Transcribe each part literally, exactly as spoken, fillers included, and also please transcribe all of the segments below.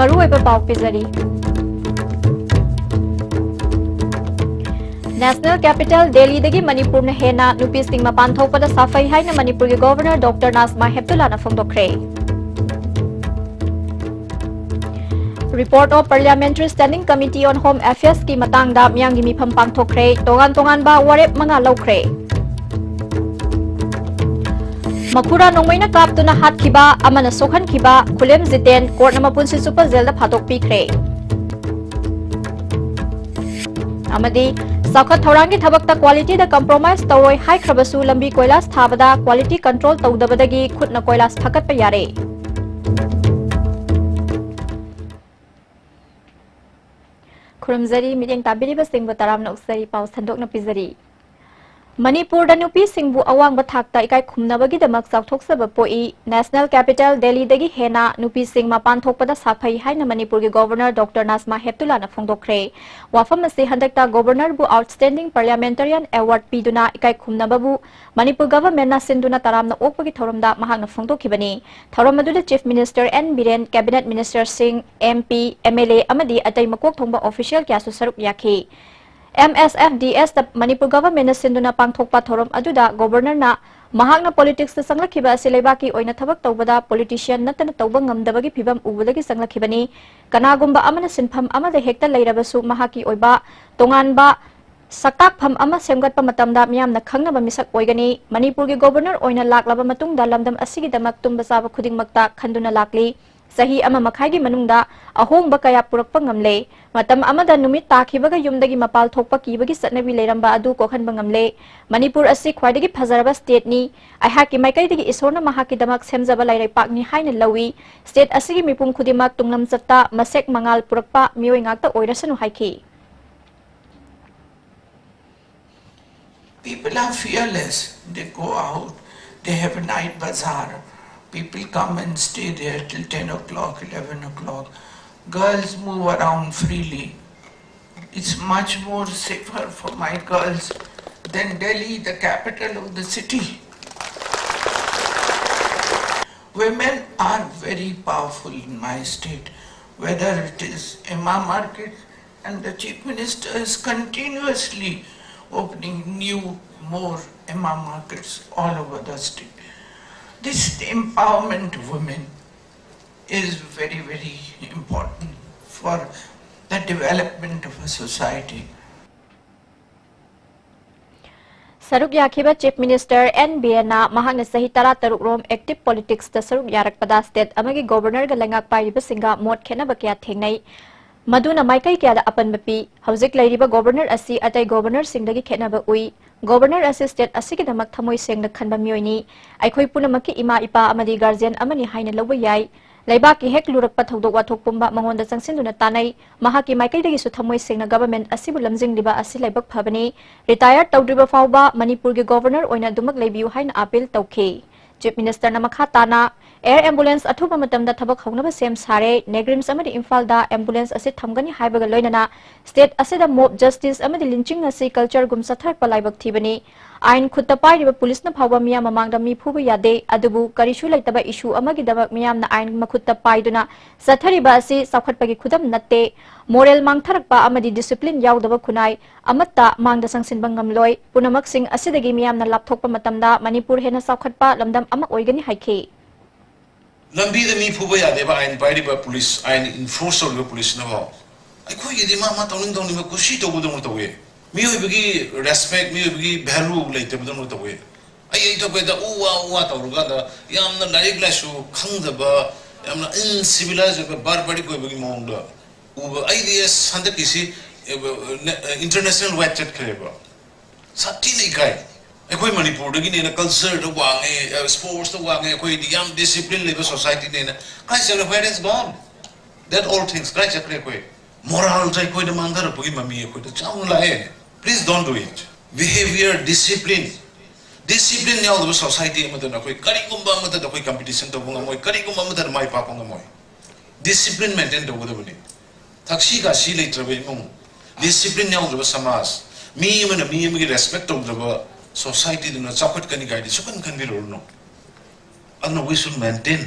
ꯃꯔꯨꯑꯣꯏꯕ ꯄꯥꯎ ꯄꯤꯖꯔꯤ꯫ National Capital ꯗꯦꯜꯂꯤꯗꯒꯤ ꯃꯅꯤꯄꯨꯔꯅ ꯍꯦꯟꯅ ꯅꯨꯄꯤꯁꯤꯡ ꯃꯄꯥꯟ ꯊꯣꯛꯄꯗ ꯁꯥꯐꯩ ꯍꯥꯏꯅ ꯃꯅꯤꯄꯨꯔꯒꯤ Governor Doctor Najma ꯍꯦꯞꯇꯨꯂꯥꯅ ꯐꯣꯡꯗꯣꯛꯈ꯭ꯔꯦ꯫ Report of Parliamentary Standing Committee on Home Affairs ꯀꯤ ꯃꯇꯥꯡꯗ ꯃꯤꯌꯥꯝꯒꯤ ꯃꯤꯐꯝ ꯄꯥꯡꯊꯣꯛꯈ꯭ꯔꯦ꯫ ꯇꯣꯉꯥꯟ ꯇꯣꯉꯥꯟꯕ ꯋꯥꯔꯦꯞ ꯃꯉꯥ ꯂꯧꯈ꯭ꯔꯦ꯫ ꯃꯈꯨꯔꯥ ꯅꯣꯡꯃꯩꯅ ꯀꯥꯞꯇꯨꯅ ꯍꯥꯠꯈꯤꯕ ꯑꯃꯅ ꯁꯣꯛꯍꯟꯈꯤꯕ ꯈꯨꯂꯦꯝ ꯖꯤꯇꯦꯟ ꯀꯣꯔꯠꯅ ꯃꯄꯨꯟꯁꯤ ꯆꯨꯞꯄ ꯖꯦꯜꯗ ꯐꯥꯗꯣꯛꯄꯤꯈ꯭ꯔꯦ꯫ ꯑꯃꯗꯤ ꯆꯥꯎꯈꯠ ꯊꯧꯔꯥꯡꯒꯤ ꯊꯕꯛꯇ quality ꯗ compromise ꯇꯧꯔꯣꯏ ꯍꯥꯏꯈ꯭ꯔꯕꯁꯨ ꯂꯝꯕꯤ ꯀꯣꯏꯂꯥꯁ ꯊꯥꯕꯗ quality control ꯇꯧꯗꯕꯗꯒꯤ ꯈꯨꯠꯅ ꯀꯣꯏꯂꯥꯁ ꯐꯒꯠꯄ ꯌꯥꯔꯦ꯫ ꯈꯨꯔꯨꯝꯖꯔꯤ, ꯃꯤꯠꯌꯦꯡ ꯇꯥꯕꯤꯔꯤꯕꯁꯤꯡꯕꯨ ꯇꯔꯥꯝꯅ ꯑꯣꯛꯆꯔꯤ꯫ ꯄꯥꯎ ꯁꯟꯗꯣꯛꯅ ꯄꯤꯖꯔꯤ꯫ ꯃꯅꯤꯄꯨꯔꯗ ꯅꯨꯄꯤꯁꯤꯡꯕꯨ ꯑꯋꯥꯡꯕ ꯊꯥꯛꯇ ꯏꯀꯥꯏ ꯈꯨꯝꯅꯕꯒꯤꯗꯃꯛ ꯆꯥꯎꯊꯣꯛꯆꯕ ꯄꯣꯛꯏ꯫ National Capital ꯗꯦꯜꯂꯤꯗꯒꯤ ꯍꯦꯟꯅ ꯅꯨꯄꯤꯁꯤꯡ ꯃꯄꯥꯟ ꯊꯣꯛꯄꯗ ꯁꯥꯐꯩ ꯍꯥꯏꯅ ꯃꯅꯤꯄꯨꯔꯒꯤ Governor Doctor ꯅꯥꯖꯃꯥ ꯍꯦꯞꯇꯨꯂꯥꯅ ꯐꯣꯡꯗꯣꯛꯈ꯭ꯔꯦ꯫ ꯋꯥꯐꯝ ꯑꯁꯤ ꯍꯟꯗꯛꯇ Governor ꯕꯨ Outstanding Parliamentarian Award ꯄꯤꯗꯨꯅ ꯏꯀꯥꯏ ꯈꯨꯝꯅꯕꯕꯨ ꯃꯅꯤꯄꯨꯔ Government ꯅ ꯁꯤꯟꯗꯨꯅ ꯇꯔꯥꯝꯅ ꯑꯣꯛꯄꯒꯤ ꯊꯧꯔꯝꯗ ꯃꯍꯥꯛꯅ ꯐꯣꯡꯗꯣꯛꯈꯤꯕꯅꯤ꯫ ꯊꯧꯔꯝ ꯑꯗꯨꯗ Chief Minister N Biren, Cabinet Minister ꯁꯤꯡ, M P, M L A ꯑꯃꯗꯤ ꯑꯇꯩ ꯃꯀꯣꯛ ꯊꯣꯡꯕ official ꯀꯌꯥꯁꯨ ꯁꯔꯨꯛ ꯌꯥꯈꯤ꯫ M S F D S ꯇ ꯃꯅꯤꯄꯨꯔ Government ꯅ ꯁꯤꯟꯗꯨꯅ ꯄꯥꯡꯊꯣꯛꯄ ꯊꯧꯔꯝ ꯑꯗꯨꯗ Governor ꯅ ꯃꯍꯥꯛꯅ politics ꯇ ꯆꯪꯂꯛꯈꯤꯕ ꯑꯁꯤ ꯂꯩꯕꯥꯛꯀꯤ ꯑꯣꯏꯅ ꯊꯕꯛ ꯇꯧꯕꯗ politician ꯅꯠꯇꯅ ꯇꯧꯕ ꯉꯝꯗꯕꯒꯤ ꯐꯤꯚꯝ ꯎꯕꯗꯒꯤ ꯆꯪꯂꯛꯈꯤꯕꯅꯤ꯫ ꯀꯅꯥꯒꯨꯝꯕ ꯑꯃꯅ ꯁꯤꯟꯐꯝ ꯑꯃꯗ ꯍꯦꯛꯇ ꯂꯩꯔꯕꯁꯨ ꯃꯍꯥꯛꯀꯤ ꯑꯣꯏꯕ ꯇꯣꯉꯥꯟꯕ ꯁꯛꯇꯥꯛꯐꯝ ꯑꯃ ꯁꯦꯝꯒꯠꯄ ꯃꯇꯝꯗ ꯃꯤꯌꯥꯝꯅ ꯈꯪꯅꯕ ꯃꯤꯁꯛ ꯑꯣꯏꯒꯅꯤ꯫ ꯃꯅꯤꯄꯨꯔꯒꯤ Governor ꯑꯣꯏꯅ ꯂꯥꯛꯂꯕ ꯃꯇꯨꯡꯗ ꯂꯝꯗꯝ ꯑꯁꯤꯒꯤꯗꯃꯛ ꯇꯨꯝꯕ ꯆꯥꯕ ꯈꯨꯗꯤꯡꯃꯛꯇ ꯈꯟꯗꯨꯅ ꯂꯥꯛꯂꯤ꯫ ꯆꯍꯤ ꯑꯃ ꯃꯈꯥꯏꯒꯤ ꯃꯅꯨꯡꯗ ꯑꯍꯣꯡꯕ ꯀꯌꯥ ꯄꯨꯔꯛꯄ ꯉꯝꯂꯦ꯫ ꯃꯇꯝ ꯑꯃꯗ ꯅꯨꯃꯤꯠ ꯇꯥꯈꯤꯕꯒ ꯌꯨꯝꯗꯒꯤ ꯃꯄꯥꯜ ꯊꯣꯛꯄ ꯀꯤꯕꯒꯤ ꯆꯠꯅꯕꯤ ꯂꯩꯔꯝꯕ ꯑꯗꯨ ꯀꯣꯛꯍꯟꯕ ꯉꯝꯂꯦ꯫ ꯃꯅꯤꯄꯨꯔ ꯑꯁꯤ ꯈ꯭ꯋꯥꯏꯗꯒꯤ ꯐꯖꯔꯕ state ꯅꯤ꯫ ꯑꯩꯍꯥꯛꯀꯤ ꯃꯥꯏꯀꯩꯗꯒꯤ ꯏꯁꯣꯔꯅ ꯃꯍꯥꯛꯀꯤꯗꯃꯛ ꯁꯦꯝꯖꯕ ꯂꯩꯔꯩꯄꯥꯛꯅꯤ ꯍꯥꯏꯅ ꯂꯧꯏ꯫ State ꯑꯁꯤꯒꯤ ꯃꯤꯄꯨꯝ ꯈꯨꯗꯤꯡꯃꯛ ꯇꯨꯡꯂꯝꯆꯠꯇ ꯃꯁꯦꯛ ꯃꯉꯥꯜ ꯄꯨꯔꯛꯄ ꯃꯤꯑꯣꯏ ꯉꯥꯛꯇ ꯑꯣꯏꯔꯁꯅꯨ ꯍꯥꯏꯈꯤ꯫ People are fearless. They go out, they have a night bazaar. People come and stay there till ten o'clock, eleven o'clock. Girls move around freely. It's much more safer for my girls than Delhi, the capital of the city. Women are very powerful in my state. whether it is M R market, and the Chief Minister is continuously opening new, more M R markets all over the state. This empowerment of women is very, very important for the development of a society. ꯁꯔꯨꯛ ꯌꯥꯈꯤꯕ Chief Minister N ꯕꯤꯔꯦꯟꯅ ꯃꯍꯥꯛꯅ ꯆꯍꯤ ꯇꯔꯥꯇꯔꯨꯛ ꯔꯣꯝ active politicsꯇ ꯁꯔꯨꯛ ꯌꯥꯔꯛꯄꯗ state ꯑꯃꯒꯤ Governorꯒ ꯂꯩꯉꯥꯛ ꯄꯥꯏꯔꯤꯕꯁꯤꯡꯒ ꯃꯣꯠ ꯈꯦꯠꯅꯕ ꯀꯌꯥ ꯊꯦꯡꯅꯩ꯫ ꯃꯗꯨꯅ ꯃꯥꯏꯀꯩ ꯀꯌꯥꯗ ꯑꯄꯟꯕ ꯄꯤ꯫ ꯍꯧꯖꯤꯛ ꯂꯩꯔꯤꯕ Governor ꯑꯁꯤ ꯑꯇꯩ Governorꯁꯤꯡꯗꯒꯤ ꯈꯦꯠꯅꯕ ꯎꯏ꯫ Governor ꯑꯁꯤ state ꯑꯁꯤꯒꯤꯗꯃꯛ ꯊꯃꯣꯏ ꯁꯦꯡꯅ ꯈꯟꯕ ꯃꯤꯑꯣꯏꯅꯤ꯫ ꯑꯩꯈꯣꯏ ꯄꯨꯝꯅꯃꯛꯀꯤ ꯏꯃꯥ ꯏꯄꯥ ꯑꯃꯗꯤ guardian ꯑꯃꯅꯤ ꯍꯥꯏꯅ ꯂꯧꯕ ꯌꯥꯏ꯫ ꯂꯩꯕꯥꯛꯀꯤ ꯍꯦꯛ ꯂꯨꯔꯛꯄ ꯊꯧꯗꯣꯛ ꯋꯥꯊꯣꯛ ꯄꯨꯝꯕ ꯃꯉꯣꯟꯗ ꯆꯪꯁꯤꯟꯗꯨꯅ ꯇꯥꯟꯅꯩ꯫ ꯃꯍꯥꯛꯀꯤ ꯃꯥꯏꯀꯩꯗꯒꯤꯁꯨ ꯊꯃꯣꯏ ꯁꯦꯡꯅ government ꯑꯁꯤꯕꯨ ꯂꯝꯖꯤꯡꯂꯤꯕ ꯑꯁꯤ ꯂꯥꯏꯕꯛ ꯐꯕꯅꯤ꯫ Retire ꯇꯧꯗ꯭ꯔꯤꯕ ꯐꯥꯎꯕ ꯃꯅꯤꯄꯨꯔꯒꯤ Governor ꯑꯣꯏꯅ ꯑꯗꯨꯃꯛ ꯂꯩꯕꯤꯌꯨ ꯍꯥꯏꯅ appeal ꯇꯧꯈꯤ꯫ Chief Ministerꯅ ꯃꯈꯥ ꯇꯥꯅ, air ambulance ꯑꯊꯨꯕ ꯃꯇꯝꯗ ꯊꯕꯛ ꯍꯧꯅꯕ ꯁꯦꯝ ꯁꯥꯔꯦ, ꯅꯦꯒ꯭ꯔꯤꯝꯁ ꯑꯃꯗꯤ ꯏꯝꯐꯥꯜꯗ ambulance ꯑꯁꯤ ꯊꯝꯒꯅꯤ ꯍꯥꯏꯕꯒ ꯂꯣꯏꯅꯅ state ꯑꯁꯤꯗ mob justice ꯑꯃꯗꯤ lynching ꯑꯁꯤ cultureꯒꯨꯝ ꯆꯠꯊꯔꯛꯄ ꯂꯥꯏꯕꯛ ꯊꯤꯕꯅꯤ꯫ ꯑꯥꯏꯟ ꯈꯨꯠꯇ ꯄꯥꯏꯔꯤꯕ policeꯅ ꯐꯥꯎꯕ ꯃꯤꯌꯥꯝ ꯃꯃꯥꯡꯗ ꯃꯤ ꯐꯨꯕ ꯌꯥꯗꯦ, ꯑꯗꯨꯕꯨ ꯀꯔꯤꯁꯨ ꯂꯩꯇꯕ issue ꯑꯃꯒꯤꯗꯃꯛ ꯃꯤꯌꯥꯝꯅ ꯑꯥꯏꯟ ꯃꯈꯨꯠꯇ ꯄꯥꯏꯗꯨꯅ ꯆꯠꯊꯔꯤꯕ ꯑꯁꯤ ꯆꯥꯎꯈꯠꯄꯒꯤ ꯈꯨꯗꯝ ꯅꯠꯇꯦ꯫ Moral ꯃꯥꯡꯊꯔꯛꯄ ꯑꯃꯗꯤ discipline ꯌꯥꯎꯗꯕ ꯈꯨꯟꯅꯥꯏ ꯑꯃꯠꯇ ꯃꯥꯡꯗ ꯆꯪꯁꯤꯟꯕ ꯉꯝꯂꯣꯏ꯫ ꯄꯨꯝꯅꯃꯛꯁꯤꯡ ꯑꯁꯤꯗꯒꯤ ꯃꯤꯌꯥꯝꯅ ꯂꯥꯞꯊꯣꯛꯄ ꯃꯇꯝꯗ ꯃꯅꯤꯄꯨꯔ ꯍꯦꯟꯅ ꯆꯥꯎꯈꯠꯄ ꯂꯝꯗꯝ ꯑꯃ ꯑꯣꯏꯒꯅꯤ ꯍꯥꯏꯈꯤ꯫ ꯂꯝꯕꯤꯗ ꯃꯤ ꯐꯨꯕ ꯌꯥꯗꯦꯕ ꯑꯥꯏꯟ ꯄꯥꯏꯔꯤꯕ ꯄꯨꯂꯤꯁ, ꯑꯥꯏꯟ enforce ꯇꯧꯔꯤꯕ ꯄꯨꯂꯤꯁꯅꯐꯥꯎ꯫ ꯑꯩꯈꯣꯏꯒꯤꯗꯤ ꯃꯥ ꯃꯥ ꯇꯧꯅꯤꯡ ꯇꯧꯅꯤꯡꯕ ꯀꯨꯁꯤ ꯇꯧꯕꯗꯧꯅ ꯇꯧꯋꯦ꯫ ꯃꯤꯑꯣꯏꯕꯒꯤ respect, ꯃꯤꯑꯣꯏꯕꯒꯤ value ꯂꯩꯇꯕꯗꯧꯅ ꯇꯧꯋꯦ꯫ ꯑꯩ ꯑꯩ ꯊꯣꯛꯄ ꯍꯦꯛꯇ ꯎ ꯋꯥ ꯎ ꯋꯥ ꯇꯧꯔꯀꯥꯟꯗ ꯌꯥꯝꯅ ꯂꯥꯏꯔꯤꯛ ꯂꯥꯏꯁꯨ ꯈꯪꯗꯕ, ꯌꯥꯝꯅ uncivilized ꯑꯣꯏꯕ, barbaric ꯑꯣꯏꯕꯒꯤ ꯃꯑꯣꯡꯗ ꯎꯕ꯫ ꯑꯩꯗꯤ ꯑꯁ ꯍꯟꯗꯛꯀꯤꯁꯤ international wide ꯆꯠꯈ꯭ꯔꯦꯕ꯫ ꯁꯥꯊꯤꯅ ꯏꯀꯥꯏ꯫ ꯑꯩꯈꯣꯏ ꯃꯅꯤꯄꯨꯔꯗꯒꯤꯅꯦꯅ cultureꯗ ꯋꯥꯡꯉꯦ, sportsꯇ ꯋꯥꯡꯉꯦ, ꯑꯩꯈꯣꯏꯗꯤ ꯌꯥꯝ discipline ꯂꯩꯕ societyꯅꯦꯅ꯫ ꯀꯥꯏ ꯆꯠꯈ꯭ꯔꯦ? Where is gone? That all things ꯀꯥꯏ ꯆꯠꯈ꯭ꯔꯦ? ꯑꯩꯈꯣꯏ moralꯁꯦ ꯑꯩꯈꯣꯏꯗ ꯃꯥꯡꯊꯔꯛꯄꯒꯤ ꯃꯃꯤ ꯑꯩꯈꯣꯏꯗ ꯆꯥꯎꯅ ꯂꯥꯛꯑꯦ꯫ Please don't do it. Behavior, discipline, discipline ꯌꯥꯎꯗꯕ society ꯑꯃꯗꯅ ꯑꯩꯈꯣꯏ ꯀꯔꯤꯒꯨꯝꯕ ꯑꯃꯠꯇꯗ ꯑꯩꯈꯣꯏ competition ꯇꯧꯕ ꯉꯝꯃꯣꯏ, ꯀꯔꯤꯒꯨꯝꯕ ꯑꯃꯠꯇꯗ ꯃꯥꯏ ꯄꯥꯛꯄ ꯉꯝꯃꯣꯏ꯫ Discipline maintain ꯇꯧꯒꯗꯕꯅꯤ꯫ ꯊꯛꯁꯤ ꯈꯥꯁꯤ ꯂꯩꯇ꯭ꯔꯕ ꯏꯃꯨꯡ, discipline ꯌꯥꯎꯗ꯭ꯔꯕ ꯁꯃꯥꯖ, ꯃꯤ ꯑꯃꯅ ꯃꯤ ꯑꯃꯒꯤ respect ꯇꯧꯗ꯭ꯔꯕ societyꯗꯨꯅ ꯆꯥꯎꯈꯠꯀꯅꯤ ꯀꯥꯏꯗꯤ ꯁꯨꯈꯟ ꯈꯟꯕꯤꯔꯨꯔꯅꯨ꯫ ꯑꯗꯨꯅ we should maintain.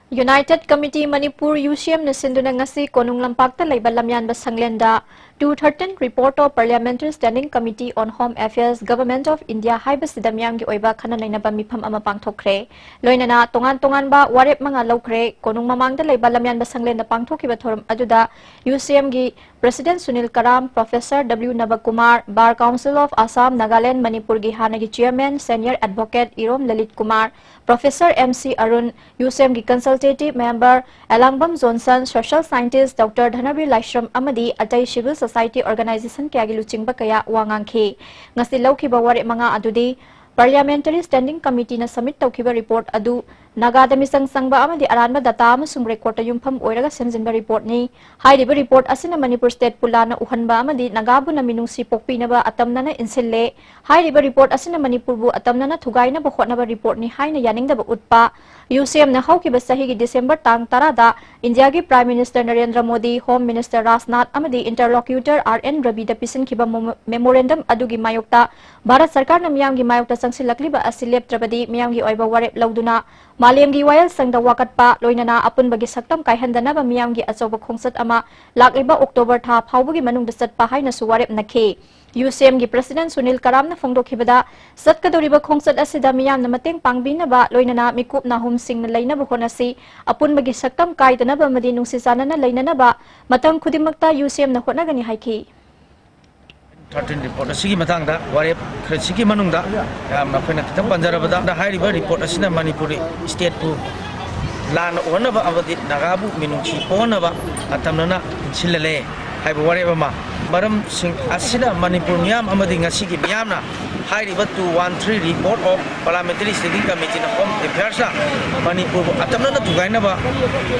United Committee Manipur, UCM ꯅ ꯁꯤꯟꯗꯨꯅ ꯉꯁꯤ ꯀꯣꯅꯨꯡ ꯂꯝꯄꯥꯛꯇ ꯂꯩꯕ ꯂꯝꯌꯥꯟꯕ ꯁꯪꯂꯦꯟꯗ two thirteen Report of Parliamentary Standing Committee on Home Affairs, Government of India ꯍꯥꯏꯕꯁꯤꯗ ꯃꯤꯌꯥꯝꯒꯤ ꯑꯣꯏꯕ ꯈꯟꯅ ꯅꯩꯅꯕ ꯃꯤꯐꯝ ꯑꯃ ꯄꯥꯡꯊꯣꯛꯈ꯭ꯔꯦ꯫ ꯂꯣꯏꯅꯅ ꯇꯣꯉꯥꯟ ꯇꯣꯉꯥꯟꯕ ꯋꯥꯔꯦꯞ ꯃꯉꯥ ꯂꯧꯈ꯭ꯔꯦ꯫ ꯀꯣꯅꯨꯡ ꯃꯃꯥꯡꯗ ꯂꯩꯕ ꯂꯝꯌꯥꯟꯕ ꯁꯪꯂꯦꯟꯗ ꯄꯥꯡꯊꯣꯛꯈꯤꯕ ꯊꯧꯔꯝ ꯑꯗꯨꯗ UCM ꯒꯤ President Sunil Karam, Professor W ꯅꯕꯀꯨꯃꯥꯔ, Bar Council of Assam, Nagaland, ꯃꯅꯤꯄꯨꯔꯒꯤ ꯍꯥꯟꯅꯒꯤ Chairman, Senior Advocate Irom Lalit Kumar, Professor M C Arun, UCM ꯒꯤ Consultative Member Elangbam Johnson, Social Scientist Doctor Dhanabir Laishram ꯑꯃꯗꯤ ꯑꯇꯩ Civil Society Organization ꯀꯌꯥꯒꯤ ꯂꯨꯆꯤꯡꯕ ꯀꯌꯥ ꯋꯥ ꯉꯥꯡꯈꯤ꯫ ꯉꯁꯤ ꯂꯧꯈꯤꯕ ꯋꯥꯔꯦꯞ ꯃꯉꯥ ꯑꯗꯨꯗꯤ Parliamentary Standing Committee ꯅ submit ꯇꯧꯈꯤꯕ report ꯑꯗꯨ ꯅꯥꯒꯥꯗ ꯃꯤꯆꯪ ꯆꯪꯕ ꯑꯃꯗꯤ ꯑꯔꯥꯟꯕ data ꯑꯃꯁꯨꯡ record ꯇ ꯌꯨꯝꯐꯝ ꯑꯣꯏꯔꯒ ꯁꯦꯝꯖꯤꯟꯕ report ꯅꯤ꯫ ꯍꯥꯏꯔꯤꯕ report ꯑꯁꯤꯅ ꯃꯅꯤꯄꯨꯔ state ꯄꯨ ꯂꯥꯟꯅ ꯎꯍꯟꯕ ꯑꯃꯗꯤ ꯅꯥꯒꯥꯕꯨꯅ ꯃꯤꯅꯨꯡꯁꯤ ꯄꯣꯛꯄꯤꯅꯕ ꯑꯇꯝꯅꯅ ꯏꯟꯁꯤꯜꯂꯦ꯫ ꯍꯥꯏꯔꯤꯕ report ꯑꯁꯤꯅ ꯃꯅꯤꯄꯨꯔꯕꯨ ꯑꯇꯝꯅꯅ ꯊꯨꯒꯥꯏꯅꯕ ꯍꯣꯠꯅꯕ report ꯅꯤ ꯍꯥꯏꯅ ꯌꯥꯅꯤꯡꯗꯕ ꯎꯠꯄ꯫ UCM ꯅ ꯍꯧꯈꯤꯕ ꯆꯍꯤꯒꯤ December ꯇꯥꯡ ꯇꯔꯥꯗ ꯏꯟꯗꯤꯌꯥꯒꯤ Prime Minister Narendra Modi, Home Minister Rajnath ꯑꯃꯗꯤ Interlocutor R N ꯔꯕꯤꯗ ꯄꯤꯁꯤꯟꯈꯤꯕ momo-, memorandum ꯑꯗꯨꯒꯤ ꯃꯥꯌꯣꯛꯇ ꯚꯥꯔꯠ ꯁꯔꯀꯥꯔꯅ ꯃꯤꯌꯥꯝꯒꯤ ꯃꯥꯌꯣꯛꯇ ꯆꯪꯁꯤꯜꯂꯛꯂꯤꯕ ꯑꯁꯤ ꯂꯦꯞꯇ꯭ꯔꯕꯗꯤ ꯃꯤꯌꯥꯝꯒꯤ ꯑꯣꯏꯕ ꯋꯥꯔꯦꯞ ꯂꯧꯗꯨꯅ ꯃꯥꯂꯦꯝꯒꯤ ꯋꯥꯌꯦꯜꯁꯪꯗ ꯋꯥꯀꯠꯄ, ꯂꯣꯏꯅꯅ ꯑꯄꯨꯟꯕꯒꯤ ꯁꯛꯇꯝ ꯀꯥꯏꯍꯟꯗꯅꯕ ꯃꯤꯌꯥꯝꯒꯤ ꯑꯆꯧꯕ ꯈꯣꯡꯆꯠ ꯑꯃ ꯂꯥꯛꯂꯤꯕ October ꯊꯥ ꯐꯥꯎꯕꯒꯤ ꯃꯅꯨꯡꯗ ꯆꯠꯄ ꯍꯥꯏꯅꯁꯨ ꯋꯥꯔꯦꯞꯅꯈꯤ꯫ UCM ꯒꯤ President ꯁꯨꯅꯤꯜ ꯀꯔꯥꯝꯅ ꯐꯣꯡꯗꯣꯛꯈꯤꯕꯗ, ꯆꯠꯀꯗꯧꯔꯤꯕ ꯈꯣꯡꯆꯠ ꯑꯁꯤꯗ ꯃꯤꯌꯥꯝꯅ ꯃꯇꯦꯡ ꯄꯥꯡꯕꯤꯅꯕ, ꯂꯣꯏꯅꯅ ꯃꯤꯀꯨꯞ ꯅꯥꯍꯨꯝꯁꯤꯡꯅ ꯂꯩꯅꯕ ꯍꯣꯠꯅꯁꯤ, ꯑꯄꯨꯟꯕꯒꯤ ꯁꯛꯇꯝ ꯀꯥꯏꯗꯅꯕ ꯑꯃꯗꯤ ꯅꯨꯡꯁꯤ ꯆꯥꯟꯅꯅ ꯂꯩꯅꯅꯕ ꯃꯇꯝ ꯈꯨꯗꯤꯡꯃꯛꯇ UCM ꯅ ꯍꯣꯠꯅꯒꯅꯤ ꯍꯥꯏꯈꯤ꯫ Thirteen report ꯑꯁꯤꯒꯤ ꯃꯇꯥꯡꯗ ꯋꯥꯔꯦꯞ ꯈꯔꯁꯤꯒꯤ ꯃꯅꯨꯡꯗ ꯌꯥꯝꯅ ꯑꯩꯈꯣꯏꯅ ꯈꯤꯇꯪ ꯄꯟꯖꯔꯕꯗ, ꯍꯥꯏꯔꯤꯕ report ꯑꯁꯤꯅ ꯃꯅꯤꯄꯨꯔ state ꯄꯨ ꯂꯥꯟꯅ ꯎꯍꯟꯅꯕ ꯑꯃꯗꯤ ꯅꯥꯒꯥꯕꯨ ꯃꯤꯅꯨꯡꯁꯤ ꯄꯣꯛꯍꯟꯅꯕ ꯑꯇꯝꯅꯅ ꯏꯟꯁꯤꯜꯍꯜꯂꯦ ꯍꯥꯏꯕ ꯋꯥꯔꯦꯞ ꯑꯃ꯫ ꯃꯔꯝꯁꯤꯡ ꯑꯁꯤꯅ ꯃꯅꯤꯄꯨꯔ ꯃꯤꯌꯥꯝ ꯑꯃꯗꯤ ꯉꯁꯤꯒꯤ ꯃꯤꯌꯥꯝꯅ ꯍꯥꯏꯔꯤꯕ two one three Report of Parliamentary Standing Committee on Home Affairs ꯅ ꯃꯅꯤꯄꯨꯔꯕꯨ ꯑꯇꯝꯅꯅ ꯊꯨꯒꯥꯏꯅꯕ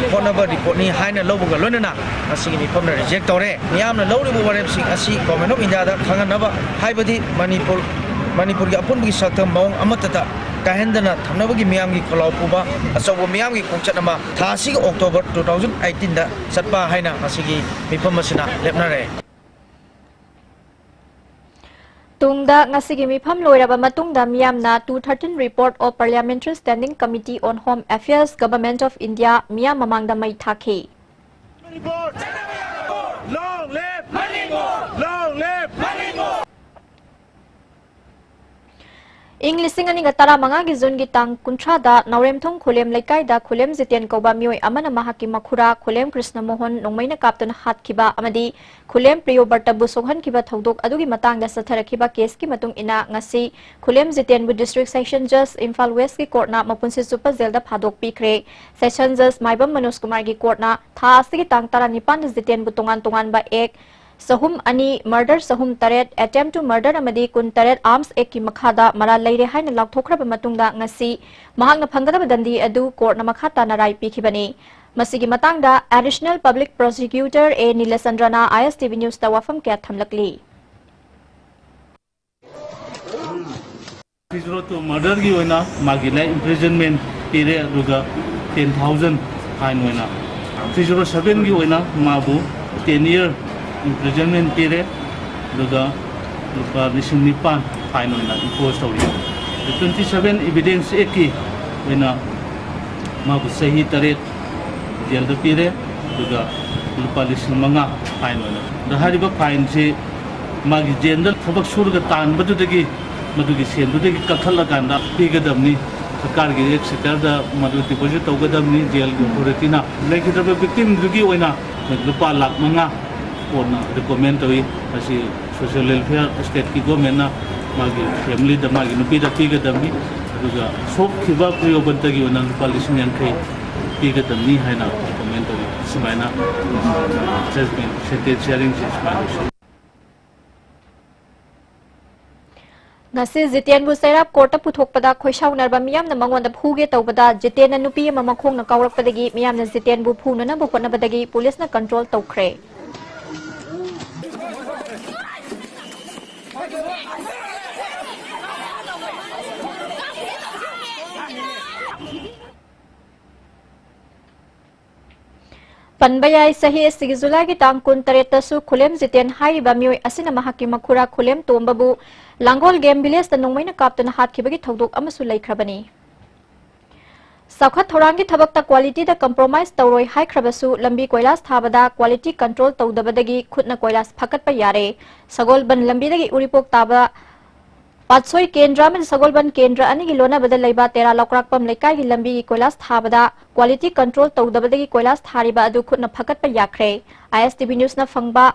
ꯍꯣꯠꯅꯕ report ꯅꯤ ꯍꯥꯏꯅ ꯂꯧꯕꯒ ꯂꯣꯏꯅꯅ ꯉꯁꯤꯒꯤ ꯃꯤꯐꯝꯅ reject ꯇꯧꯔꯦ꯫ ꯃꯤꯌꯥꯝꯅ ꯂꯧꯔꯤꯕ ꯋꯥꯔꯦꯞꯁꯤꯡ ꯑꯁꯤ Government of India ꯗ ꯈꯪꯍꯟꯅꯕ, ꯍꯥꯏꯕꯗꯤ ꯃꯅꯤꯄꯨꯔ, ꯃꯅꯤꯄꯨꯔꯒꯤ ꯑꯄꯨꯟꯕꯒꯤ ꯁꯛꯇꯝ ꯃꯑꯣꯡ ꯑꯃꯠꯇꯗ ꯀꯥꯏꯍꯟꯗꯅ ꯊꯝꯅꯕꯒꯤ ꯃꯤꯌꯥꯝꯒꯤ ꯈꯣꯜꯂꯥꯎ ꯄꯨꯕ ꯑꯆꯧꯕ ꯃꯤꯌꯥꯝꯒꯤ ꯈꯣꯡꯆꯠ ꯑꯃ ꯊꯥ ꯑꯁꯤꯒꯤ October two thousand eighteen ꯗ ꯆꯠꯄ ꯍꯥꯏꯅ ꯉꯁꯤꯒꯤ ꯃꯤꯐꯝ ꯑꯁꯤꯅ ꯂꯦꯞꯅꯔꯦ꯫ ꯇꯨꯡꯗ ꯉꯁꯤꯒꯤ ꯃꯤꯐꯝ ꯂꯣꯏꯔꯕ ꯃꯇꯨꯡꯗ ꯃꯤꯌꯥꯝꯅ two thirteen Report of Parliamentary Standing Committee on Home Affairs, Government of India ꯃꯤꯌꯥꯝ ꯃꯃꯥꯡꯗ ꯃꯩ ꯊꯥꯈꯤ꯫ Long live! Long live! ꯏꯪ ꯂꯤꯁꯤꯡ ꯑꯅꯤꯒ ꯇꯔꯥꯃꯉꯥꯒꯤ ꯖꯨꯟꯒꯤ ꯇꯥꯡ ꯀꯨꯟꯊ꯭ꯔꯥꯗ ꯅꯥꯎꯔꯦꯝꯊꯣꯡ ꯈꯨꯂꯦꯝ ꯂꯩꯀꯥꯏꯗ ꯈꯨꯂꯦꯝ ꯖꯤꯇꯦꯟ ꯀꯧꯕ ꯃꯤꯑꯣꯏ ꯑꯃꯅ ꯃꯍꯥꯛꯀꯤ ꯃꯈꯨꯔꯥ ꯈꯨꯂꯦꯝ ꯀ꯭ꯔꯤꯁꯅ ꯃꯣꯍꯟ ꯅꯣꯡꯃꯩꯅ ꯀꯥꯞꯇꯨꯅ ꯍꯥꯠꯈꯤꯕ ꯑꯃꯗꯤ ꯈꯨꯂꯦꯝ ꯄ꯭ꯔꯤꯌꯣꯕꯔꯇꯕꯨ ꯁꯣꯛꯍꯟꯈꯤꯕ ꯊꯧꯗꯣꯛ ꯑꯗꯨꯒꯤ ꯃꯇꯥꯡꯗ ꯆꯠꯊꯔꯛꯈꯤꯕ ꯀꯦꯁꯀꯤ ꯃꯇꯨꯡ ꯏꯟꯅ ꯉꯁꯤ ꯈꯨꯂꯦꯝ ꯖꯤꯇꯦꯟꯕꯨ District Session Judge ꯏꯝꯐꯥꯜ Westꯀꯤ courtꯅ ꯃꯄꯨꯟꯁꯤ ꯆꯨꯞꯄ ꯖꯦꯜꯗ ꯊꯥꯗꯣꯛꯄꯤꯈ꯭ꯔꯦ꯫ Session Judge ꯃꯥꯏꯕꯝ ꯃꯅꯣꯖ ꯀꯨꯃꯥꯔꯒꯤ courtꯅ ꯊꯥ ꯑꯁꯤꯒꯤ ꯇꯥꯡ ꯇꯔꯥꯅꯤꯄꯥꯟꯗ ꯖꯤꯇꯦꯟꯕꯨ ꯇꯣꯉꯥꯟ ꯇꯣꯉꯥꯟꯕ act ꯆꯍꯨꯝ ꯑꯅꯤ, murder ꯆꯍꯨꯝ ꯇꯔꯦꯠ, attempt to murder ꯑꯃꯗꯤ ꯀꯨꯟꯇꯔꯦꯠ Arms Actꯀꯤ ꯃꯈꯥꯗ ꯃꯔꯥꯜ ꯂꯩꯔꯦ ꯍꯥꯏꯅ ꯂꯥꯎꯊꯣꯛꯈ꯭ꯔꯕ ꯃꯇꯨꯡꯗ ꯉꯁꯤ ꯃꯍꯥꯛꯅ ꯐꯪꯒꯗꯕ ꯗꯟꯗꯤ ꯑꯗꯨ courtꯅ ꯃꯈꯥ ꯇꯥꯅ ꯔꯥꯏ ꯄꯤꯈꯤꯕꯅꯤ꯫ ꯃꯁꯤꯒꯤ ꯃꯇꯥꯡꯗ Additional Public Prosecutor A ꯅꯤꯂꯆꯟꯗ꯭ꯔꯅ I S T V Newsꯇ ꯋꯥꯐꯝ ꯀꯌꯥ ꯊꯝꯂꯛꯂꯤ꯫ Three zero two murderꯒꯤ ꯑꯣꯏꯅ ꯃꯥꯒꯤ life imprisonment ꯄꯤꯔꯦ, ꯑꯗꯨꯒ ten thousand fine ꯑꯣꯏꯅ, three zero sevenꯒꯤ ꯑꯣꯏꯅ ꯃꯥꯕꯨ ten year imprisonment ꯄꯤꯔꯦ, ꯑꯗꯨꯒ ꯂꯨꯄꯥ ꯂꯤꯁꯤꯡ ꯅꯤꯄꯥꯟ fine ꯑꯣꯏꯅ impose ꯇꯧꯔꯤ꯫ Twenty seven Evidence Actꯀꯤ ꯑꯣꯏꯅ ꯃꯥꯕꯨ ꯆꯍꯤ ꯇꯔꯦꯠ ꯖꯦꯜꯗ ꯄꯤꯔꯦ, ꯑꯗꯨꯒ ꯂꯨꯄꯥ ꯂꯤꯁꯤꯡ ꯃꯉꯥ fine ꯑꯣꯏꯅ꯫ ꯑꯗ ꯍꯥꯏꯔꯤꯕ fineꯁꯤ ꯃꯥꯒꯤ ꯖꯦꯜꯗ ꯊꯕꯛ ꯁꯨꯔꯒ ꯇꯥꯟꯕꯗꯨꯗꯒꯤ, ꯃꯗꯨꯒꯤ ꯁꯦꯟꯗꯨꯗꯒꯤ ꯀꯛꯊꯠꯂꯀꯥꯟꯗ ꯄꯤꯒꯗꯕꯅꯤ꯫ ꯁꯔꯀꯥꯔꯒꯤ act sectorꯗ ꯃꯗꯨ deposit ꯇꯧꯒꯗꯕꯅꯤ꯫ ꯖꯦꯜꯒꯤ authorityꯅ ꯂꯩꯈꯤꯗ꯭ꯔꯕ victimꯗꯨꯒꯤ ꯑꯣꯏꯅ ꯂꯨꯄꯥ ꯂꯥꯈ ꯃꯉꯥ ꯀꯣꯟꯅ recommend ꯇꯧꯏ꯫ ꯃꯁꯤ social welfare stateꯀꯤ governmentꯅ ꯃꯥꯒꯤ familyꯗ, ꯃꯥꯒꯤ ꯅꯨꯄꯤꯗ ꯄꯤꯒꯗꯕꯅꯤ꯫ ꯑꯗꯨꯒ ꯁꯣꯛꯈꯤꯕ ꯄ꯭ꯔꯤꯌꯣꯕꯟꯇꯒꯤ ꯑꯣꯏꯅ ꯂꯨꯄꯥ ꯂꯤꯁꯤꯡ ꯌꯥꯡꯈꯩ ꯄꯤꯒꯗꯕꯅꯤ ꯍꯥꯏꯅ recommend ꯇꯧꯏ꯫ ꯁꯨꯃꯥꯏꯅ judgment, sentence hearingꯁꯤ ꯁꯨꯃꯥꯏꯅ ꯂꯣꯏꯁꯤꯜꯂꯤ꯫ ꯉꯁꯤ ꯖꯤꯇꯦꯟꯕꯨ ꯆꯩꯔꯥꯞ courtꯇ ꯄꯨꯊꯣꯛꯄꯗ ꯈꯣꯏꯁꯥꯎꯅꯔꯕ ꯃꯤꯌꯥꯝꯅ ꯃꯉꯣꯟꯗ ꯐꯨꯒꯦ ꯇꯧꯕꯗ ꯖꯤꯇꯦꯟꯅ ꯅꯨꯄꯤ ꯑꯃ ꯃꯈꯣꯡꯅ ꯀꯥꯎꯔꯛꯄꯗꯒꯤ ꯃꯤꯌꯥꯝꯅ ꯖꯤꯇꯦꯟꯕꯨ ꯐꯨꯅꯅꯕ ꯍꯣꯠꯅꯕꯗꯒꯤ ꯄꯨꯂꯤꯁꯅ control ꯇꯧꯈ꯭ꯔꯦ꯫ ꯄꯟꯕ ꯌꯥꯏ, ꯆꯍꯤ ꯑꯁꯤꯒꯤ ꯖꯨꯂꯥꯏꯒꯤ ꯇꯥꯡ ꯀꯨꯟ ꯇꯔꯦꯠꯇꯁꯨ ꯈꯨꯂꯦꯝ ꯖꯤꯇꯦꯟ ꯍꯥꯏꯔꯤꯕ ꯃꯤꯑꯣꯏ ꯑꯁꯤꯅ ꯃꯍꯥꯛꯀꯤ ꯃꯈꯨꯔꯥ ꯈꯨꯂꯦꯝ ꯇꯣꯝꯕꯕꯨ ꯂꯥꯡꯒꯣꯜ ꯒꯦꯝ ꯚꯤꯂꯦꯖꯇ ꯅꯣꯡꯃꯩꯅ ꯀꯥꯞꯇꯨꯅ ꯍꯥꯠꯈꯤꯕꯒꯤ ꯊꯧꯗꯣꯛ ꯑꯃꯁꯨ ꯂꯩꯈ꯭ꯔꯕꯅꯤ꯫ ꯆꯥꯎꯈꯠ ꯊꯧꯔꯥꯡꯒꯤ ꯊꯕꯛꯇ ꯀ꯭ꯋꯥꯂꯤꯇꯤꯗ ꯀꯝꯄ꯭ꯔꯣꯃꯥꯏꯁ ꯇꯧꯔꯣꯏ ꯍꯥꯏꯈ꯭ꯔꯕꯁꯨ, ꯂꯝꯕꯤ ꯀꯣꯏꯂꯥꯁ ꯊꯥꯕꯗ ꯀ꯭ꯋꯥꯂꯤꯇꯤ ꯀꯟꯇ꯭ꯔꯣꯜ ꯇꯧꯗꯕꯗꯒꯤ ꯈꯨꯠꯅ ꯀꯣꯏꯂꯥꯁ ꯐꯒꯠꯄ ꯌꯥꯔꯦ꯫ ꯁꯒꯣꯜꯕꯟ ꯂꯝꯕꯤꯗꯒꯤ ꯎꯔꯤꯄꯣꯛ ꯇꯥꯕ ꯄꯥꯠꯁꯣꯏ ꯀꯦꯟꯗ꯭ꯔ ꯑꯃꯗꯤ ꯁꯒꯣꯜꯕꯟ ꯀꯦꯟꯗ꯭ꯔ ꯑꯅꯤꯒꯤ ꯂꯣꯟꯅꯕꯗ ꯂꯩꯕ ꯇꯦꯔꯥ ꯂꯧꯀ꯭ꯔꯥꯛꯄꯝ ꯂꯩꯀꯥꯏꯒꯤ ꯂꯝꯕꯤꯒꯤ ꯀꯣꯏꯂꯥꯁ ꯊꯥꯕꯗ ꯀ꯭ꯋꯥꯂꯤꯇꯤ ꯀꯟꯇ꯭ꯔꯣꯜ ꯇꯧꯗꯕꯗꯒꯤ ꯀꯣꯏꯂꯥꯁ ꯊꯥꯔꯤꯕ ꯑꯗꯨ ꯈꯨꯠꯅ ꯐꯒꯠꯄ ꯌꯥꯈ꯭ꯔꯦ꯫ ISTV ꯅ꯭ꯌꯨꯁꯅ ꯐꯪꯕ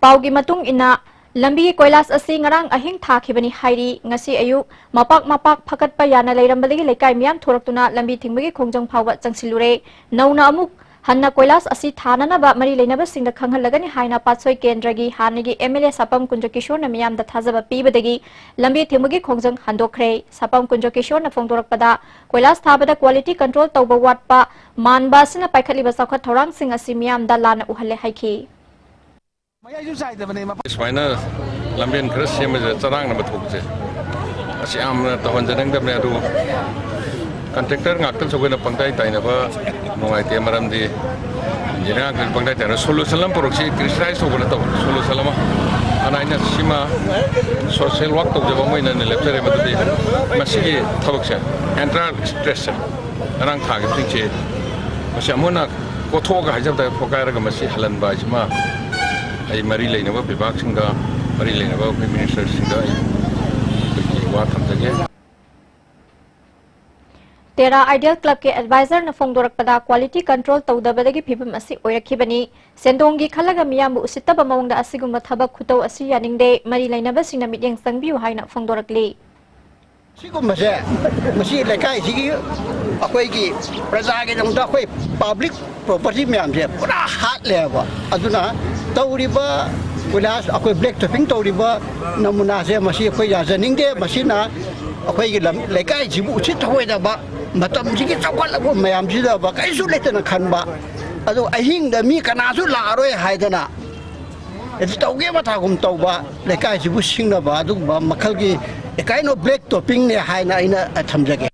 ꯄꯥꯎꯒꯤ ꯃꯇꯨꯡ ꯏꯟꯅ, ꯂꯝꯕꯤꯒꯤ ꯀꯣꯏꯂꯥꯁ ꯑꯁꯤ ꯉꯔꯥꯡ ꯑꯍꯤꯡ ꯊꯥꯈꯤꯕꯅꯤ ꯍꯥꯏꯔꯤ꯫ ꯉꯁꯤ ꯑꯌꯨꯛ ꯃꯄꯥꯛ ꯃꯄꯥꯛ ꯐꯒꯠꯄ ꯌꯥꯅ ꯂꯩꯔꯝꯕꯗꯒꯤ ꯂꯩꯀꯥꯏ ꯃꯤꯌꯥꯝ ꯊꯣꯔꯛꯇꯨꯅ ꯂꯝꯕꯤ ꯊꯤꯡꯕꯒꯤ ꯈꯣꯡꯖꯪ ꯐꯥꯎꯕ ꯆꯪꯁꯤꯜꯂꯨꯔꯦ꯫ ꯅꯧꯅ ꯑꯃꯨꯛ ꯍꯟꯅ ꯀꯣꯏꯂꯥꯁ ꯑꯁꯤ ꯊꯥꯅꯅꯕ ꯃꯔꯤ ꯂꯩꯅꯕꯁꯤꯡꯗ ꯈꯪꯍꯜꯂꯒꯅꯤ ꯍꯥꯏꯅ ꯄꯥꯠꯁꯣꯏ ꯀꯦꯟꯗ꯭ꯔꯒꯤ ꯍꯥꯟꯅꯒꯤ MLA ꯁꯥꯄꯝ ꯀꯨꯟꯖ ꯀꯤꯁꯣꯔꯅ ꯃꯤꯌꯥꯝꯗ ꯊꯥꯖꯕ ꯄꯤꯕꯗꯒꯤ ꯂꯝꯕꯤ ꯊꯤꯡꯕꯒꯤ ꯈꯣꯡꯖꯪ ꯍꯟꯗꯣꯛꯈ꯭ꯔꯦ꯫ ꯁꯥꯄꯝ ꯀꯨꯟꯖ ꯀꯤꯁꯣꯔꯅ ꯐꯣꯡꯗꯣꯔꯛꯄꯗ, ꯀꯣꯏꯂꯥꯁ ꯊꯥꯕꯗ ꯀ꯭ꯋꯥꯂꯤꯇꯤ ꯀꯟꯇ꯭ꯔꯣꯜ ꯇꯧꯕ ꯋꯥꯠꯄ ꯃꯥꯟꯕ ꯑꯁꯤꯅ ꯄꯥꯏꯈꯠꯂꯤꯕ ꯆꯥꯎꯈꯠ ꯊꯧꯔꯥꯡꯁꯤꯡ ꯑꯁꯤ ꯃꯤꯌꯥꯝꯗ ꯂꯥꯟꯅ ꯎꯍꯜꯂꯦ ꯍꯥꯏꯈꯤ꯫ ꯃꯌꯥꯏꯁꯨ ꯆꯥꯏꯗꯕꯅꯦ ꯃꯐꯝ꯫ ꯁꯨꯃꯥꯏꯅ ꯂꯝꯕꯦꯟ ꯈꯔ ꯁꯦꯝꯕꯁꯤꯗ ꯆꯔꯥꯡꯅꯕ ꯊꯣꯛꯄꯁꯦ, ꯑꯁꯤ ꯌꯥꯝꯅ ꯇꯧꯍꯟꯖꯅꯤꯡꯗꯕꯅꯦ꯫ ꯑꯗꯨ ꯀꯟꯇ꯭ꯔꯦꯛꯇꯔ ꯉꯥꯛꯇꯁꯨ ꯑꯩꯈꯣꯏꯅ ꯄꯪꯇꯥꯏ ꯇꯥꯏꯅꯕ ꯅꯨꯡꯉꯥꯏꯇꯦ꯫ ꯃꯔꯝꯗꯤ ꯏꯟꯖꯤꯅꯤꯌꯥꯔ ꯉꯥꯛꯇꯁꯨ ꯄꯪꯇꯥꯏ ꯇꯥꯏꯅꯕ꯫ ꯁꯣꯂꯨꯁꯟ ꯑꯃ ꯄꯨꯔꯛꯁꯤ, ꯀ꯭ꯔꯤꯇꯤꯁꯥꯏꯖ ꯇꯧꯕ ꯅꯠꯇꯕ, ꯁꯣꯂꯨꯁꯟ ꯑꯃ꯫ ꯑꯗꯨꯅ ꯑꯩꯅ ꯁꯤꯃ ꯁꯣꯁꯤꯌꯦꯜ ꯋꯥꯔꯛ ꯇꯧꯖꯕ ꯑꯃ ꯑꯣꯏꯅ ꯑꯩꯅ ꯂꯦꯞꯆꯔꯦ꯫ ꯃꯗꯨꯗꯤ ꯃꯁꯤꯒꯤ ꯊꯕꯛꯁꯦ, ꯑꯦꯟꯇꯥꯌꯔ ꯁ꯭ꯇ꯭ꯔꯦꯆꯁꯦ, ꯉꯔꯥꯡ ꯊꯥꯈꯤꯕꯁꯤꯡꯁꯦ, ꯃꯁꯤ ꯑꯃꯨꯛ ꯍꯟꯅ ꯀꯣꯊꯣꯛꯑꯒ ꯍꯥꯏꯖꯕ ꯇꯥꯔꯦ, ꯐꯣꯀꯥꯏꯔꯒ ꯃꯁꯤ ꯍꯜꯍꯟꯕ ꯍꯥꯏꯁꯤꯃ ꯑꯩ ꯃꯔꯤ ꯂꯩꯅꯕ ꯕꯤꯚꯥꯒꯁꯤꯡꯗ, ꯃꯔꯤ ꯂꯩꯅꯕ ꯑꯩꯈꯣꯏ ꯃꯤꯅꯤꯁꯇꯔꯁꯤꯡꯗ ꯑꯩ ꯑꯩꯈꯣꯏꯒꯤ ꯋꯥ ꯊꯝꯖꯒꯦ꯫ ꯇꯦꯔꯥ ꯑꯥꯏꯗꯤꯌꯦꯜ ꯀ꯭ꯂꯕꯀꯤ ꯑꯦꯗꯚꯥꯏꯖꯔꯅ ꯐꯣꯡꯗꯣꯔꯛꯄꯗ, ꯀ꯭ꯋꯥꯂꯤꯇꯤ ꯀꯟꯇ꯭ꯔꯣꯜ ꯇꯧꯗꯕꯗꯒꯤ ꯐꯤꯕꯝ ꯑꯁꯤ ꯑꯣꯏꯔꯛꯈꯤꯕꯅꯤ꯫ ꯁꯦꯟꯗꯣꯡꯒꯤ ꯈꯜꯂꯒ ꯃꯤꯌꯥꯝꯕꯨ ꯎꯁꯤꯠꯇꯕ ꯃꯑꯣꯡꯗ ꯑꯁꯤꯒꯨꯝꯕ ꯊꯕꯛ ꯈꯨꯇꯧ ꯑꯁꯤ ꯌꯥꯅꯤꯡꯗꯦ꯫ ꯃꯔꯤ ꯂꯩꯅꯕꯁꯤꯡꯅ ꯃꯤꯠꯌꯦꯡ ꯆꯪꯕꯤꯌꯨ ꯍꯥꯏꯅ ꯐꯣꯡꯗꯣꯔꯛꯂꯤ꯫ ꯁꯤꯒꯨꯝꯕꯁꯦ, ꯃꯁꯤ ꯂꯩꯀꯥꯏꯁꯤꯒꯤ, ꯑꯩꯈꯣꯏꯒꯤ ꯄ꯭ꯔꯖꯥꯒꯤꯗꯃꯛꯇ ꯑꯩꯈꯣꯏ ꯄꯕ꯭ꯂꯤꯛ ꯄ꯭ꯔꯣꯄꯔꯇꯤ ꯃꯌꯥꯝꯁꯦ ꯄꯨꯔꯥ ꯍꯥꯠꯂꯦꯕ꯫ ꯑꯗꯨꯅ ꯇꯧꯔꯤꯕ ꯀꯣꯏꯂꯥꯁ, ꯑꯩꯈꯣꯏ ꯕ꯭ꯂꯦꯛ ꯇꯣꯞꯄꯤꯡ ꯇꯧꯔꯤꯕ ꯅꯃꯨꯅꯥꯁꯦ, ꯃꯁꯤ ꯑꯩꯈꯣꯏ ꯌꯥꯖꯅꯤꯡꯗꯦ꯫ ꯃꯁꯤꯅ ꯑꯩꯈꯣꯏꯒꯤ ꯂꯝ, ꯂꯩꯀꯥꯏꯁꯤꯕꯨ ꯎꯁꯤꯠ ꯊꯑꯣꯏꯗꯕ, ꯃꯇꯝꯁꯤꯒꯤ ꯆꯥꯎꯈꯠꯂꯕ ꯃꯌꯥꯝꯁꯤꯗꯕ ꯀꯔꯤꯁꯨ ꯂꯩꯇꯅ ꯈꯟꯕ, ꯑꯗꯨ ꯑꯍꯤꯡꯗ ꯃꯤ ꯀꯅꯥꯁꯨ ꯂꯥꯛꯑꯔꯣꯏ ꯍꯥꯏꯗꯅ ꯇꯧꯒꯦ ꯃꯊꯥꯒꯨꯝ ꯇꯧꯕ, ꯂꯩꯀꯥꯏꯁꯤꯕꯨ ꯁꯤꯡꯅꯕ ꯑꯗꯨꯒꯨꯝꯕ ꯃꯈꯜꯒꯤ, a kind of black topping ꯅꯦ ꯍꯥꯏꯅ ꯑꯩꯅ ꯊꯝꯖꯒꯦ꯫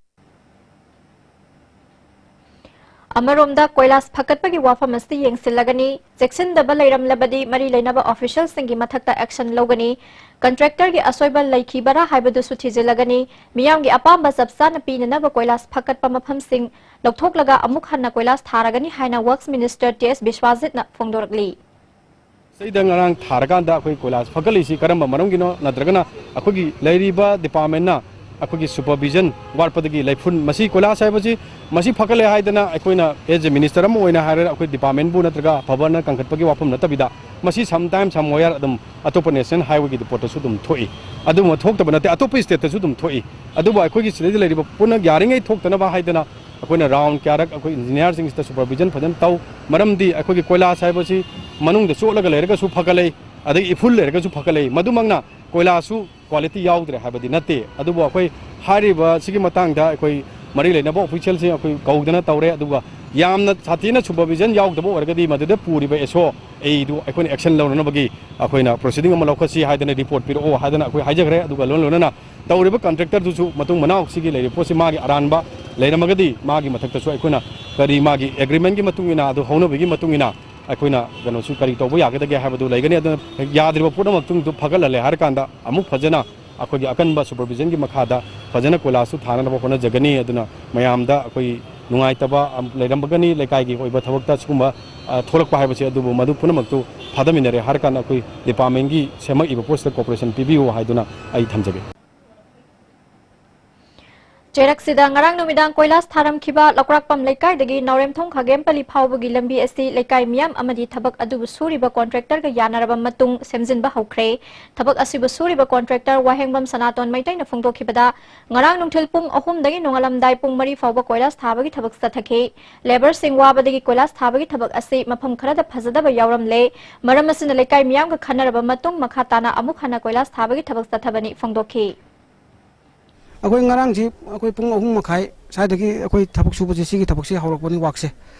ꯑꯃꯔꯣꯝꯗ ꯀꯣꯏꯂꯥꯁ ꯐꯒꯠꯄꯒꯤ ꯋꯥꯐꯝ ꯑꯁꯤ ꯌꯦꯡꯁꯤꯜꯂꯒꯅꯤ, ꯆꯦꯛꯁꯤꯟꯗꯕ ꯂꯩꯔꯝꯂꯕꯗꯤ ꯃꯔꯤ ꯂꯩꯅꯕ ꯑꯣꯐꯤꯁꯤꯌꯦꯜꯁꯤꯡꯒꯤ ꯃꯊꯛꯇ ꯑꯦꯛꯁꯟ ꯂꯧꯒꯅꯤ꯫ ꯀꯟꯇ꯭ꯔꯦꯛꯇꯔꯒꯤ ꯑꯁꯣꯏꯕ ꯂꯩꯈꯤꯕꯔꯥ ꯍꯥꯏꯕꯗꯨꯁꯨ ꯊꯤꯖꯤꯜꯂꯒꯅꯤ꯫ ꯃꯤꯌꯥꯝꯒꯤ ꯑꯄꯥꯝꯕ ꯆꯞ ꯆꯥꯅ ꯄꯤꯅꯅꯕ ꯀꯣꯏꯂꯥꯁ ꯐꯒꯠꯄ ꯃꯐꯝꯁꯤꯡ ꯂꯧꯊꯣꯛꯂꯒ ꯑꯃꯨꯛ ꯍꯟꯅ ꯀꯣꯏꯂꯥꯁ ꯊꯥꯔꯒꯅꯤ ꯍꯥꯏꯅ ꯋꯔꯛꯁ ꯃꯤꯅꯤꯁꯇꯔ ꯇꯤ ꯑꯦꯁ ꯕꯤꯁ꯭ꯋꯥꯖꯤꯠꯅ ꯐꯣꯡꯗꯣꯔꯛꯂꯤ꯫ ꯁꯤꯗ ꯉꯔꯥꯡ ꯊꯥꯔꯀꯥꯟꯗ ꯑꯩꯈꯣꯏ ꯀꯣꯏꯂꯥꯁ ꯐꯒꯠꯂꯤꯁꯤ ꯀꯔꯝꯕ ꯃꯔꯝꯒꯤꯅꯣ, ꯅꯠꯇ꯭ꯔꯒꯅ ꯑꯩꯈꯣꯏꯒꯤ ꯂꯩꯔꯤꯕ ꯗꯤꯄꯥꯔꯠꯃꯦꯟꯅ ꯑꯩꯈꯣꯏꯒꯤ ꯁꯨꯄꯔꯚꯤꯖꯟ ꯋꯥꯠꯄꯗꯒꯤ ꯂꯩꯐꯨꯟ, ꯃꯁꯤ ꯀꯣꯏꯂꯥꯁ ꯍꯥꯏꯕꯁꯤ ꯃꯁꯤ ꯐꯒꯠꯂꯦ ꯍꯥꯏꯗꯅ ꯑꯩꯈꯣꯏꯅ as a minister ꯑꯃ ꯑꯣꯏꯅ ꯍꯥꯏꯔꯒ ꯑꯩꯈꯣꯏ ꯗꯤꯄꯥꯔꯠꯃꯦꯟꯕꯨ ꯅꯠꯇ꯭ꯔꯒ ꯐꯕꯅ ꯀꯟꯈꯠꯄꯒꯤ ꯋꯥꯐꯝ ꯅꯠꯇꯕꯤꯗ, ꯃꯁꯤ sometime somewhere ꯑꯗꯨꯝ ꯑꯇꯣꯞꯄ ꯅꯦꯁꯅꯦꯜ ꯍꯥꯏꯋꯦꯒꯤ ꯔꯤꯄꯣꯔꯠꯇꯁꯨ ꯑꯗꯨꯝ ꯊꯣꯛꯏ꯫ ꯑꯗꯨꯒꯨꯝꯕ ꯊꯣꯛꯇꯕ ꯅꯠꯇꯦ, ꯑꯇꯣꯞꯄ ꯁ꯭ꯇꯦꯠꯇꯁꯨ ꯑꯗꯨꯝ ꯊꯣꯛꯏ꯫ ꯑꯗꯨꯕꯨ ꯑꯩꯈꯣꯏꯒꯤ ꯁꯤꯗꯩꯗ ꯂꯩꯔꯤꯕ ꯄꯨꯟꯅ ꯌꯥꯔꯤꯉꯩ ꯊꯣꯛꯇꯅꯕ ꯍꯥꯏꯗꯅ ꯑꯩꯈꯣꯏꯅ ꯔꯥꯎꯟ ꯀꯌꯥꯔꯛ ꯑꯩꯈꯣꯏ ꯏꯟꯖꯤꯅꯤꯌꯥꯔꯁꯤꯡꯁꯤꯗ ꯁꯨꯄꯔꯚꯤꯖꯟ ꯐꯖꯅ ꯇꯧ꯫ ꯃꯔꯝꯗꯤ ꯑꯩꯈꯣꯏꯒꯤ ꯀꯣꯏꯂꯥꯁ ꯍꯥꯏꯕꯁꯤ ꯃꯅꯨꯡꯗ ꯆꯣꯠꯂꯒ ꯂꯩꯔꯒꯁꯨ ꯐꯒꯠꯂꯛꯏ, ꯑꯗꯒꯤ ꯏꯐꯨꯜ ꯂꯩꯔꯒꯁꯨ ꯐꯒꯠꯂꯛꯏ꯫ ꯃꯗꯨꯃꯛꯅ ꯀꯣꯏꯂꯥꯁꯁꯨ ꯀ꯭ꯋꯥꯂꯤꯇꯤ ꯌꯥꯎꯗ꯭ꯔꯦ ꯍꯥꯏꯕꯗꯤ ꯅꯠꯇꯦ꯫ ꯑꯗꯨꯕꯨ ꯑꯩꯈꯣꯏ ꯍꯥꯏꯔꯤꯕ ꯁꯤꯒꯤ ꯃꯇꯥꯡꯗ ꯑꯩꯈꯣꯏ ꯃꯔꯤ ꯂꯩꯅꯕ ꯑꯣꯐꯤꯁꯤꯌꯦꯜꯁꯤꯡ ꯑꯩꯈꯣꯏ ꯀꯧꯗꯅ ꯇꯧꯔꯦ꯫ ꯑꯗꯨꯒ ꯌꯥꯝꯅ ꯁꯥꯊꯤꯅ ꯁꯨꯄꯔꯚꯤꯖꯟ ꯌꯥꯎꯗꯕ ꯑꯣꯏꯔꯒꯗꯤ ꯃꯗꯨꯗ ꯄꯨꯔꯤꯕ ꯑꯦꯁ ꯑꯣ ꯑꯩꯗꯨ ꯑꯩꯈꯣꯏꯅ ꯑꯦꯛꯁꯟ ꯂꯧꯅꯅꯕꯒꯤ ꯑꯩꯈꯣꯏꯅ ꯄ꯭ꯔꯣꯁꯤꯗꯤꯡ ꯑꯃ ꯂꯧꯈꯠꯁꯤ ꯍꯥꯏꯗꯅ ꯔꯤꯄꯣꯔꯠ ꯄꯤꯔꯛꯑꯣ ꯍꯥꯏꯗꯅ ꯑꯩꯈꯣꯏ ꯍꯥꯏꯖꯈ꯭ꯔꯦ꯫ ꯑꯗꯨꯒ ꯂꯣꯏꯅ ꯂꯣꯏꯅꯅ ꯇꯧꯔꯤꯕ ꯀꯟꯇ꯭ꯔꯦꯛꯇꯔꯗꯨꯁꯨ ꯃꯇꯨꯡ ꯃꯅꯥꯎ ꯁꯤꯒꯤ ꯂꯩꯔꯤꯕ ꯄꯣꯠꯁꯤ ꯃꯥꯒꯤ ꯑꯔꯥꯟꯕ ꯂꯩꯔꯝꯃꯒꯗꯤ ꯃꯥꯒꯤ ꯃꯊꯛꯇꯁꯨ ꯑꯩꯈꯣꯏꯅ ꯀꯔꯤ ꯃꯥꯒꯤ ꯑꯦꯒ꯭ꯔꯤꯃꯦꯟꯒꯤ ꯃꯇꯨꯡ ꯏꯟꯅ, ꯑꯗꯨ ꯍꯧꯅꯕꯤꯒꯤ ꯃꯇꯨꯡ ꯏꯟꯅ ꯑꯩꯈꯣꯏꯅ ꯀꯩꯅꯣꯁꯨ ꯀꯔꯤ ꯇꯧꯕ ꯌꯥꯒꯗꯒꯦ ꯍꯥꯏꯕꯗꯨ ꯂꯩꯒꯅꯤ꯫ ꯑꯗꯨꯅ ꯌꯥꯗ꯭ꯔꯤꯕ ꯄꯣꯠ ꯑꯃꯛꯇꯨꯡꯗꯨ ꯐꯒꯠꯍꯜꯂꯦ ꯍꯥꯏꯔꯀꯥꯟꯗ ꯑꯃꯨꯛ ꯐꯖꯅ ꯑꯩꯈꯣꯏꯒꯤ ꯑꯀꯟꯕ ꯁꯨꯄꯔꯚꯤꯖꯟꯒꯤ ꯃꯈꯥꯗ ꯐꯖꯅ ꯀꯣꯏꯂꯥꯁꯁꯨ ꯊꯥꯅꯅꯕ ꯍꯣꯠꯅꯖꯒꯅꯤ꯫ ꯑꯗꯨꯅ ꯃꯌꯥꯝꯗ ꯑꯩꯈꯣꯏ ꯅꯨꯡꯉꯥꯏꯇꯕ ꯑꯝ, ꯂꯩꯔꯝꯕꯒꯅꯤ, ꯂꯩꯀꯥꯏꯒꯤ ꯑꯣꯏꯕ ꯊꯕꯛꯇ ꯁꯤꯒꯨꯝꯕ, ꯑ, ꯊꯣꯛꯂꯛꯄ ꯍꯥꯏꯕꯁꯦ, ꯑꯗꯨꯕꯨ ꯃꯗꯨ ꯄꯨꯝꯅꯃꯛꯇꯨ ꯊꯥꯗꯃꯤꯟꯅꯔꯦ ꯍꯥꯏꯔꯀꯥꯟꯗ ꯑꯩꯈꯣꯏ ꯗꯤꯄꯥꯔꯠꯃꯦꯟꯒꯤ ꯁꯦꯝꯃꯛꯏꯕ ꯄꯣꯠꯁꯤꯗ ꯀꯣꯑꯣꯄꯔꯦꯁꯟ ꯄꯤꯕꯤꯌꯨ ꯍꯥꯏꯗꯨꯅ ꯑꯩ ꯊꯝꯖꯒꯦ꯫ ꯆꯩꯔꯛꯁꯤꯗ ꯉꯔꯥꯡ ꯅꯨꯃꯤꯗꯥꯡ ꯀꯣꯏꯂꯥꯁ ꯊꯥꯔꯝꯈꯤꯕ ꯂꯧꯀ꯭ꯔꯥꯛꯄꯝ ꯂꯩꯀꯥꯏꯗꯒꯤ ꯅꯥꯎꯔꯦꯝꯊꯣꯡ ꯈꯥꯒꯦꯝꯄꯜꯂꯤ ꯐꯥꯎꯕꯒꯤ ꯂꯝꯕꯤ ꯑꯁꯤ ꯂꯩꯀꯥꯏ ꯃꯤꯌꯥꯝ ꯑꯃꯗꯤ ꯊꯕꯛ ꯑꯗꯨꯕꯨ ꯁꯨꯔꯤꯕ ꯀꯣꯟꯇ꯭ꯔꯦꯛꯇꯔꯒ ꯌꯥꯅꯔꯕ ꯃꯇꯨꯡ ꯁꯦꯝꯖꯤꯟꯕ ꯍꯧꯈ꯭ꯔꯦ꯫ ꯊꯕꯛ ꯑꯁꯤꯕꯨ ꯁꯨꯔꯤꯕ ꯀꯣꯟꯇ꯭ꯔꯦꯛꯇꯔ ꯋꯥꯍꯦꯡꯕꯝ ꯁꯅꯥꯇꯣꯟ ꯃꯩꯇꯩꯅ ꯐꯣꯡꯗꯣꯛꯈꯤꯕꯗ, ꯉꯔꯥꯡ ꯅꯨꯡꯊꯤꯜ ꯄꯨꯡ ꯑꯍꯨꯝꯗꯒꯤ ꯅꯣꯡꯉꯥꯜꯂꯝꯗꯥꯏ ꯄꯨꯡ ꯃꯔꯤ ꯐꯥꯎꯕ ꯀꯣꯏꯂꯥꯁ ꯊꯥꯕꯒꯤ ꯊꯕꯛ ꯆꯠꯊꯈꯤ꯫ ꯂꯦꯕꯔꯁꯤꯡ ꯋꯥꯕꯗꯒꯤ ꯀꯣꯏꯂꯥꯁ ꯊꯥꯕꯒꯤ ꯊꯕꯛ ꯑꯁꯤ ꯃꯐꯝ ꯈꯔꯗ ꯐꯖꯗꯕ ꯌꯥꯎꯔꯝꯂꯦ꯫ ꯃꯔꯝ ꯑꯁꯤꯅ ꯂꯩꯀꯥꯏ ꯃꯤꯌꯥꯝꯒ ꯈꯟꯅꯔꯕ ꯃꯇꯨꯡ ꯃꯈꯥ ꯇꯥꯅ ꯑꯃꯨꯛ ꯍꯟꯅ ꯀꯣꯏꯂꯥꯁ ꯊꯥꯕꯒꯤ ꯊꯕꯛ ꯆꯠꯊꯕꯅꯤ ꯐꯣꯡꯗꯣꯛꯈꯤ꯫ ꯑꯩꯈꯣꯏ ꯉꯔꯥꯡꯁꯤ ꯑꯩꯈꯣꯏ ꯄꯨꯡ ꯑꯍꯨꯝ ꯃꯈꯥꯏ ꯁ꯭ꯋꯥꯏꯗꯒꯤ ꯑꯩꯈꯣꯏ ꯊꯕꯛ ꯁꯨꯕꯁꯦ, ꯁꯤꯒꯤ ꯊꯕꯛꯁꯤ ꯍꯧꯔꯛꯄꯅꯤ, ꯋꯥꯛꯁꯦ꯫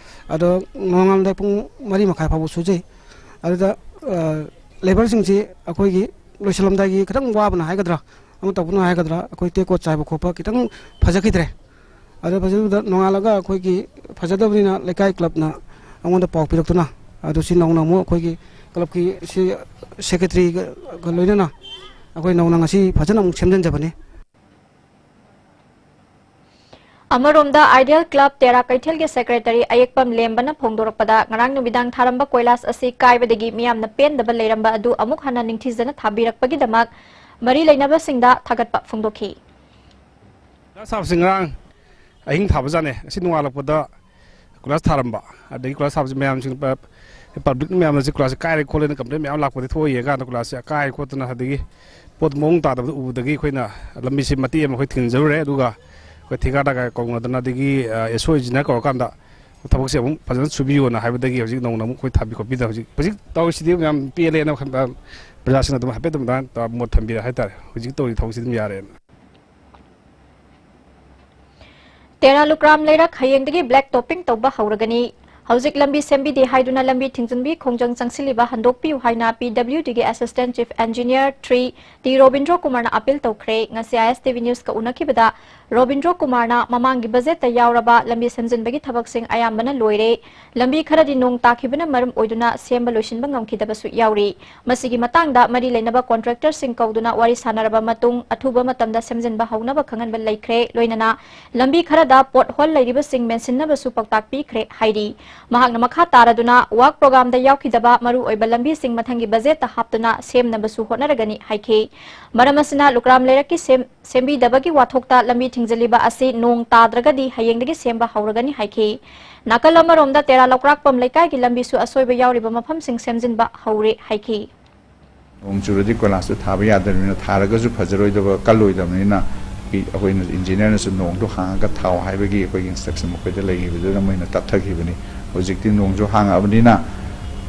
ꯑꯗꯣ ꯅꯣꯡꯉꯥꯜꯂꯝꯗꯥꯏ ꯄꯨꯡ ꯃꯔꯤ ꯃꯈꯥꯏ ꯐꯥꯎꯕ ꯁꯨꯖꯩ꯫ ꯑꯗꯨꯗ, ꯑ, ꯂꯦꯕꯔꯁꯤꯡꯁꯤ ꯑꯩꯈꯣꯏꯒꯤ ꯂꯣꯏꯁꯤꯜꯂꯝꯗꯥꯏꯒꯤ ꯈꯤꯇꯪ ꯋꯥꯕꯅ ꯍꯥꯏꯒꯗ꯭ꯔꯥ, ꯑꯃ ꯇꯧꯕꯅ ꯍꯥꯏꯒꯗ꯭ꯔꯥ, ꯑꯩꯈꯣꯏ ꯇꯦꯛꯀꯣꯠ ꯆꯥꯏꯕ ꯈꯣꯠꯄ ꯈꯤꯇꯪ ꯐꯖꯈꯤꯗ꯭ꯔꯦ꯫ ꯑꯗꯨ ꯐꯖꯅ ꯅꯣꯡꯉꯥꯜꯂꯒ ꯑꯩꯈꯣꯏꯒꯤ ꯐꯖꯗꯕꯅꯤꯅ ꯂꯩꯀꯥꯏ ꯀ꯭ꯂꯕꯅ ꯑꯩꯉꯣꯟꯗ ꯄꯥꯎ ꯄꯤꯔꯛꯇꯨꯅ, ꯑꯗꯨ ꯁꯤ ꯅꯧꯅ ꯑꯃꯨꯛ ꯑꯩꯈꯣꯏꯒꯤ ꯀ꯭ꯂꯕꯀꯤ ꯁꯤ ꯁꯦꯀ꯭ꯔꯦꯇꯔꯤꯒ ꯂꯣꯏꯅꯅ ꯑꯩꯈꯣꯏ ꯅꯧꯅ ꯉꯁꯤ ꯐꯖꯅ ꯑꯃꯨꯛ ꯁꯦꯝꯖꯤꯟꯖꯕꯅꯤ꯫ ꯑꯃꯔꯣꯝꯗ, ꯑꯥꯏꯗꯤꯌꯦꯜ ꯀ꯭ꯂꯕ ꯇꯦꯔꯥ ꯀꯩꯊꯦꯜꯒꯤ ꯁꯦꯀ꯭ꯔꯦꯇꯔꯤ ꯑꯌꯦꯛꯄꯝ ꯂꯦꯝꯕꯅ ꯐꯣꯡꯗꯣꯔꯛꯄꯗ, ꯉꯔꯥꯡ ꯅꯨꯃꯤꯗꯥꯡ ꯊꯥꯔꯝꯕ ꯀꯣꯏꯂꯥꯁ ꯑꯁꯤ ꯀꯥꯏꯕꯗꯒꯤ ꯃꯤꯌꯥꯝꯅ ꯄꯦꯟꯗꯕ ꯂꯩꯔꯝꯕ ꯑꯗꯨ ꯑꯃꯨꯛ ꯍꯟꯅ ꯅꯤꯡꯊꯤꯖꯅ ꯊꯥꯕꯤꯔꯛꯄꯒꯤꯗꯃꯛ ꯃꯔꯤ ꯂꯩꯅꯕꯁꯤꯡꯗ ꯊꯥꯒꯠꯄ ꯐꯣꯡꯗꯣꯛꯈꯤ꯫ ꯀꯣꯏꯂꯥꯁ ꯊꯥꯕꯁꯤ ꯉꯔꯥꯡ ꯑꯍꯤꯡ ꯊꯥꯕꯖꯥꯠꯅꯦ꯫ ꯉꯁꯤ ꯅꯣꯡꯉꯥꯜꯂꯛꯄꯗ ꯀꯣꯏꯂꯥꯁ ꯊꯥꯔꯝꯕ, ꯑꯗꯒꯤ ꯀꯣꯏꯂꯥꯁ ꯊꯥꯕꯁꯤ ꯃꯌꯥꯝꯁꯤꯡ, ꯄ-, ꯄꯕ꯭ꯂꯤꯛ ꯃꯌꯥꯝꯅ ꯁꯤ ꯀꯣꯏꯂꯥꯁꯁꯤ ꯀꯥꯏꯔꯦ ꯈꯣꯠꯂꯦꯅ ꯀꯝꯄ꯭ꯂꯦꯟ ꯃꯌꯥꯝ ꯂꯥꯛꯄꯗꯒꯤ ꯊꯣꯛꯑ ꯌꯦꯡꯉꯀꯥꯟꯗ ꯀꯣꯏꯂꯥꯁꯁꯤ ꯀꯥꯏ ꯈꯣꯠꯇꯅ, ꯑꯗꯒꯤ ꯄꯣꯠ ꯃꯑꯣꯡ ꯇꯥꯗꯕꯗꯨ ꯎꯕꯗꯒꯤ ꯑꯩꯈꯣꯏꯅ ꯂꯝꯕꯤꯁꯤ ꯃꯇꯦꯛ ꯑꯃ ꯑꯩꯈꯣꯏ ꯊꯤꯡꯖꯔꯨꯔꯦ꯫ ꯑꯗꯨꯒ ꯑꯩꯈꯣꯏ ꯊꯤꯀꯥꯗꯥꯔꯒ ꯀꯧꯅꯗꯅ, ꯑꯗꯒꯤ, ꯑ, ꯑꯦꯁ ꯑꯣ ꯏꯟꯖꯤꯅꯤꯌꯥꯔ ꯀꯧꯔꯀꯥꯟꯗ ꯊꯕꯛꯁꯦ ꯑꯃꯨꯛ ꯐꯖꯅ ꯁꯨꯕꯤꯌꯣꯅ ꯍꯥꯏꯕꯗꯒꯤ ꯍꯧꯖꯤꯛ ꯅꯧꯅ ꯑꯃꯨꯛ ꯑꯩꯈꯣꯏ ꯊꯥꯕꯤ ꯈꯣꯠꯄꯤꯗꯅ ꯍꯧꯖꯤꯛ, ꯍꯧꯖꯤꯛ ꯇꯧꯔꯤꯁꯤꯗꯤ ꯌꯥꯝ ꯄꯦꯜꯂꯦꯅ ꯈꯟꯕ, ꯄ꯭ꯔꯖꯥꯁꯤꯡꯅ ꯑꯗꯨꯝ ꯍꯥꯏꯐꯦꯠ ꯑꯗꯨꯃꯥꯏꯅ ꯇꯧꯔ ꯃꯣꯠ ꯊꯝꯕꯤꯔꯦ ꯍꯥꯏꯇꯥꯔꯦ꯫ ꯍꯧꯖꯤꯛ ꯇꯧꯔꯤ ꯊꯕꯛꯁꯤꯗꯤ ꯑꯗꯨꯝ ꯌꯥꯔꯦꯅ꯫ ꯇꯦꯔꯥ ꯂꯨꯀ꯭ꯔꯥꯝ ꯂꯩꯔꯛ ꯍꯌꯦꯡꯗꯒꯤ ꯕ꯭ꯂꯦꯛ ꯇꯣꯞꯄꯤꯡ ꯇꯧꯕ ꯍꯧꯔꯒꯅꯤ꯫ ꯍꯧꯖꯤꯛ ꯂꯝꯕꯤ ꯁꯦꯝꯕꯤꯗꯦ ꯍꯥꯏꯗꯨꯅ ꯂꯝꯕꯤ ꯊꯤꯡꯖꯤꯟꯕꯤ ꯈꯣꯡꯖꯪ ꯆꯪꯁꯤꯜꯂꯤꯕ ꯍꯟꯗꯣꯛꯄꯤꯌꯨ ꯍꯥꯏꯅ ꯄꯤ ꯗꯕ꯭ꯂꯤꯎ ꯗꯤꯒꯤ ꯑꯦꯁꯤꯁꯇꯦꯟꯠ ꯆꯤꯐ ꯏꯟꯖꯤꯅꯤꯌꯔ ꯊ꯭ꯔꯤ ꯇꯤ ꯔꯣꯕꯤꯟꯗ꯭ꯔꯣ ꯀꯨꯃꯥꯔꯅ ꯑꯥꯄꯤꯜ ꯇꯧꯈ꯭ꯔꯦ꯫ ꯉꯁꯤ ꯑꯥꯏ ꯑꯦꯁ ꯇꯤ ꯚꯤ ꯅ꯭ꯌꯨꯁꯀ ꯎꯅꯈꯤꯕꯗ ꯔꯣꯕꯤꯟꯗ꯭ꯔꯣ ꯀꯨꯃꯥꯔꯅ ꯃꯃꯥꯡꯒꯤ ꯕꯖꯦꯠꯇ ꯌꯥꯎꯔꯕ ꯂꯝꯕꯤ ꯁꯦꯝꯖꯤꯟꯕꯒꯤ ꯊꯕꯛꯁꯤꯡ ꯑꯌꯥꯝꯕꯅ ꯂꯣꯏꯔꯦ, ꯂꯝꯕꯤ ꯈꯔꯗꯤ ꯅꯣꯡ ꯇꯥꯈꯤꯕꯅ ꯃꯔꯝ ꯑꯣꯏꯗꯨꯅ ꯁꯦꯝꯕ ꯂꯣꯏꯁꯤꯟꯕ ꯉꯝꯈꯤꯗꯕꯁꯨ ꯌꯥꯎꯔꯤ꯫ ꯃꯁꯤꯒꯤ ꯃꯇꯥꯡꯗ ꯃꯔꯤ ꯂꯩꯅꯕ ꯀꯣꯟꯇ꯭ꯔꯦꯛꯇꯔꯁꯤꯡ ꯀꯧꯗꯨꯅ ꯋꯥꯔꯤ ꯁꯥꯟꯅꯔꯕ ꯃꯇꯨꯡ, ꯑꯊꯨꯕ ꯃꯇꯝꯗ ꯁꯦꯝꯖꯤꯟꯕ ꯍꯧꯅꯕ ꯈꯪꯍꯟꯕ ꯂꯩꯈ꯭ꯔꯦ꯫ ꯂꯣꯏꯅꯅ ꯂꯝꯕꯤ ꯈꯔꯗ ꯄꯣꯠ ꯍꯣꯜ ꯂꯩꯔꯤꯕꯁꯤꯡ ꯃꯦꯟꯁꯤꯟꯅꯕꯁꯨ ꯄꯥꯎꯇꯥꯛ ꯄꯤꯈ꯭ꯔꯦ ꯍꯥꯏꯔꯤ꯫ ꯃꯍꯥꯛꯅ ꯃꯈꯥ ꯇꯥꯔꯗꯨꯅ ꯋꯥꯔꯛ ꯄ꯭ꯔꯣꯒ꯭ꯔꯥꯝꯗ ꯌꯥꯎꯈꯤꯗꯕ ꯃꯔꯨ ꯑꯣꯏꯕ ꯂꯝꯕꯤꯁꯤꯡ ꯃꯊꯪꯒꯤ ꯕꯖꯦꯠꯇ ꯍꯥꯞꯇꯨꯅ ꯁꯦꯝꯅꯕꯁꯨ ꯍꯣꯠꯅꯔꯒꯅꯤ ꯍꯥꯏꯈꯤ꯫ ꯃꯔꯝ ꯑꯁꯤꯅ ꯂꯨꯀ꯭ꯔꯥꯝ ꯂꯩꯔꯛꯀꯤ ꯁꯦꯝ-, ꯁꯦꯝꯕꯤꯗꯕꯒꯤ ꯋꯥꯊꯣꯛꯇ ꯂꯝꯕꯤ ꯊꯤꯡꯖꯤꯜꯂꯤꯕ ꯑꯁꯤ ꯅꯣꯡ ꯇꯥꯗ꯭ꯔꯒꯗꯤ ꯍꯌꯦꯡꯗꯒꯤ ꯁꯦꯝꯕ ꯍꯧꯔꯒꯅꯤ ꯍꯥꯏꯈꯤ꯫ ꯅꯥꯀꯜ ꯑꯃꯔꯣꯝꯗ ꯇꯦꯔꯥ ꯂꯧꯀ꯭ꯔꯥꯛꯄꯝ ꯂꯩꯀꯥꯏꯒꯤ ꯂꯝꯕꯤꯁꯨ ꯑꯁꯣꯏꯕ ꯌꯥꯎꯔꯤꯕ ꯃꯐꯝꯁꯤꯡ ꯁꯦꯝꯖꯤꯟꯕ ꯍꯧꯔꯦ ꯍꯥꯏꯈꯤ꯫ ꯅꯣꯡ ꯆꯨꯔꯗꯤ ꯀꯣꯏꯂꯥꯁꯇꯨ ꯊꯥꯕ ꯌꯥꯗꯕꯅꯤꯅ, ꯊꯥꯔꯒꯁꯨ ꯐꯖꯔꯣꯏꯗꯕ, ꯀꯜꯂꯣꯏꯗꯕꯅꯤꯅ, ꯑꯩꯈꯣꯏꯅ ꯏꯟꯖꯤꯅꯤꯌꯔꯅꯁꯨ ꯅꯣꯡꯗꯣ ꯍꯥꯡꯉꯒ ꯊꯥꯎ ꯍꯥꯏꯕꯒꯤ ꯑꯩꯈꯣꯏꯒꯤ ꯏꯟꯁꯇ꯭ꯔꯛꯁꯟ ꯃꯈꯣꯏꯗ ꯂꯩꯈꯤꯕꯗꯨꯅ ꯃꯣꯏꯅ ꯇꯞꯊꯈꯤꯕꯅꯤ꯫ ꯍꯧꯖꯤꯛꯇꯤ ꯅꯣꯡꯁꯨ ꯍꯥꯡꯉꯛꯑꯕꯅꯤꯅ,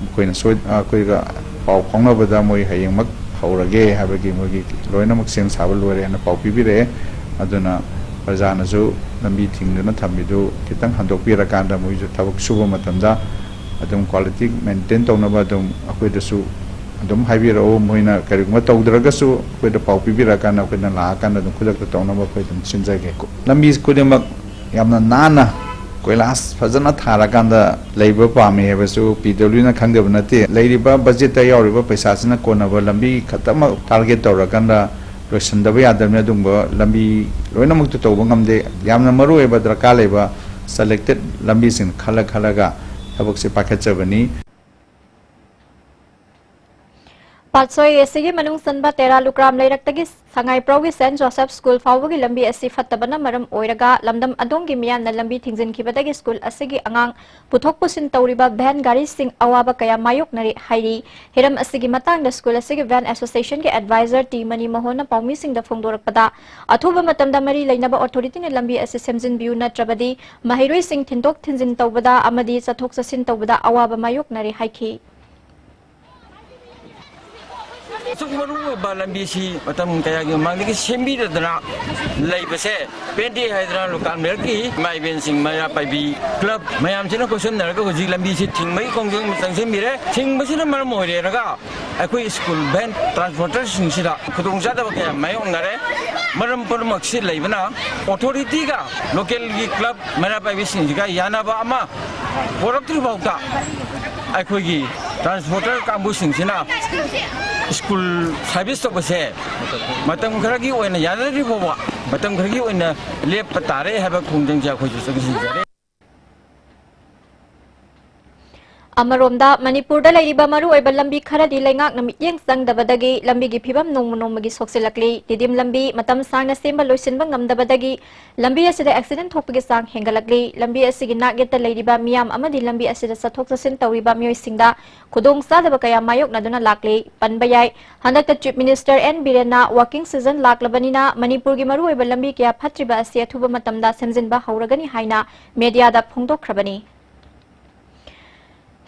ꯑꯩꯈꯣꯏꯅ ꯁꯣꯏ-, ꯑꯩꯈꯣꯏꯒ ꯄꯥꯎ ꯐꯥꯎꯅꯕꯗ ꯃꯣꯏ ꯍꯌꯦꯡꯃꯛ ꯍꯧꯔꯒꯦ ꯍꯥꯏꯕꯒꯤ ꯃꯣꯏꯒꯤ ꯂꯣꯏꯅꯃꯛ ꯁꯦꯝ ꯁꯥꯕ ꯂꯣꯏꯔꯦ ꯍꯥꯏꯅ ꯄꯥꯎ ꯄꯤꯕꯤꯔꯛꯑꯦ꯫ ꯑꯗꯨꯅ ꯄ꯭ꯔꯖꯥꯅꯁꯨ ꯂꯝꯕꯤ ꯊꯤꯡꯗꯨꯅ ꯊꯝꯃꯤꯗꯨ ꯈꯤꯇꯪ ꯍꯟꯗꯣꯛꯄꯤꯔꯀꯥꯟꯗ, ꯃꯣꯏꯁꯨ ꯊꯕꯛ ꯁꯨꯕ ꯃꯇꯝꯗ ꯑꯗꯨꯝ ꯀ꯭ꯋꯥꯂꯤꯇꯤ ꯃꯦꯟꯇꯦꯟ ꯇꯧꯅꯕ ꯑꯗꯨꯝ ꯑꯩꯈꯣꯏꯗꯁꯨ ꯑꯗꯨꯝ ꯍꯥꯏꯕꯤꯔꯛꯑꯣ꯫ ꯃꯣꯏꯅ ꯀꯔꯤꯒꯨꯝꯕ ꯇꯧꯗ꯭ꯔꯒꯁꯨ ꯑꯩꯈꯣꯏꯗ ꯄꯥꯎ ꯄꯤꯕꯤꯔꯛꯑꯀꯥꯟꯗ ꯑꯩꯈꯣꯏꯅ ꯂꯥꯛꯑꯀꯥꯟꯗ ꯑꯗꯨꯝ ꯈꯨꯗꯛꯇ ꯇꯧꯅꯕ ꯑꯩꯈꯣꯏ ꯑꯗꯨꯝ ꯁꯤꯟꯖꯒꯦ꯫ ꯂꯝꯕꯤ ꯈꯨꯗꯤꯡꯃꯛ ꯌꯥꯝꯅ ꯅꯥꯟꯅ ꯀꯣꯏꯂꯥꯁ ꯐꯖꯅ ꯊꯥꯔꯀꯥꯟꯗ ꯂꯩꯕ ꯄꯥꯝꯃꯤ ꯍꯥꯏꯕꯁꯨ ꯄꯤ ꯗꯕ꯭ꯂꯤꯎꯅ ꯈꯪꯗꯕ ꯅꯠꯇꯦ꯫ ꯂꯩꯔꯤꯕ ꯕꯖꯦꯠꯇ ꯌꯥꯎꯔꯤꯕ ꯄꯩꯁꯥꯁꯤꯅ ꯀꯣꯟꯅꯕ ꯂꯝꯕꯤ ꯈꯛꯇꯃꯛ ꯇꯥꯔꯒꯦꯠ ꯇꯧꯔꯀꯥꯟꯗ ꯂꯣꯏꯁꯤꯟꯗꯕ ꯌꯥꯗꯕꯅꯤ꯫ ꯑꯗꯨꯒꯨꯝꯕ ꯂꯝꯕꯤ ꯂꯣꯏꯅꯃꯛꯇ ꯇꯧꯕ ꯉꯝꯗꯦ꯫ ꯌꯥꯝꯅ ꯃꯔꯨ ꯑꯣꯏꯕ ꯗꯔꯀꯥꯔ ꯂꯩꯕ ꯁꯦꯂꯦꯛꯇꯦꯠ ꯂꯝꯕꯤꯁꯤꯡ ꯈꯜꯂ ꯈꯜꯂꯒ ꯊꯕꯛꯁꯦ ꯄꯥꯏꯈꯠꯆꯕꯅꯤ꯫ ꯄꯥꯠꯁꯣꯏ ꯑꯁꯤꯒꯤ ꯃꯅꯨꯡ ꯆꯟꯕ ꯇꯦꯔꯥ ꯂꯨꯀ꯭ꯔꯥꯝ ꯂꯩꯔꯛꯇꯒꯤ ꯁꯉꯥꯏꯄ꯭ꯔꯧꯒꯤ ꯁꯦꯟꯠ ꯖꯣꯁꯦꯐ ꯁ꯭ꯀꯨꯜ ꯐꯥꯎꯕꯒꯤ ꯂꯝꯕꯤ ꯑꯁꯤ ꯐꯠꯇꯕꯅ ꯃꯔꯝ ꯑꯣꯏꯔꯒ ꯂꯝꯗꯝ ꯑꯗꯣꯝꯒꯤ ꯃꯤꯌꯥꯝꯅ ꯂꯝꯕꯤ ꯊꯤꯡꯖꯤꯟꯈꯤꯕꯗꯒꯤ ꯁ꯭ꯀꯨꯜ ꯑꯁꯤꯒꯤ ꯑꯉꯥꯡ ꯄꯨꯊꯣꯛ ꯄꯨꯁꯤꯟ ꯇꯧꯔꯤꯕ ꯚꯦꯟ ꯒꯥꯔꯤꯁꯤꯡ ꯑꯋꯥꯕ ꯀꯌꯥ ꯃꯥꯌꯣꯛꯅꯔꯤ ꯍꯥꯏꯔꯤ꯫ ꯍꯤꯔꯝ ꯑꯁꯤꯒꯤ ꯃꯇꯥꯡꯗ ꯁ꯭ꯀꯨꯜ ꯑꯁꯤꯒꯤ ꯚꯦꯟ ꯑꯦꯁꯣꯁꯤꯌꯦꯁꯟꯒꯤ ꯑꯦꯗꯚꯥꯏꯖꯔ ꯇꯤ ꯃꯅꯤ ꯃꯣꯍꯣꯟꯅ ꯄꯥꯎꯃꯤꯁꯤꯡꯗ ꯐꯣꯡꯗꯣꯔꯛꯄꯗ, ꯑꯊꯨꯕ ꯃꯇꯝꯗ ꯃꯔꯤ ꯂꯩꯅꯕ ꯑꯣꯊꯣꯔꯤꯇꯤꯅ ꯂꯝꯕꯤ ꯑꯁꯤ ꯁꯦꯝꯖꯤꯟꯕꯤꯌꯨ, ꯅꯠꯇ꯭ꯔꯕꯗꯤ ꯃꯍꯩꯔꯣꯏꯁꯤꯡ ꯊꯤꯟꯗꯣꯛ ꯊꯤꯟꯖꯤꯟ ꯇꯧꯕꯗ ꯑꯃꯗꯤ ꯆꯠꯊꯣꯛ ꯆꯠꯁꯤꯟ ꯇꯧꯕꯗ ꯑꯋꯥꯕ ꯃꯥꯌꯣꯛꯅꯔꯦ ꯍꯥꯏꯈꯤ꯫ ꯑꯁꯨꯛ ꯃꯔꯨ ꯑꯣꯏꯕ ꯂꯝꯕꯤꯁꯤ ꯃꯇꯝ ꯀꯌꯥꯒꯤ ꯃꯃꯥꯡꯗꯒꯤ ꯁꯦꯝꯕꯤꯗꯗꯅ ꯂꯩꯕꯁꯦ ꯄꯦꯟꯗꯦ ꯍꯥꯏꯗꯅ ꯂꯨꯀ꯭ꯔꯥꯝ ꯂꯩꯔꯛꯀꯤ ꯏꯃꯥ ꯏꯕꯦꯟꯁꯤꯡ, ꯃꯩꯔꯥ ꯄꯥꯏꯕꯤ ꯀ꯭ꯂꯕ ꯃꯌꯥꯝꯁꯤꯅ ꯈꯣꯠꯆꯟꯅꯔꯒ ꯍꯧꯖꯤꯛ ꯂꯝꯕꯤꯁꯤ ꯊꯤꯡꯕꯒꯤ ꯈꯣꯡꯖꯪ ꯆꯪꯁꯤꯟꯕꯤꯔꯦ꯫ ꯊꯤꯡꯕꯁꯤꯅ ꯃꯔꯝ ꯑꯣꯏꯔꯦꯔꯒ ꯑꯩꯈꯣꯏ ꯁ꯭ꯀꯨꯜ ꯚꯦꯟ ꯇ꯭ꯔꯥꯟꯁꯄꯣꯔꯇꯔꯁꯤꯡꯁꯤꯗ ꯈꯨꯗꯣꯡꯆꯥꯗꯕ ꯀꯌꯥ ꯃꯥꯌꯣꯛꯅꯔꯦ꯫ ꯃꯔꯝ ꯄꯨꯝꯅꯃꯛꯁꯤ ꯂꯩꯕꯅ ꯑꯣꯊꯣꯔꯤꯇꯤꯒ ꯂꯣꯀꯦꯜꯒꯤ ꯀ꯭ꯂꯕ ꯃꯩꯔꯥ ꯄꯥꯏꯕꯤꯁꯤꯡꯁꯤꯒ ꯌꯥꯅꯕ ꯑꯃ ꯄꯣꯔꯛꯇ꯭ꯔꯤ ꯐꯥꯎꯗ ꯑꯩꯈꯣꯏꯒꯤ ꯇ꯭ꯔꯥꯟꯁꯄꯣꯔꯇꯔ ꯀꯥꯡꯕꯨꯁꯤꯡꯁꯤꯅ ꯁ꯭ꯀꯨꯜ ꯁꯥꯔꯚꯤꯁ ꯇꯧꯕꯁꯦ ꯃꯇꯝ ꯈꯔꯒꯤ ꯑꯣꯏꯅ ꯌꯥꯅꯗ꯭ꯔꯤ ꯐꯥꯎꯕ, ꯃꯇꯝ ꯈꯔꯒꯤ ꯑꯣꯏꯅ ꯂꯦꯞꯄ ꯇꯥꯔꯦ ꯍꯥꯏꯕ ꯈꯣꯡꯖꯪꯁꯦ ꯑꯩꯈꯣꯏꯁꯨ ꯆꯪꯁꯤꯟꯖꯔꯤ꯫ ꯑꯃꯔꯣꯝꯗ, ꯃꯅꯤꯄꯨꯔꯗ ꯂꯩꯔꯤꯕ ꯃꯔꯨꯑꯣꯏꯕ ꯂꯝꯕꯤ ꯈꯔꯗꯤ ꯂꯩꯉꯥꯛꯅ ꯃꯤꯠꯌꯦꯡ ꯆꯪꯗꯕꯗꯒꯤ ꯂꯝꯕꯤꯒꯤ ꯐꯤꯕꯝ ꯅꯣꯡꯃ ꯅꯣꯡꯃꯒꯤ ꯁꯣꯛꯆꯤꯜꯂꯛꯂꯤ꯫ ꯇꯤꯗꯤꯝ ꯂꯝꯕꯤ ꯃꯇꯝ ꯁꯥꯡꯅ ꯁꯦꯝꯕ ꯂꯣꯏꯁꯤꯟꯕ ꯉꯝꯗꯕꯗꯒꯤ ꯂꯝꯕꯤ ꯑꯁꯤꯗ ꯑꯦꯛꯁꯤꯗꯦꯟ ꯊꯣꯛꯄꯒꯤ ꯆꯥꯡ ꯍꯦꯟꯒꯠꯂꯛꯂꯤ꯫ ꯂꯝꯕꯤ ꯑꯁꯤꯒꯤ ꯅꯥꯛ ꯌꯦꯠꯇ ꯂꯩꯔꯤꯕ ꯃꯤꯌꯥꯝ ꯑꯃꯗꯤ ꯂꯝꯕꯤ ꯑꯁꯤꯗ ꯆꯠꯊꯣꯛ ꯆꯠꯁꯤꯟ ꯇꯧꯔꯤꯕ ꯃꯤꯑꯣꯏꯁꯤꯡꯗ ꯈꯨꯗꯣꯡꯆꯥꯗꯕ ꯀꯌꯥ ꯃꯥꯌꯣꯛꯅꯗꯨꯅ ꯂꯥꯛꯂꯤ꯫ ꯄꯟꯕ ꯌꯥꯏ, ꯍꯟꯗꯛꯇ ꯆꯤꯐ ꯃꯤꯅꯤꯁꯇꯔ ꯑꯦꯟ ꯕꯤꯔꯦꯟꯅ ꯋꯥꯀꯤꯡ ꯁꯤꯖꯟ ꯂꯥꯛꯂꯕꯅꯤꯅ ꯃꯅꯤꯄꯨꯔꯒꯤ ꯃꯔꯨꯑꯣꯏꯕ ꯂꯝꯕꯤ ꯀꯌꯥ ꯐꯠꯇ꯭ꯔꯤꯕ ꯑꯁꯤ ꯑꯊꯨꯕ ꯃꯇꯝꯗ ꯁꯦꯝꯖꯤꯟꯕ ꯍꯧꯔꯒꯅꯤ ꯍꯥꯏꯅ ꯃꯦꯗꯤꯌꯥꯗ ꯐꯣꯡꯗꯣꯛꯈ꯭ꯔꯕꯅꯤ꯫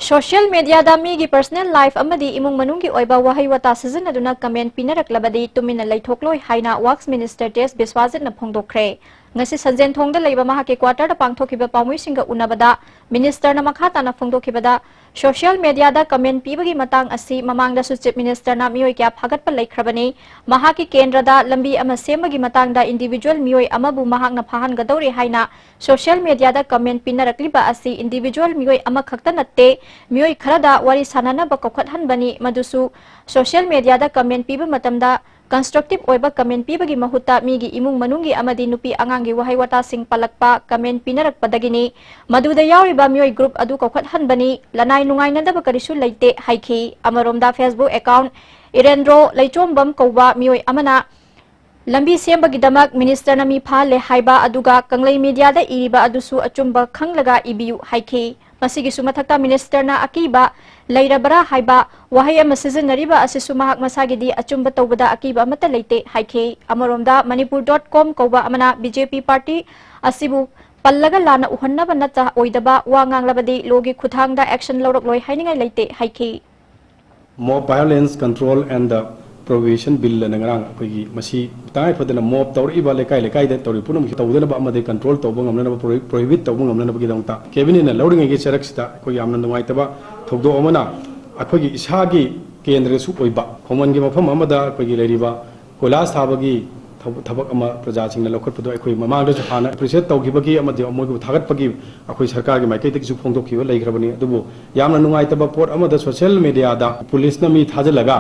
ꯁꯣꯁꯤꯌꯦꯜ ꯃꯦꯗꯤꯌꯥꯗ ꯃꯤꯒꯤ ꯄꯔꯁꯅꯦꯜ ꯂꯥꯏꯐ ꯑꯃꯗꯤ ꯏꯃꯨꯡ ꯃꯅꯨꯡꯒꯤ ꯑꯣꯏꯕ ꯋꯥꯍꯩ ꯋꯥꯇꯥ ꯁꯤꯖꯤꯟꯅꯗꯨꯅ ꯀꯃꯦꯟ ꯄꯤꯅꯔꯛꯂꯕꯗꯤ ꯇꯨꯃꯤꯟꯅ ꯂꯩꯊꯣꯛꯂꯣꯏ ꯍꯥꯏꯅ ꯋꯥꯛꯁ ꯃꯤꯅꯤꯁꯇꯔ ꯇꯤ ꯑꯦꯁ ꯕꯤꯁ꯭ꯋꯥꯖꯤꯠꯅ ꯐꯣꯡꯗꯣꯛꯈ꯭ꯔꯦ꯫ ꯉꯁꯤ ꯁꯟꯖꯦꯟꯊꯣꯡꯗ ꯂꯩꯕ ꯃꯍꯥꯛꯀꯤ ꯀ꯭ꯋꯥꯇꯔꯗ ꯄꯥꯡꯊꯣꯛꯈꯤꯕ ꯄꯥꯎꯃꯤꯁꯤꯡꯒ ꯎꯅꯕꯗ ꯃꯤꯅꯤꯁꯇꯔꯅ ꯃꯈꯥ ꯇꯥꯅ ꯐꯣꯡꯗꯣꯛꯈꯤꯕꯗ, ꯁꯣꯁꯤꯌꯦꯜ ꯃꯦꯗꯤꯌꯥꯗ ꯀꯃꯦꯟ ꯄꯤꯕꯒꯤ ꯃꯇꯥꯡ ꯑꯁꯤ ꯃꯃꯥꯡꯗꯁꯨ ꯆꯤꯐ ꯃꯤꯅꯤꯁꯇꯔꯅ ꯃꯤꯑꯣꯏ ꯀꯌꯥ ꯐꯥꯒꯠꯄ ꯂꯩꯈ꯭ꯔꯕꯅꯤ꯫ ꯃꯍꯥꯛꯀꯤ ꯀꯦꯟꯗ꯭ꯔꯗ ꯂꯝꯕꯤ ꯑꯃ ꯁꯦꯝꯕꯒꯤ ꯃꯇꯥꯡꯗ ꯏꯟꯗꯤꯚꯤꯖꯨꯋꯦꯜ ꯃꯤꯑꯣꯏ ꯑꯃꯕꯨ ꯃꯍꯥꯛꯅ ꯐꯥꯍꯟꯒꯗꯧꯔꯦ ꯍꯥꯏꯅ ꯁꯣꯁꯤꯌꯦꯜ ꯃꯦꯗꯤꯌꯥꯗ ꯀꯃꯦꯟ ꯄꯤꯅꯔꯛꯂꯤꯕ ꯑꯁꯤ ꯏꯟꯗꯤꯚꯤꯖꯨꯋꯦꯜ ꯃꯤꯑꯣꯏ ꯑꯃꯈꯛꯇ ꯅꯠꯇꯦ, ꯃꯤꯑꯣꯏ ꯈꯔꯗ ꯋꯥꯔꯤ ꯁꯥꯟꯅꯅꯕ ꯀꯧꯈꯠꯍꯟꯕꯅꯤ, ꯃꯗꯨꯁꯨ ꯁꯣꯁꯤꯌꯦꯜ ꯃꯦꯗꯤꯌꯥꯗ ꯀꯃꯦꯟ ꯄꯤꯕ ꯃꯇꯝꯗ ꯀꯟꯁꯇ꯭ꯔꯛꯇꯤꯚ ꯑꯣꯏꯕ ꯀꯃꯦꯟ ꯄꯤꯕꯒꯤ ꯃꯍꯨꯠꯇ ꯃꯤꯒꯤ ꯏꯃꯨꯡ ꯃꯅꯨꯡꯒꯤ ꯑꯃꯗꯤ ꯅꯨꯄꯤ ꯑꯉꯥꯡꯒꯤ ꯋꯥꯍꯩ ꯋꯥꯇꯥꯁꯤꯡ ꯄꯜꯂꯛꯄ ꯀꯃꯦꯟ ꯄꯤꯅꯔꯛꯄꯗꯒꯤꯅꯤ꯫ ꯃꯗꯨꯗ ꯌꯥꯎꯔꯤꯕ ꯃꯤꯑꯣꯏ ꯒ꯭ꯔꯨꯞ ꯑꯗꯨ ꯀꯧꯈꯠꯍꯟꯕꯅꯤ꯫ ꯂꯅꯥꯏ ꯅꯨꯡꯉꯥꯏꯅꯗꯕ ꯀꯔꯤꯁꯨ ꯂꯩꯇꯦ ꯍꯥꯏꯈꯤ꯫ ꯑꯃꯔꯣꯝꯗ Facebook ꯑꯦꯀꯥꯎꯟ ꯏꯔꯦꯟꯗ꯭ꯔꯣ ꯂꯩꯆꯣꯝꯕꯝ ꯀꯧꯕ ꯃꯤꯑꯣꯏ ꯑꯃꯅ ꯂꯝꯕꯤ ꯁꯦꯝꯕꯒꯤꯗꯃꯛ ꯃꯤꯅꯤꯁꯇꯔꯅ ꯃꯤ ꯐꯥꯍꯜꯂꯦ ꯍꯥꯏꯕ ꯑꯗꯨꯒ ꯀꯪꯂꯩ ꯃꯦꯗꯤꯌꯥꯗ ꯏꯔꯤꯕ ꯑꯗꯨꯁꯨ ꯑꯆꯨꯝꯕ ꯈꯪꯂꯒ ꯏꯕꯤꯌꯨ ꯍꯥꯏꯈꯤ꯫ ꯃꯁꯤꯒꯤꯁꯨ ꯃꯊꯛꯇ ꯃꯤꯅꯤꯁꯇꯔꯅ ꯑꯀꯤꯕ ꯂꯩꯔꯕ꯭ꯔꯥ ꯍꯥꯏꯕ ꯋꯥꯍꯩ ꯑꯃ ꯁꯤꯖꯤꯟꯅꯔꯤꯕ ꯑꯁꯤꯁꯨ ꯃꯍꯥꯛ ꯃꯁꯥꯒꯤꯗꯤ ꯑꯆꯨꯝꯕ ꯇꯧꯕꯗ ꯑꯀꯤꯕ ꯑꯃꯠꯇ ꯂꯩꯇꯦ ꯍꯥꯏꯈꯤ꯫ ꯑꯃꯔꯣꯝꯗ ꯃꯅꯤꯄꯨꯔ ꯗꯣꯠ ꯀꯣꯝ ꯀꯧꯕ ꯑꯃꯅ ꯕꯤ ꯖꯦ ꯄꯤ ꯄꯥꯔꯇꯤ ꯑꯁꯤꯕꯨ ꯄꯜꯂꯒ ꯂꯥꯟꯅ ꯎꯍꯟꯅꯕ ꯅꯠꯇ ꯑꯣꯏꯗꯕ ꯋꯥ ꯉꯥꯡꯂꯕꯗꯤ ꯂꯣꯒꯤ ꯈꯨꯠꯊꯥꯡꯗ ꯑꯦꯛꯁꯟ ꯂꯧꯔꯛꯂꯣꯏ ꯍꯥꯏꯅꯤꯡꯉꯥꯏ ꯂꯩꯇꯦ ꯍꯥꯏꯈꯤ꯫ Mob Violence Control and the Prohibition Bill ꯑꯅ ꯉꯔꯥꯡ ꯑꯩꯈꯣꯏꯒꯤ ꯃꯁꯤ ꯇꯉꯥꯏ ꯐꯗꯅ ꯃꯣꯞ ꯇꯧꯔꯛꯏꯕ ꯂꯩꯀꯥꯏ ꯂꯩꯀꯥꯏꯗ ꯇꯧꯔꯤꯕ ꯄꯨꯝꯅꯃꯛꯁꯤ ꯇꯧꯗꯅꯕ ꯑꯃꯗꯤ ꯀꯟꯇ꯭ꯔꯣꯜ ꯇꯧꯕ ꯉꯝꯅꯅꯕ, ꯄ꯭ꯔꯣꯍꯤ-, ꯄ꯭ꯔꯣꯍꯤꯕꯤꯠ ꯇꯧꯕ ꯉꯝꯅꯅꯕꯒꯤꯗꯃꯛꯇ ꯀꯦꯕꯤꯅꯦꯠꯅ ꯂꯧꯔꯤꯉꯩꯒꯤ ꯆꯔꯛꯁꯤꯗ ꯑꯩꯈꯣꯏ ꯌꯥꯝꯅ ꯅꯨꯡꯉꯥꯏꯇꯕ ꯊꯧꯗꯣꯛ ꯑꯃꯅ ꯑꯩꯈꯣꯏꯒꯤ ꯏꯁꯥꯒꯤ ꯀꯦꯟꯗ꯭ꯔꯁꯨ ꯑꯣꯏꯕ ꯈꯣꯡꯃꯟꯒꯤ ꯃꯐꯝ ꯑꯃꯗ ꯑꯩꯈꯣꯏꯒꯤ ꯂꯩꯔꯤꯕ ꯀꯣꯏꯂꯥꯁ ꯊꯥꯕꯒꯤ ꯊꯕ-, ꯊꯕꯛ ꯑꯃ ꯄ꯭ꯔꯖꯥꯁꯤꯡꯅ ꯂꯧꯈꯠꯄꯗꯣ ꯑꯩꯈꯣꯏ ꯃꯃꯥꯡꯗꯁꯨ ꯍꯥꯟꯅ ꯑꯦꯄ꯭ꯔꯤꯁꯤꯌꯦꯠ ꯇꯧꯈꯤꯕꯒꯤ ꯑꯃꯗꯤ ꯃꯣꯏꯕꯨ ꯊꯥꯒꯠꯄꯒꯤ ꯑꯩꯈꯣꯏ ꯁꯔꯀꯥꯔꯒꯤ ꯃꯥꯏꯀꯩꯗꯒꯤꯁꯨ ꯐꯣꯡꯗꯣꯛꯈꯤꯕ ꯂꯩꯈ꯭ꯔꯕꯅꯤ꯫ ꯑꯗꯨꯕꯨ ꯌꯥꯝꯅ ꯅꯨꯡꯉꯥꯏꯇꯕ ꯄꯣꯠ ꯑꯃꯗ ꯁꯣꯁꯤꯌꯦꯜ ꯃꯦꯗꯤꯌꯥꯗ ꯄꯨꯂꯤꯁꯅ ꯃꯤ ꯊꯥꯖꯤꯜꯂꯒ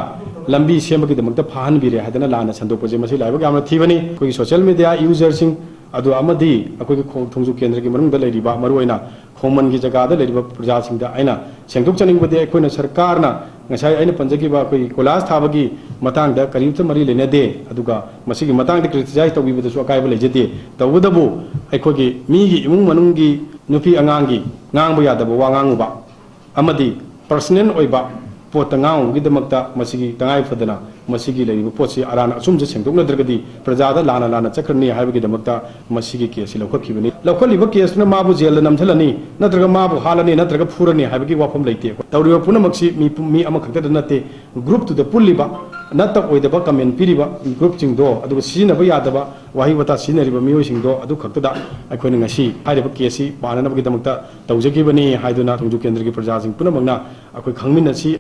ꯂꯝꯕꯤ ꯁꯦꯝꯕꯒꯤꯗꯃꯛꯇ ꯐꯥꯍꯟꯕꯤꯔꯦ ꯍꯥꯏꯗꯅ ꯂꯥꯟꯅ ꯁꯟꯗꯣꯛꯄꯁꯦ ꯃꯁꯤ ꯂꯥꯏꯕꯛ ꯌꯥꯝꯅ ꯊꯤꯕꯅꯤ꯫ ꯑꯩꯈꯣꯏꯒꯤ ꯁꯣꯁꯤꯌꯦꯜ ꯃꯦꯗꯤꯌꯥ ꯌꯨꯖꯔꯁꯤꯡ ꯑꯗꯨ ꯑꯃꯗꯤ ꯑꯩꯈꯣꯏꯒꯤ ꯈꯣꯡ-, ꯊꯣꯡꯖꯨ ꯀꯦꯟꯗ꯭ꯔꯒꯤ ꯃꯅꯨꯡꯗ ꯂꯩꯔꯤꯕ ꯃꯔꯨꯑꯣꯏꯅ ꯈꯣꯡꯃꯟꯒꯤ ꯖꯒꯥꯗ ꯂꯩꯔꯤꯕ ꯄ꯭ꯔꯖꯥꯁꯤꯡꯗ ꯑꯩꯅ ꯁꯦꯡꯗꯣꯛꯆꯅꯤꯡꯕꯗꯤ ꯑꯩꯈꯣꯏꯅ ꯁꯔꯀꯥꯔꯅ ꯉꯁꯥꯏ ꯑꯩꯅ ꯄꯟꯖꯈꯤꯕ ꯑꯩꯈꯣꯏꯒꯤ ꯀꯣꯏꯂꯥꯁ ꯊꯥꯕꯒꯤ ꯃꯇꯥꯡꯗ ꯀꯔꯤꯝꯇ ꯃꯔꯤ ꯂꯩꯅꯗꯦ꯫ ꯑꯗꯨꯒ ꯃꯁꯤꯒꯤ ꯃꯇꯥꯡꯗ ꯀ꯭ꯔꯤꯇꯤꯁꯥꯏꯖ ꯇꯧꯕꯤꯕꯗꯁꯨ ꯑꯀꯥꯏꯕ ꯂꯩꯖꯗꯦ꯫ ꯇꯧꯕꯇꯕꯨ ꯑꯩꯈꯣꯏꯒꯤ ꯃꯤꯒꯤ ꯏꯃꯨꯡ ꯃꯅꯨꯡꯒꯤ ꯅꯨꯄꯤ ꯑꯉꯥꯡꯒꯤ ꯉꯥꯡꯕ ꯌꯥꯗꯕ ꯋꯥ ꯉꯥꯡꯉꯨꯕ ꯑꯃꯗꯤ ꯄꯔꯁꯅꯦꯜ ꯑꯣꯏꯕ ꯄꯣꯠꯇ ꯉꯥꯡꯉꯨꯕꯒꯤꯗꯃꯛꯇ ꯃꯁꯤꯒꯤ ꯇꯉꯥꯏ ꯐꯗꯅ ꯃꯁꯤꯒꯤ ꯂꯩꯔꯤꯕ ꯄꯣꯠꯁꯤ ꯑꯔꯥꯟ ꯑꯆꯨꯝꯁꯦ ꯁꯦꯡꯗꯣꯛꯅꯗ꯭ꯔꯒꯗꯤ ꯄ꯭ꯔꯖꯥꯗ ꯂꯥꯟꯅ ꯂꯥꯟꯅ ꯆꯠꯈ꯭ꯔꯅꯤ ꯍꯥꯏꯕꯒꯤꯗꯃꯛꯇ ꯃꯁꯤꯒꯤ ꯀꯦꯁꯁꯤ ꯂꯧꯈꯠꯈꯤꯕꯅꯤ꯫ ꯂꯧꯈꯠꯂꯤꯕ ꯀꯦꯁꯇꯨꯅ ꯃꯥꯕꯨ ꯖꯦꯜꯗ ꯅꯝꯊꯜꯂꯅꯤ, ꯅꯠꯇ꯭ꯔꯒ ꯃꯥꯕꯨ ꯍꯥꯠꯂꯅꯤ, ꯅꯠꯇ꯭ꯔꯒ ꯐꯨꯔꯅꯤ ꯍꯥꯏꯕꯒꯤ ꯋꯥꯐꯝ ꯂꯩꯇꯦ꯫ ꯇꯧꯔꯤꯕ ꯄꯨꯝꯅꯃꯛꯁꯤ ꯃꯤ, ꯃꯤ ꯑꯃꯈꯛꯇꯗ ꯅꯠꯇꯦ, ꯒ꯭ꯔꯨꯞꯇꯨꯗ ꯄꯨꯜꯂꯤꯕ ꯅꯠꯇ ꯑꯣꯏꯗꯕ ꯀꯃꯦꯟ ꯄꯤꯔꯤꯕ ꯒ꯭ꯔꯨꯞꯁꯤꯡꯗꯣ, ꯑꯗꯨꯒ ꯁꯤꯖꯤꯟꯅꯕ ꯌꯥꯗꯕ ꯋꯥꯍꯩ ꯋꯥꯇꯥ ꯁꯤꯖꯤꯟꯅꯔꯤꯕ ꯃꯤꯑꯣꯏꯁꯤꯡꯗꯣ, ꯑꯗꯨ ꯈꯛꯇꯗ ꯑꯩꯈꯣꯏꯅ ꯉꯁꯤ ꯍꯥꯏꯔꯤꯕ ꯀꯦꯁꯁꯤ ꯄꯥꯅꯅꯕꯒꯤꯗꯃꯛꯇ ꯇꯧꯖꯈꯤꯕꯅꯤ ꯍꯥꯏꯗꯨꯅ ꯊꯣꯡꯖꯨ ꯀꯦꯟꯗ꯭ꯔꯒꯤ ꯄ꯭ꯔꯖꯥꯁꯤꯡ ꯄꯨꯝꯅꯃꯛꯅ ꯑꯩꯈꯣꯏ ꯈꯪꯃꯤꯟꯅꯁꯤ꯫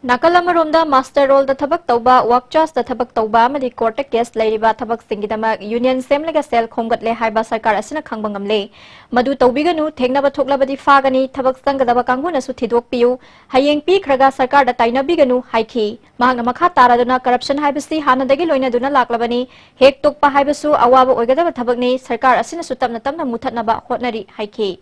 ꯅꯥꯀꯜ ꯑꯃꯔꯣꯝꯗ ꯃꯥꯁꯇꯔ ꯔꯣꯜꯗ ꯊꯕꯛ ꯇꯧꯕ, ꯋꯥꯛ ꯆꯥꯔꯖꯇ ꯊꯕꯛ ꯇꯧꯕ ꯑꯃꯗꯤ ꯀꯣꯔꯠꯇ ꯀꯦꯁ ꯂꯩꯔꯤꯕ ꯊꯕꯛꯁꯤꯡꯒꯤꯗꯃꯛ ꯌꯨꯅꯤꯌꯟ ꯁꯦꯝꯂꯒ ꯁꯦꯜ ꯈꯣꯝꯒꯠꯂꯦ ꯍꯥꯏꯕ ꯁꯔꯀꯥꯔ ꯑꯁꯤꯅ ꯈꯪꯕ ꯉꯝꯂꯦ꯫ ꯃꯗꯨ ꯇꯧꯕꯤꯒꯅꯨ, ꯊꯦꯡꯅꯕ ꯊꯣꯛꯂꯕꯗꯤ ꯐꯥꯒꯅꯤ, ꯊꯕꯛ ꯆꯪꯒꯗꯕ ꯀꯥꯡꯕꯨꯅꯁꯨ ꯊꯤꯗꯣꯛꯄꯤꯌꯨ, ꯍꯌꯦꯡ ꯄꯤꯈ꯭ꯔꯒ ꯁꯔꯀꯥꯔꯗ ꯇꯥꯏꯅꯕꯤꯒꯅꯨ ꯍꯥꯏꯈꯤ꯫ ꯃꯍꯥꯛꯅ ꯃꯈꯥ ꯇꯥꯔꯗꯨꯅ ꯀꯔꯞꯁꯟ ꯍꯥꯏꯕꯁꯤ ꯍꯥꯟꯅꯗꯒꯤ ꯂꯣꯏꯅꯗꯨꯅ ꯂꯥꯛꯂꯕꯅꯤ, ꯍꯦꯛ ꯇꯣꯛꯄ ꯍꯥꯏꯕꯁꯨ ꯑꯋꯥꯕ ꯑꯣꯏꯒꯗꯕ ꯊꯕꯛꯅꯤ, ꯁꯔꯀꯥꯔ ꯑꯁꯤꯅꯁꯨ ꯇꯞꯅ ꯇꯞꯅ ꯃꯨꯊꯠꯅꯕ ꯍꯣꯠꯅꯔꯤ ꯍꯥꯏꯈꯤ꯫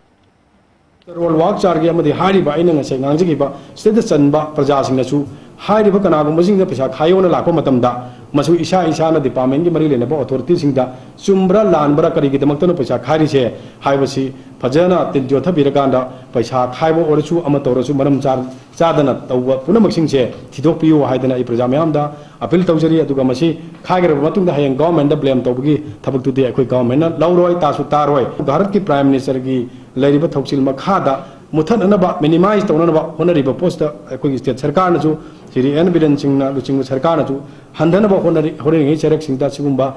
ꯔꯣꯜ ꯋꯥꯛ ꯆꯥꯔꯒꯤ ꯑꯃꯗꯤ ꯍꯥꯏꯔꯤꯕ ꯑꯩꯅ ꯉꯁꯥꯏ ꯉꯥꯡꯖꯈꯤꯕ ꯁꯤꯗ ꯆꯟꯕ ꯄ꯭ꯔꯖꯥꯁꯤꯡꯅꯁꯨ ꯍꯥꯏꯔꯤꯕ ꯀꯅꯥꯒꯨꯝꯕꯁꯤꯡꯗ ꯄꯩꯁꯥ ꯈꯥꯏꯌꯣꯅ ꯂꯥꯛꯄ ꯃꯇꯝꯗ ꯃꯁꯨ ꯏꯁꯥ ꯏꯁꯥꯅ ꯗꯤꯄꯥꯔꯠꯃꯦꯟꯒꯤ ꯃꯔꯤ ꯂꯩꯅꯕ ꯑꯣꯊꯣꯔꯤꯇꯤꯁꯤꯡꯗ ꯆꯨꯝꯕ꯭ꯔꯥ ꯂꯥꯟꯕ꯭ꯔꯥ, ꯀꯔꯤꯒꯤꯗꯃꯛꯇꯅꯣ ꯄꯩꯁꯥ ꯈꯥꯏꯔꯤꯁꯦ ꯍꯥꯏꯕꯁꯤ ꯐꯖꯅ ꯇꯤꯟ ꯌꯣꯠꯊꯕꯤꯔꯀꯥꯟꯗ ꯄꯩꯁꯥ ꯈꯥꯏꯕ ꯑꯣꯏꯔꯁꯨ ꯑꯃ ꯇꯧꯔꯁꯨ ꯃꯔꯝ ꯆꯥ-, ꯆꯥꯗꯅ ꯇꯧꯕ ꯄꯨꯝꯅꯃꯛꯁꯤꯡꯁꯦ ꯊꯤꯗꯣꯛꯄꯤꯌꯨ ꯍꯥꯏꯗꯅ ꯑꯩ ꯄ꯭ꯔꯖꯥ ꯃꯌꯥꯝꯗ ꯑꯄꯤꯜ ꯇꯧꯖꯔꯤ꯫ ꯑꯗꯨꯒ ꯃꯁꯤ ꯈꯥꯏꯈ꯭ꯔꯕ ꯃꯇꯨꯡꯗ ꯍꯌꯦꯡ ꯒꯚꯔꯟꯃꯦꯟꯗ ꯕ꯭ꯂꯦꯝ ꯇꯧꯕꯒꯤ ꯊꯕꯛꯇꯨꯗꯤ ꯑꯩꯈꯣꯏ ꯒꯚꯔꯟꯃꯦꯟꯅ ꯂꯧꯔꯣꯏ, ꯇꯥꯁꯨ ꯇꯥꯔꯣꯏ꯫ ꯚꯥꯔꯠꯀꯤ ꯄ꯭ꯔꯥꯏꯝ ꯃꯤꯅꯤꯁꯇꯔꯒꯤ ꯂꯩꯔꯤꯕ ꯊꯧꯁꯤꯜ ꯃꯈꯥꯗ ꯃꯨꯊꯠꯅꯅꯕ, ꯃꯤꯅꯤꯃꯥꯏꯖ ꯇꯧꯅꯅꯕ ꯍꯣꯠꯅꯔꯤꯕ ꯄꯣꯠꯁꯤꯗ ꯑꯩꯈꯣꯏꯒꯤ ꯁ꯭ꯇꯦꯠ ꯁꯔꯀꯥꯔꯅꯁꯨ, ꯁ꯭ꯔꯤ ꯑꯦꯟ ꯕꯤꯔꯦꯟ ꯁꯤꯡꯅ ꯂꯨꯆꯤꯡꯕ ꯁꯔꯀꯥꯔꯅꯁꯨ ꯍꯟꯊꯅꯕ ꯍꯣꯠꯅꯔꯤ꯫ ꯍꯣꯠꯅꯔꯤꯉꯩ ꯆꯩꯔꯛꯁꯤꯡꯗ ꯁꯤꯒꯨꯝꯕ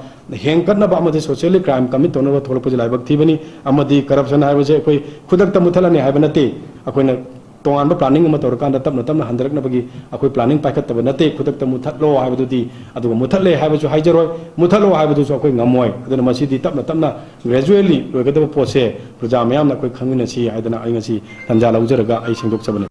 ꯍꯦꯟꯒꯠꯅꯕ ꯑꯃꯗꯤ ꯁꯣꯁꯤꯌꯦꯜꯂꯤ ꯀ꯭ꯔꯥꯏꯝ ꯀꯃꯤꯠ ꯇꯧꯅꯕ ꯊꯣꯛꯂꯛꯄꯁꯦ ꯂꯥꯏꯕꯛ ꯊꯤꯕꯅꯤ꯫ ꯑꯃꯗꯤ ꯀꯔꯞꯁꯟ ꯍꯥꯏꯕꯁꯦ ꯑꯩꯈꯣꯏ ꯈꯨꯗꯛꯇ ꯃꯨꯊꯠꯂꯅꯤ ꯍꯥꯏꯕ ꯅꯠꯇꯦ꯫ ꯑꯩꯈꯣꯏꯅ ꯇꯣꯉꯥꯟꯕ ꯄ꯭ꯂꯥꯅꯤꯡ ꯑꯃ ꯇꯧꯔꯀꯥꯟꯗ ꯇꯞꯅ ꯇꯞꯅ ꯍꯟꯊꯔꯛꯅꯕꯒꯤ ꯑꯩꯈꯣꯏ ꯄ꯭ꯂꯥꯅꯤꯡ ꯄꯥꯏꯈꯠꯇꯕ ꯅꯠꯇꯦ꯫ ꯈꯨꯗꯛꯇ ꯃꯨꯊꯠꯂꯣ ꯍꯥꯏꯕꯗꯨꯗꯤ, ꯑꯗꯨꯒ ꯃꯨꯊꯠꯂꯦ ꯍꯥꯏꯕꯁꯨ ꯍꯥꯏꯖꯔꯣꯏ, ꯃꯨꯊꯠꯂꯣ ꯍꯥꯏꯕꯗꯨꯁꯨ ꯑꯩꯈꯣꯏ ꯉꯝꯃꯣꯏ꯫ ꯑꯗꯨꯅ ꯃꯁꯤꯗꯤ ꯇꯞꯅ ꯇꯞꯅ ꯒ꯭ꯔꯦꯖꯨꯋꯦꯜꯂꯤ ꯂꯣꯏꯒꯗꯕ ꯄꯣꯠꯁꯦ ꯄ꯭ꯔꯖꯥ ꯃꯌꯥꯝꯅ ꯑꯩꯈꯣꯏ ꯈꯪꯃꯤꯟꯅꯁꯤ ꯍꯥꯏꯗꯅ ꯑꯩ ꯉꯁꯤ ꯇꯟꯖꯥ ꯂꯧꯖꯔꯒ ꯑꯩ ꯁꯦꯡꯗꯣꯛꯆꯕꯅꯤ꯫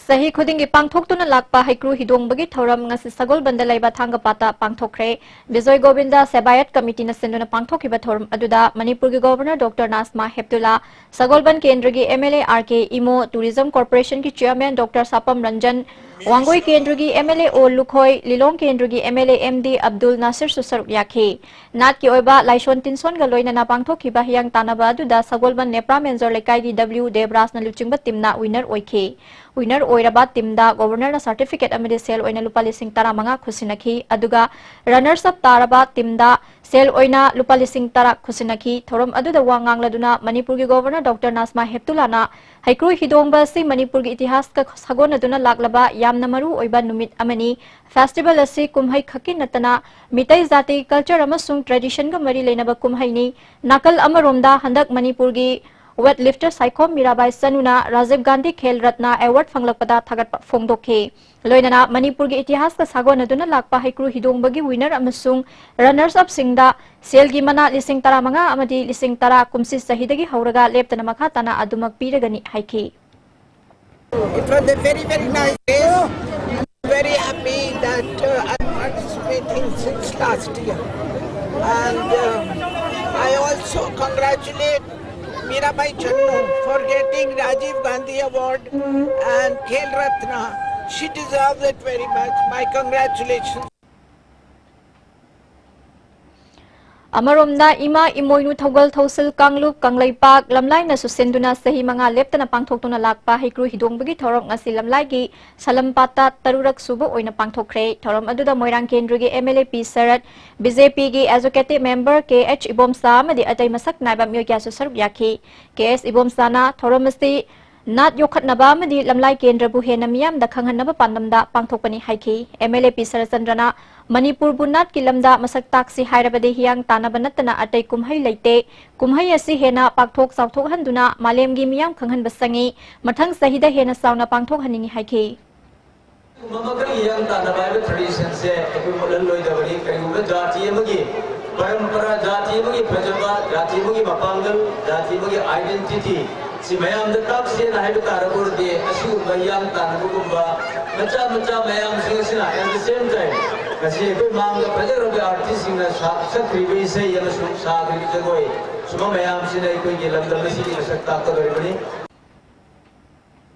ꯆꯍꯤ ꯈꯨꯗꯤꯡꯒꯤ ꯄꯥꯡꯊꯣꯛꯇꯨꯅ ꯂꯥꯛꯄ ꯍꯩꯀ꯭ꯔꯨ ꯍꯤꯗꯣꯡꯕꯒꯤ ꯊꯧꯔꯝ ꯉꯁꯤ ꯁꯒꯣꯜꯕꯟꯗ ꯂꯩꯕ ꯊꯥꯡꯒꯄꯥꯠꯇ ꯄꯥꯡꯊꯣꯛꯈ꯭ꯔꯦ꯫ ꯕꯤꯖꯣꯏ ꯒꯣꯕꯤꯟꯗ ꯁꯦꯕꯥꯌꯠ ꯀꯃꯤꯇꯤꯅ ꯁꯤꯟꯗꯨꯅ ꯄꯥꯡꯊꯣꯛꯈꯤꯕ ꯊꯧꯔꯝ ꯑꯗꯨꯗ ꯃꯅꯤꯄꯨꯔꯒꯤ ꯒꯣꯕꯔꯅꯔ ꯗꯣꯛꯇꯔ ꯅꯥꯖꯃꯥ ꯍꯦꯞꯇꯨꯂꯥ, ꯁꯒꯣꯜꯕꯟ ꯀꯦꯟꯗ꯭ꯔꯒꯤ M L A R K Imo, tourism ꯀꯣꯔꯄꯣꯔꯦꯁꯟꯒꯤ ꯆꯤꯌꯔꯃꯦꯟ ꯗꯣꯛꯇꯔ ꯁꯥꯄꯝ ꯔꯟꯖꯟ, ꯋꯥꯡꯒꯣꯏ ꯀꯦꯟꯗ꯭ꯔꯒꯤ M L A O Lukhoi, Lilong ꯀꯦꯟꯗ꯭ꯔꯒꯤ M L A M D Abdul ꯅꯥꯁꯤꯔꯁꯨ ꯁꯔꯨꯛ ꯌꯥꯈꯤ꯫ ꯅꯥꯠꯀꯤ ꯑꯣꯏꯕ ꯂꯥꯏꯁꯣꯟ ꯇꯤꯟꯁꯣꯟꯒ ꯂꯣꯏꯅꯅ ꯄꯥꯡꯊꯣꯛꯈꯤꯕ ꯍꯤꯌꯥꯡ ꯇꯥꯟꯅꯕ ꯑꯗꯨꯗ ꯁꯒꯣꯜꯕꯟ ꯅꯦꯄ꯭ꯔꯥ ꯃꯦꯟꯖꯣꯔ ꯂꯩꯀꯥꯏꯒꯤ ꯗꯕ꯭ꯂꯤꯎ ꯗꯦꯕꯔꯥꯖꯅ ꯂꯨꯆꯤꯡꯕ ꯇꯤꯝꯅ ꯋꯤꯅꯔ ꯑꯣꯏꯈꯤ꯫ ꯋꯤꯅꯔ ꯑꯣꯏꯔꯕ ꯇꯤꯝꯗ ꯒꯣꯕꯔꯅꯔꯅ ꯁꯥꯔꯇꯤꯐꯤꯀꯦꯠ ꯑꯃꯗꯤ ꯁꯦꯜ ꯑꯣꯏꯅ ꯂꯨꯄꯥ ꯂꯤꯁꯤꯡ ꯇꯔꯥꯃꯉꯥ ꯈꯨꯠꯁꯤꯟꯅꯈꯤ꯫ ꯑꯗꯨꯒ ꯔꯅꯔꯁ ꯑꯞ ꯇꯥꯔꯕ ꯇꯤꯝꯗ ꯁꯦꯜ ꯑꯣꯏꯅ ꯂꯨꯄꯥ ꯂꯤꯁꯤꯡ ꯇꯔꯥ ꯈꯨꯠꯁꯤꯟꯅꯈꯤ꯫ ꯊꯧꯔꯝ ꯑꯗꯨꯗ ꯋꯥ ꯉꯥꯡꯂꯗꯨꯅ ꯃꯅꯤꯄꯨꯔꯒꯤ ꯒꯣꯕꯔꯅꯔ ꯗꯣꯛꯇꯔ ꯅꯥꯖꯃꯥ ꯍꯦꯞꯇꯨꯂꯥꯅ ꯍꯩꯀ꯭ꯔꯨ ꯍꯤꯗꯣꯡꯕ ꯑꯁꯤ ꯃꯅꯤꯄꯨꯔꯒꯤ ꯏꯇꯤꯍꯥꯁꯀ ꯁꯥꯒꯣꯟꯅꯗꯨꯅ ꯂꯥꯛꯂꯕ ꯌꯥꯝꯅ ꯃꯔꯨ ꯑꯣꯏꯕ ꯅꯨꯃꯤꯠ ꯑꯃꯅꯤ꯫ ꯐꯦꯁꯇꯤꯚꯦꯜ ꯑꯁꯤ ꯀꯨꯝꯍꯩ ꯈꯛꯀꯤ ꯅꯠꯇꯅ ꯃꯤꯇꯩ ꯖꯥꯇꯤ ꯀꯜꯆꯔ ꯑꯃꯁꯨꯡ ꯇ꯭ꯔꯦꯗꯤꯁꯟꯒ ꯃꯔꯤ ꯂꯩꯅꯕ ꯀꯨꯝꯍꯩꯅꯤ꯫ ꯅꯥꯀꯜ ꯑꯃꯔꯣꯝꯗ ꯍꯟꯗꯛ ꯃꯅꯤꯄꯨꯔꯒꯤ weight lifter Saikhom Mirabai ꯆꯅꯨꯅ Rajiv Gandhi Khel Ratna award ꯐꯪꯂꯛꯄꯗ ꯊꯥꯒꯠꯄ ꯐꯣꯡꯗꯣꯛꯈꯤ꯫ ꯂꯣꯏꯅꯅ ꯃꯅꯤꯄꯨꯔꯒꯤ ꯏꯇꯤꯍꯥꯁꯀ ꯁꯥꯒꯣꯟꯅꯗꯨꯅ ꯂꯥꯛꯄ ꯍꯩꯀ꯭ꯔꯨ ꯍꯤꯗꯣꯡꯕꯒꯤ ꯋꯤꯅꯔ ꯑꯃꯁꯨꯡ ꯔꯅꯔꯁ ꯑꯞꯁꯤꯡꯗ ꯁꯦꯜꯒꯤ ꯃꯅꯥ ꯂꯤꯁꯤꯡ ꯇꯔꯥꯃꯉꯥ ꯑꯃꯗꯤ ꯂꯤꯁꯤꯡ ꯇꯔꯥ ꯀꯨꯝꯁꯤ ꯆꯍꯤꯗꯒꯤ ꯍꯧꯔꯒ ꯂꯦꯞꯇꯅ ꯃꯈꯥ ꯇꯥꯅ ꯑꯗꯨꯃꯛ ꯄꯤꯔꯒꯅꯤ ꯍꯥꯏꯈꯤ꯫ It was a very, very nice day. Very happy that uh, I'm participating since last year. And uh, I also congratulate Mirabai Channu for getting Rajiv Gandhi Award and Khel Ratna. She deserves it very much. My congratulations. ꯑꯃꯔꯣꯝꯗ ꯏꯃꯥ ꯏꯃꯣꯏꯅꯨ ꯊꯧꯒꯜ ꯊꯧꯁꯤꯜ ꯀꯥꯡꯂꯨꯞ ꯀꯪꯂꯩꯄꯥꯛ ꯂꯝꯂꯥꯏꯅꯁꯨ ꯁꯤꯟꯗꯨꯅ ꯆꯍꯤ ꯃꯉꯥ ꯂꯦꯞꯇꯅ ꯄꯥꯡꯊꯣꯛꯇꯨꯅ ꯂꯥꯛꯄ ꯍꯩꯀ꯭ꯔꯨ ꯍꯤꯗꯣꯡꯕꯒꯤ ꯊꯧꯔꯝ ꯉꯁꯤ ꯂꯝꯂꯥꯏꯒꯤ ꯁꯂꯝꯄꯥꯠꯇ ꯇꯔꯨꯔꯛ ꯁꯨꯕ ꯑꯣꯏꯅ ꯄꯥꯡꯊꯣꯛꯈ꯭ꯔꯦ꯫ ꯊꯧꯔꯝ ꯑꯗꯨꯗ ꯃꯣꯏꯔꯥꯡ ꯀꯦꯟꯗ꯭ꯔꯒꯤ M L A P Sharat, B J ꯄꯤꯒꯤ executive member K H Ibomcha ꯑꯃꯗꯤ ꯑꯇꯩ ꯃꯁꯛ ꯅꯥꯏꯕ ꯃꯤꯑꯣꯏ ꯀꯌꯥꯁꯨ ꯁꯔꯨꯛ ꯌꯥꯈꯤ꯫ ꯀꯦ ꯑꯦꯁ ꯏꯕꯣꯝꯆꯥꯅ ꯊꯧꯔꯝ ꯑꯁꯤ ꯅꯥꯠ ꯌꯣꯛꯈꯠꯅꯕ ꯑꯃꯗꯤ ꯂꯝꯂꯥꯏ ꯀꯦꯟꯗ꯭ꯔꯕꯨ ꯍꯦꯟꯅ ꯃꯤꯌꯥꯝꯗ ꯈꯪꯍꯟꯅꯕ ꯄꯥꯟꯗꯝꯗ ꯄꯥꯡꯊꯣꯛꯄꯅꯤ ꯍꯥꯏꯈꯤ꯫ ꯑꯦꯝ ꯑꯦꯜ ꯑꯦ ꯄꯤ ꯁꯔꯠꯆꯟꯗ꯭ꯔꯅ ꯃꯅꯤꯄꯨꯔꯕꯨ ꯅꯥꯠꯀꯤ ꯂꯝꯗ ꯃꯁꯛ ꯇꯥꯛꯁꯤ ꯍꯥꯏꯔꯕꯗꯤ ꯍꯤꯌꯥꯡ ꯇꯥꯟꯅꯕ ꯅꯠꯇꯅ ꯑꯇꯩ ꯀꯨꯝꯍꯩ ꯂꯩꯇꯦ꯫ ꯀꯨꯝꯍꯩ ꯑꯁꯤ ꯍꯦꯟꯅ ꯄꯥꯛꯊꯣꯛ ꯆꯥꯎꯊꯣꯛꯍꯟꯗꯨꯅ ꯃꯥꯂꯦꯝꯒꯤ ꯃꯤꯌꯥꯝ ꯈꯪꯍꯟꯕ ꯆꯪꯏ꯫ ꯃꯊꯪ ꯆꯍꯤꯗ ꯍꯦꯟꯅ ꯆꯥꯎꯅ ꯄꯥꯡꯊꯣꯛꯍꯟꯅꯤꯡꯏ ꯍꯥꯏꯈꯤ꯫ ꯃꯈꯜ ꯍꯤꯌꯥꯡ ꯇꯥꯟꯅꯕ ꯍꯥꯏꯕ ꯇ꯭ꯔꯦꯗꯤꯁꯟꯁꯦ ꯑꯩꯈꯣꯏ ꯃꯨꯠꯍꯜꯂꯣꯏꯗꯕꯅꯤ꯫ ꯀꯔꯤꯒꯨꯝꯕ ꯖꯥꯇꯤ ꯑꯃꯒꯤ ꯄꯔꯝꯄꯔꯥ, ꯖꯥꯇꯤ ꯑꯃꯒꯤ ꯐꯖꯕ, ꯖꯥꯇꯤ ꯑꯃꯒꯤ ꯃꯄꯥꯡꯒꯜ, ꯖꯥꯇꯤ ꯑꯃꯒꯤ ꯑꯥꯏꯗꯦꯟꯇꯤꯇꯤ ꯁꯤ ꯃꯌꯥꯝꯗ ꯇꯥꯛꯁꯦꯅ ꯍꯥꯏꯕ ꯇꯥꯔꯒꯗꯤ ꯑꯁꯤꯒꯨꯝꯕ ꯍꯤꯌꯥꯡ ꯇꯥꯟꯅꯕꯒꯨꯝꯕ ꯃꯆꯥ ꯃꯆꯥ ꯃꯌꯥꯝꯁꯤꯡ ꯑꯁꯤꯅ at the same time ꯉꯁꯤ ꯑꯩꯈꯣꯏ ꯃꯥꯡꯗ ꯐꯖꯈ꯭ꯔꯕ ꯑꯥꯔꯇꯤꯁꯁꯤꯡꯅ ꯁꯥ-, ꯁꯛꯈ꯭ꯔꯤꯕ ꯏꯁꯩ ꯑꯃꯁꯨꯡ ꯁꯥꯈ꯭ꯔꯤꯕ ꯖꯒꯣꯏ ꯁꯨꯝꯕ ꯃꯌꯥꯝꯁꯤꯅ ꯑꯩꯈꯣꯏꯒꯤ ꯂꯝꯗꯝ ꯑꯁꯤꯒꯤ ꯃꯁꯛ ꯇꯥꯛꯀꯗꯧꯔꯤꯕꯅꯤ꯫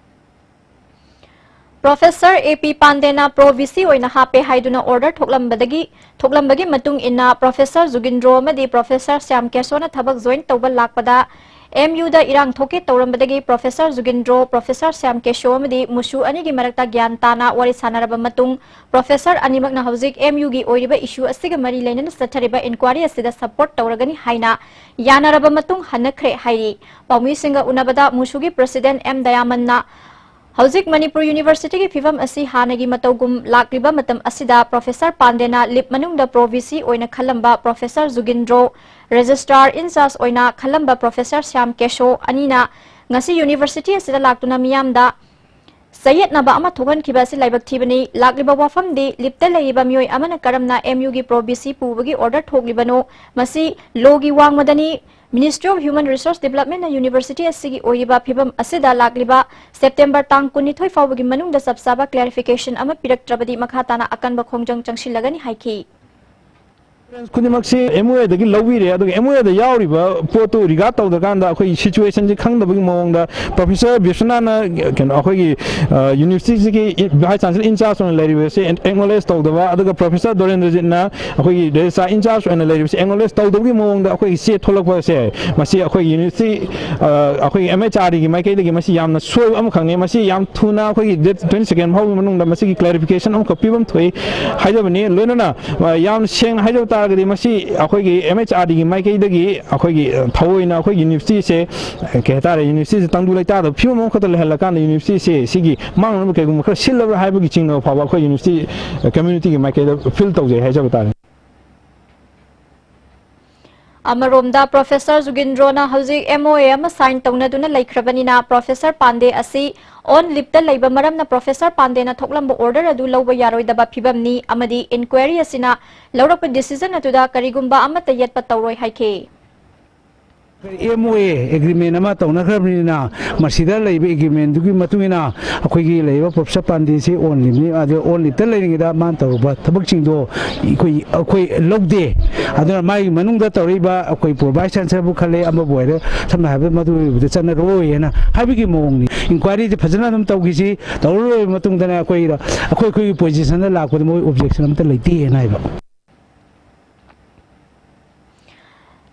ꯄ꯭ꯔꯣꯐꯦꯁꯔ ꯑꯦ ꯄꯤ ꯄꯥꯟꯗꯦꯅ ꯄ꯭ꯔꯣ ꯚꯤ ꯁꯤ ꯑꯣꯏꯅ ꯍꯥꯞꯄꯦ ꯍꯥꯏꯗꯨꯅ ꯑꯣꯔꯗꯔ ꯊꯣꯛꯂꯝꯕꯗꯒꯤ, ꯊꯣꯛꯂꯝꯕꯒꯤ ꯃꯇꯨꯡ ꯏꯟꯅ ꯄ꯭ꯔꯣꯐꯦꯁꯔ ꯖꯨꯒꯤꯟꯗ꯭ꯔꯣ ꯑꯃꯗꯤ ꯄ꯭ꯔꯣꯐꯦꯁꯔ ꯁ꯭ꯌꯥꯝ ꯀꯦꯁꯣꯅ ꯊꯕꯛ ꯖꯣꯏꯟ ꯇꯧꯕ ꯂꯥꯛꯄꯗ ꯑꯦꯝ ꯌꯨꯗ ꯏꯔꯥꯡ ꯊꯣꯛꯀꯦ ꯇꯧꯔꯝꯕꯗꯒꯤ ꯄ꯭ꯔꯣꯐꯦꯁꯔ ꯖꯨꯒꯤꯟꯗ꯭ꯔꯣ, ꯄ꯭ꯔꯣꯐꯦꯁꯔ ꯁ꯭ꯌꯥꯝ ꯀꯦꯁꯣ ꯑꯃꯗꯤ ꯃꯨꯁꯨ ꯑꯅꯤꯒꯤ ꯃꯔꯛꯇ ꯒ꯭ꯌꯥꯟ ꯇꯥꯅ ꯋꯥꯔꯤ ꯁꯥꯟꯅꯔꯕ ꯃꯇꯨꯡ ꯄ꯭ꯔꯣꯐꯦꯁꯔ ꯑꯅꯤꯃꯛꯅ ꯍꯧꯖꯤꯛ ꯑꯦꯝ ꯌꯨꯒꯤ ꯑꯣꯏꯔꯤꯕ ꯏꯁꯨ ꯑꯁꯤꯒ ꯃꯔꯤ ꯂꯩꯅꯅ ꯆꯠꯊꯔꯤꯕ ꯏꯟꯀ꯭ꯋꯥꯔꯤ ꯑꯁꯤꯗ ꯁꯄꯣꯔꯠ ꯇꯧꯔꯒꯅꯤ ꯍꯥꯏꯅ ꯌꯥꯅꯔꯕ ꯃꯇꯨꯡ ꯍꯟꯅꯈ꯭ꯔꯦ ꯍꯥꯏꯔꯤ꯫ ꯄꯥꯎꯃꯤꯁꯤꯡꯒ ꯎꯅꯕꯗ ꯃꯨꯁꯨꯒꯤ ꯄ꯭ꯔꯁꯤꯗꯦꯟꯠ ꯑꯦꯝ ꯗꯌꯥꯃꯟꯅ ꯍꯧꯖꯤꯛ ꯃꯅꯤꯄꯨꯔ ꯌꯨꯅꯤꯚꯔꯁꯤꯇꯤꯒꯤ ꯐꯤꯚꯝ ꯑꯁꯤ ꯍꯥꯟꯅꯒꯤ ꯃꯇꯧꯒꯨꯝ ꯂꯥꯛꯂꯤꯕ ꯃꯇꯝ ꯑꯁꯤꯗ ꯄ꯭ꯔꯣꯐꯦꯁꯔ ꯄꯥꯟꯗꯦꯅ ꯂꯤꯞ ꯃꯅꯨꯡꯗ ꯄ꯭ꯔꯣ ꯚꯤ ꯁꯤ ꯑꯣꯏꯅ ꯈꯜꯂꯝꯕ ꯄ꯭ꯔꯣꯐꯦꯁꯔ ꯖꯨꯒꯤꯟꯗ꯭ꯔꯣ, ꯔꯦꯖꯤꯁꯇ꯭ꯔꯥꯔ ꯏꯟꯆꯥꯔꯖ ꯑꯣꯏꯅ ꯈꯜꯂꯝꯕ ꯄ꯭ꯔꯣꯐꯦꯁꯔ ꯁ꯭ꯌꯥꯝ ꯀꯦꯁꯣ ꯑꯅꯤꯅ ꯉꯁꯤ ꯌꯨꯅꯤꯚꯔꯁꯤꯇꯤ ꯑꯁꯤꯗ ꯂꯥꯛꯇꯨꯅ ꯃꯤꯌꯥꯝꯗ ꯆꯌꯦꯠꯅꯕ ꯑꯃ ꯊꯣꯛꯍꯟꯈꯤꯕ ꯑꯁꯤ ꯂꯥꯏꯕꯛ ꯊꯤꯕꯅꯤ꯫ ꯂꯥꯛꯂꯤꯕ ꯋꯥꯐꯝꯗꯤ ꯂꯤꯞꯇ ꯂꯩꯔꯤꯕ ꯃꯤꯑꯣꯏ ꯑꯃꯅ ꯀꯔꯝꯅ ꯑꯦꯝ ꯌꯨꯒꯤ ꯄ꯭ꯔꯣ ꯚꯤ ꯁꯤ ꯄꯨꯕꯒꯤ ꯑꯣꯔꯗꯔ ꯊꯣꯛꯂꯤꯕꯅꯣ, ꯃꯁꯤ ꯂꯣꯒꯤ ꯋꯥꯡꯃꯗꯅꯤ꯫ Ministry of Human Resource Developmentꯅ ꯌꯨꯅꯤꯚꯔꯁꯤꯇꯤ ꯑꯁꯤꯒꯤ ꯑꯣꯏꯔꯤꯕ ꯐꯤꯕꯝ ꯑꯁꯤꯗ ꯂꯥꯛꯂꯤꯕ ꯁꯦꯞꯇꯦꯝꯕꯔ ꯇꯥꯡ ꯀꯨꯟꯅꯤꯊꯣꯏ ꯐꯥꯎꯕꯒꯤ ꯃꯅꯨꯡꯗ ꯆꯞ ꯆꯥꯕ ꯀ꯭ꯂꯦꯔꯤꯐꯤꯀꯦꯁꯟ ꯑꯃ ꯄꯤꯔꯛꯇ꯭ꯔꯕꯗꯤ ꯃꯈꯥ ꯇꯥꯅ ꯑꯀꯟꯕ ꯈꯣꯡꯖꯪ ꯆꯪꯁꯤꯜꯂꯒꯅꯤ ꯍꯥꯏꯈꯤ꯫ ꯈꯨꯗꯤꯡꯃꯛꯁꯤ ꯑꯦꯝ ꯑꯣ ꯑꯦꯗꯒꯤ ꯂꯧꯕꯤꯔꯦ, ꯑꯗꯨꯒ ꯑꯦꯝ ꯑꯣ ꯑꯦꯗ ꯌꯥꯎꯔꯤꯕ ꯄꯣꯠꯇꯨ ꯔꯤꯒꯥꯔꯗ ꯇꯧꯗ꯭ꯔꯀꯥꯟꯗ ꯑꯩꯈꯣꯏ ꯁꯤꯆꯨꯋꯦꯁꯟꯁꯤ ꯈꯪꯗꯕꯒꯤ ꯃꯑꯣꯡꯗ ꯄ꯭ꯔꯣꯐꯦꯁꯔ ꯕꯤꯁ꯭ꯋꯅꯥꯊꯅ ꯀꯩꯅꯣ ꯑꯩꯈꯣꯏꯒꯤ ꯌꯨꯅꯤꯚꯔꯁꯤꯇꯤꯁꯤꯒꯤ ꯚꯥꯏꯁ ꯆꯥꯟꯁꯦꯂꯔ ꯏꯟꯆꯥꯔꯖ ꯑꯣꯏꯅ ꯂꯩꯔꯤꯕꯁꯤ ꯑꯦꯛꯅꯣꯂꯦꯖ ꯇꯧꯗꯕ, ꯑꯗꯨꯒ ꯄ꯭ꯔꯣꯐꯦꯁꯔ ꯗꯣꯔꯦꯟꯗ꯭ꯔꯖꯤꯠꯅ ꯑꯩꯈꯣꯏꯒꯤ ꯔꯦꯖꯤꯁꯇ꯭ꯔꯥꯔ ꯏꯟꯆꯥꯔꯖ ꯑꯣꯏꯅ ꯂꯩꯔꯤꯕꯁꯤ ꯑꯦꯛꯅꯣꯂꯦꯖ ꯇꯧꯗꯕꯒꯤ ꯃꯑꯣꯡꯗ ꯑꯩꯈꯣꯏꯒꯤ ꯆꯦ ꯊꯣꯛꯂꯛꯄꯁꯦ, ꯃꯁꯤ ꯑꯩꯈꯣꯏ ꯌꯨꯅꯤꯚꯔꯁꯤꯇꯤ ꯑꯩꯈꯣꯏꯒꯤ ꯑꯦꯝ ꯑꯩꯆ ꯑꯥꯔ ꯗꯤꯒꯤ ꯃꯥꯏꯀꯩꯗꯒꯤ ꯃꯁꯤ ꯌꯥꯝꯅ ꯁꯣꯏꯕ ꯑꯃꯈꯛꯅꯤ꯫ ꯃꯁꯤ ꯌꯥꯝ ꯊꯨꯅ ꯑꯩꯈꯣꯏꯒꯤ ꯗꯦꯠ ꯇ꯭ꯋꯦꯟꯇꯤ ꯁꯦꯀꯦꯟ ꯐꯥꯎꯒꯤ ꯃꯅꯨꯡꯗ ꯃꯁꯤꯒꯤ ꯀ꯭ꯂꯦꯔꯤꯐꯤꯀꯦꯁꯟ ꯑꯃꯈꯛ ꯄꯤꯕ ꯑꯃ ꯊꯣꯛꯏ ꯍꯥꯏꯖꯕꯅꯤ꯫ ꯂꯣꯏꯅꯅ ꯌꯥꯝ ꯁꯦꯡꯅ ꯍꯥꯏꯖꯕ ꯇꯥꯔꯒꯗꯤ ꯃꯁꯤ ꯑꯩꯈꯣꯏꯒꯤ ꯑꯦꯝ ꯑꯩꯆ ꯑꯥꯔ ꯗꯤꯒꯤ ꯃꯥꯏꯀꯩꯗꯒꯤ ꯑꯩꯈꯣꯏꯒꯤ ꯊꯑꯣꯏꯅ ꯑꯩꯈꯣꯏꯒꯤ ꯌꯨꯅꯤꯚꯔꯁꯤꯇꯤꯁꯦ ꯀꯩ ꯍꯥꯏꯇꯥꯔꯦ, ꯌꯨꯅꯤꯚꯔꯁꯤꯇꯤꯁꯦ ꯇꯪꯗꯨ ꯂꯩꯇꯥꯗꯕ ꯐꯤꯕꯝ ꯑꯃꯈꯛꯇ ꯂꯩꯍꯜꯂꯀꯥꯟꯗ ꯌꯨꯅꯤꯚꯔꯁꯤꯇꯤꯁꯦ ꯁꯤꯒꯤ ꯃꯥꯡꯅꯅꯕ ꯀꯩꯒꯨꯝꯕ ꯈꯔ ꯁꯤꯜꯂꯕ꯭ꯔꯥ ꯍꯥꯏꯕꯒꯤ ꯆꯤꯡꯅꯕ ꯐꯥꯎꯕ ꯑꯩꯈꯣꯏ ꯌꯨꯅꯤꯚꯔꯁꯤꯇꯤ ꯀꯝꯃ꯭ꯌꯨꯅꯤꯇꯤꯒꯤ ꯃꯥꯏꯀꯩꯗ ꯐꯤꯜ ꯇꯧꯖꯩ ꯍꯥꯏꯖꯕ ꯇꯥꯔꯦ꯫ ꯑꯃꯔꯣꯝꯗ ꯄ꯭ꯔꯣꯐꯦꯁꯔ ꯖꯨꯒꯤꯟꯗ꯭ꯔꯣꯅ ꯍꯧꯖꯤꯛ ꯑꯦꯝ ꯑꯣ ꯑꯦ ꯑꯃ ꯁꯥꯏꯟ ꯇꯧꯅꯗꯨꯅ ꯂꯩꯈ꯭ꯔꯕꯅꯤꯅ ꯄ꯭ꯔꯣꯐꯦꯁꯔ ꯄꯥꯟꯗꯦ ꯑꯁꯤ ꯑꯣꯟ ꯂꯤꯞꯇ ꯂꯩꯕ ꯃꯔꯝꯅ ꯄ꯭ꯔꯣꯐꯦꯁꯔ ꯄꯥꯟꯗꯦꯅ ꯊꯣꯛꯂꯝꯕ ꯑꯣꯔꯗꯔ ꯑꯗꯨ ꯂꯧꯕ ꯌꯥꯔꯣꯏꯗꯕ ꯐꯤꯕꯝꯅꯤ ꯑꯃꯗꯤ ꯏꯟꯀ꯭ꯋꯥꯏꯔꯤ ꯑꯁꯤꯅ ꯂꯧꯔꯛꯄ ꯗꯤꯁꯤꯖꯟ ꯑꯗꯨꯗ ꯀꯔꯤꯒꯨꯝꯕ ꯑꯃꯠꯇ ꯌꯦꯠꯄ ꯇꯧꯔꯣꯏ ꯍꯥꯏꯈꯤ꯫ ꯑꯦꯝ ꯑꯣ ꯑꯦ ꯑꯦꯒ꯭ꯔꯤꯃꯦꯟ ꯑꯃ ꯇꯧꯅꯈ꯭ꯔꯕꯅꯤꯅ, ꯃꯁꯤꯗ ꯂꯩꯕ ꯑꯦꯒ꯭ꯔꯤꯃꯦꯟꯗꯨꯒꯤ ꯃꯇꯨꯡ ꯏꯟꯅ ꯑꯩꯈꯣꯏꯒꯤ ꯂꯩꯔꯤꯕ ꯄ꯭ꯔꯣꯐꯦꯁꯔ ꯄꯥꯟꯗꯦꯁꯤ ꯑꯣꯟ ꯂꯤꯞꯅꯤ, ꯑꯗ ꯑꯣꯟ ꯂꯤꯞꯇ ꯂꯩꯔꯤꯉꯩꯗ ꯃꯥꯅ ꯇꯧꯔꯨꯕ ꯊꯕꯛꯁꯤꯡꯗꯣ ꯑꯩꯈꯣꯏ, ꯑꯩꯈꯣꯏ ꯂꯧꯗꯦ꯫ ꯑꯗꯨꯅ ꯃꯥꯒꯤ ꯃꯅꯨꯡꯗ ꯇꯧꯔꯛꯏꯕ ꯑꯩꯈꯣꯏ ꯄ꯭ꯔꯣ ꯚꯥꯏꯁ ꯆꯥꯟꯁꯦꯂꯔꯕꯨ ꯈꯜꯂꯦ, ꯑꯃꯕꯨ ꯑꯣꯏꯔꯦ, ꯁꯝꯅ ꯍꯥꯏꯔꯕꯗ ꯃꯗꯨ ꯑꯣꯏꯕꯗ ꯆꯠꯅꯔꯣꯏ ꯍꯥꯏꯅ ꯍꯥꯏꯕꯒꯤ ꯃꯑꯣꯡꯅꯤ꯫ ꯏꯟꯀ꯭ꯋꯥꯏꯔꯤꯁꯦ ꯐꯖꯅ ꯑꯗꯨꯝ ꯇꯧꯈꯤꯁꯤ, ꯇꯧꯔꯔꯣꯏꯕ ꯃꯇꯨꯡꯗꯅ ꯑꯩꯈꯣꯏ, ꯑꯩꯈꯣꯏ, ꯑꯩꯈꯣꯏꯒꯤ ꯄꯣꯖꯤꯁꯟꯗ ꯂꯥꯛꯄꯗ ꯃꯣꯏ ꯑꯣꯕꯖꯦꯛꯁꯟ ꯑꯝꯇ ꯂꯩꯇꯦꯅ ꯍꯥꯏꯕ꯫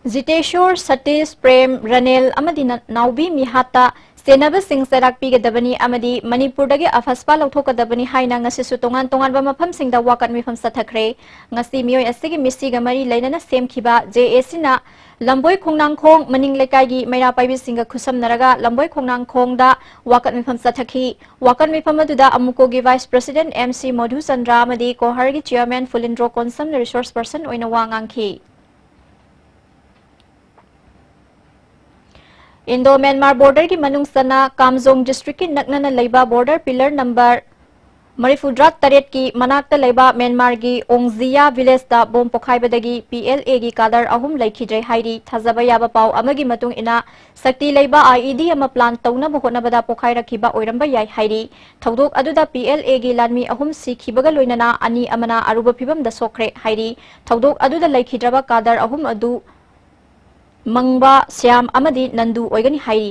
ꯖꯤꯇꯦꯁꯣꯔ, ꯁꯇꯤꯁ, ꯄ꯭ꯔꯦꯝ, ꯔꯅꯦꯜ ꯑꯃꯗꯤ ꯅ-, ꯅꯥꯎꯕꯤ ꯃꯤꯍꯥꯠꯇ ꯆꯦꯟꯅꯕꯁꯤꯡ ꯆꯩꯔꯥꯛ ꯄꯤꯒꯗꯕꯅꯤ ꯑꯃꯗꯤ ꯃꯅꯤꯄꯨꯔꯗꯒꯤ ꯑꯐꯁꯄꯥ ꯂꯧꯊꯣꯛꯀꯗꯕꯅꯤ ꯍꯥꯏꯅ ꯉꯁꯤꯁꯨ ꯇꯣꯉꯥꯟ ꯇꯣꯉꯥꯟꯕ ꯃꯐꯝꯁꯤꯡꯗ ꯋꯥꯀꯠ ꯃꯤꯐꯝ ꯆꯠꯊꯈ꯭ꯔꯦ꯫ ꯉꯁꯤ ꯃꯤꯑꯣꯏ ꯑꯁꯤꯒꯤ ꯃꯤꯁꯤꯒ ꯃꯔꯤ ꯂꯩꯅꯅ ꯁꯦꯝꯈꯤꯕ ꯖꯦ ꯑꯦ ꯁꯤꯅ ꯂꯝꯕꯣꯏ ꯈꯣꯡꯅꯥꯡꯈꯣꯡ ꯃꯅꯤꯡ ꯂꯩꯀꯥꯏꯒꯤ ꯃꯩꯔꯥ ꯄꯥꯏꯕꯤꯁꯤꯡꯒ ꯈꯨꯠꯁꯝꯅꯔꯒ ꯂꯝꯕꯣꯏ ꯈꯣꯡꯅꯥꯡꯈꯣꯡꯗ ꯋꯥꯀꯠ ꯃꯤꯐꯝ ꯆꯠꯊꯈꯤ꯫ ꯋꯥꯀꯠ ꯃꯤꯐꯝ ꯑꯗꯨꯗ ꯑꯃꯨꯀꯣꯒꯤ ꯚꯥꯏꯁ ꯄ꯭ꯔꯁꯤꯗꯦꯟꯠ ꯑꯦꯝ ꯁꯤ ꯃꯙꯨꯆꯟꯗ꯭ꯔ ꯑꯃꯗꯤ ꯀꯣꯍꯔꯒꯤ ꯆꯤꯌꯔꯃꯦꯟ ꯐꯨꯂꯤꯟꯗ꯭ꯔꯣ ꯀꯣꯟꯁꯝꯅ ꯔꯤꯁꯣꯔꯁ ꯄꯔꯁꯟ ꯑꯣꯏꯅ ꯋꯥ ꯉꯥꯡꯈꯤ꯫ ꯏꯟꯗꯣ ꯃ꯭ꯌꯥꯟꯃꯥꯔ ꯕꯣꯔꯗꯔꯒꯤ ꯃꯅꯨꯡ ꯆꯟꯅ ꯀꯥꯝꯖꯣꯡ ꯗꯤꯁꯇ꯭ꯔꯤꯛꯀꯤ ꯅꯛꯅꯅ ꯂꯩꯕ ꯕꯣꯔꯗꯔ ꯄꯤꯂꯔ ꯅꯝꯕꯔ ꯃꯔꯤꯐꯨꯇꯔꯥ ꯇꯔꯦꯠꯀꯤ ꯃꯅꯥꯛꯇ ꯂꯩꯕ ꯃ꯭ꯌꯥꯟꯃꯥꯔꯒꯤ ꯑꯣꯡꯖꯤꯌꯥ ꯚꯤꯂꯦꯖꯇ ꯕꯣꯝ ꯄꯣꯈꯥꯏꯕꯗꯒꯤ ꯄꯤ ꯑꯦꯜ ꯑꯦꯒꯤ ꯀꯥꯗꯔ ꯑꯍꯨꯝ ꯂꯩꯈꯤꯗ꯭ꯔꯦ ꯍꯥꯏꯔꯤ꯫ ꯊꯥꯖꯕ ꯌꯥꯕ ꯄꯥꯎ ꯑꯃꯒꯤ ꯃꯇꯨꯡ ꯏꯟꯅ, ꯁꯛꯇꯤ ꯂꯩꯕ ꯑꯥꯏ ꯏ ꯗꯤ ꯑꯃ ꯄ꯭ꯂꯥꯟ ꯇꯧꯅꯕ ꯍꯣꯠꯅꯕꯗ ꯄꯣꯈꯥꯏꯔꯛꯈꯤꯕ ꯑꯣꯏꯔꯝꯕ ꯌꯥꯏ ꯍꯥꯏꯔꯤ꯫ ꯊꯧꯗꯣꯛ ꯑꯗꯨꯗ ꯄꯤ ꯑꯦꯜ ꯑꯦꯒꯤ ꯂꯥꯟꯃꯤ ꯑꯍꯨꯝ ꯁꯤꯈꯤꯕꯒ ꯂꯣꯏꯅꯅ ꯑꯅꯤ ꯑꯃꯅ ꯑꯔꯨꯕ ꯐꯤꯕꯝꯗ ꯁꯣꯛꯈ꯭ꯔꯦ ꯍꯥꯏꯔꯤ꯫ ꯊꯧꯗꯣꯛ ꯑꯗꯨꯗ ꯂꯩꯈꯤꯗ꯭ꯔꯕ ꯀꯥꯗꯔ ꯑꯍꯨꯝ ꯑꯗꯨ ꯃꯪꯕ, ꯁ꯭ꯌꯥꯝ ꯑꯃꯗꯤ ꯅꯟꯗꯨ ꯑꯣꯏꯒꯅꯤ ꯍꯥꯏꯔꯤ꯫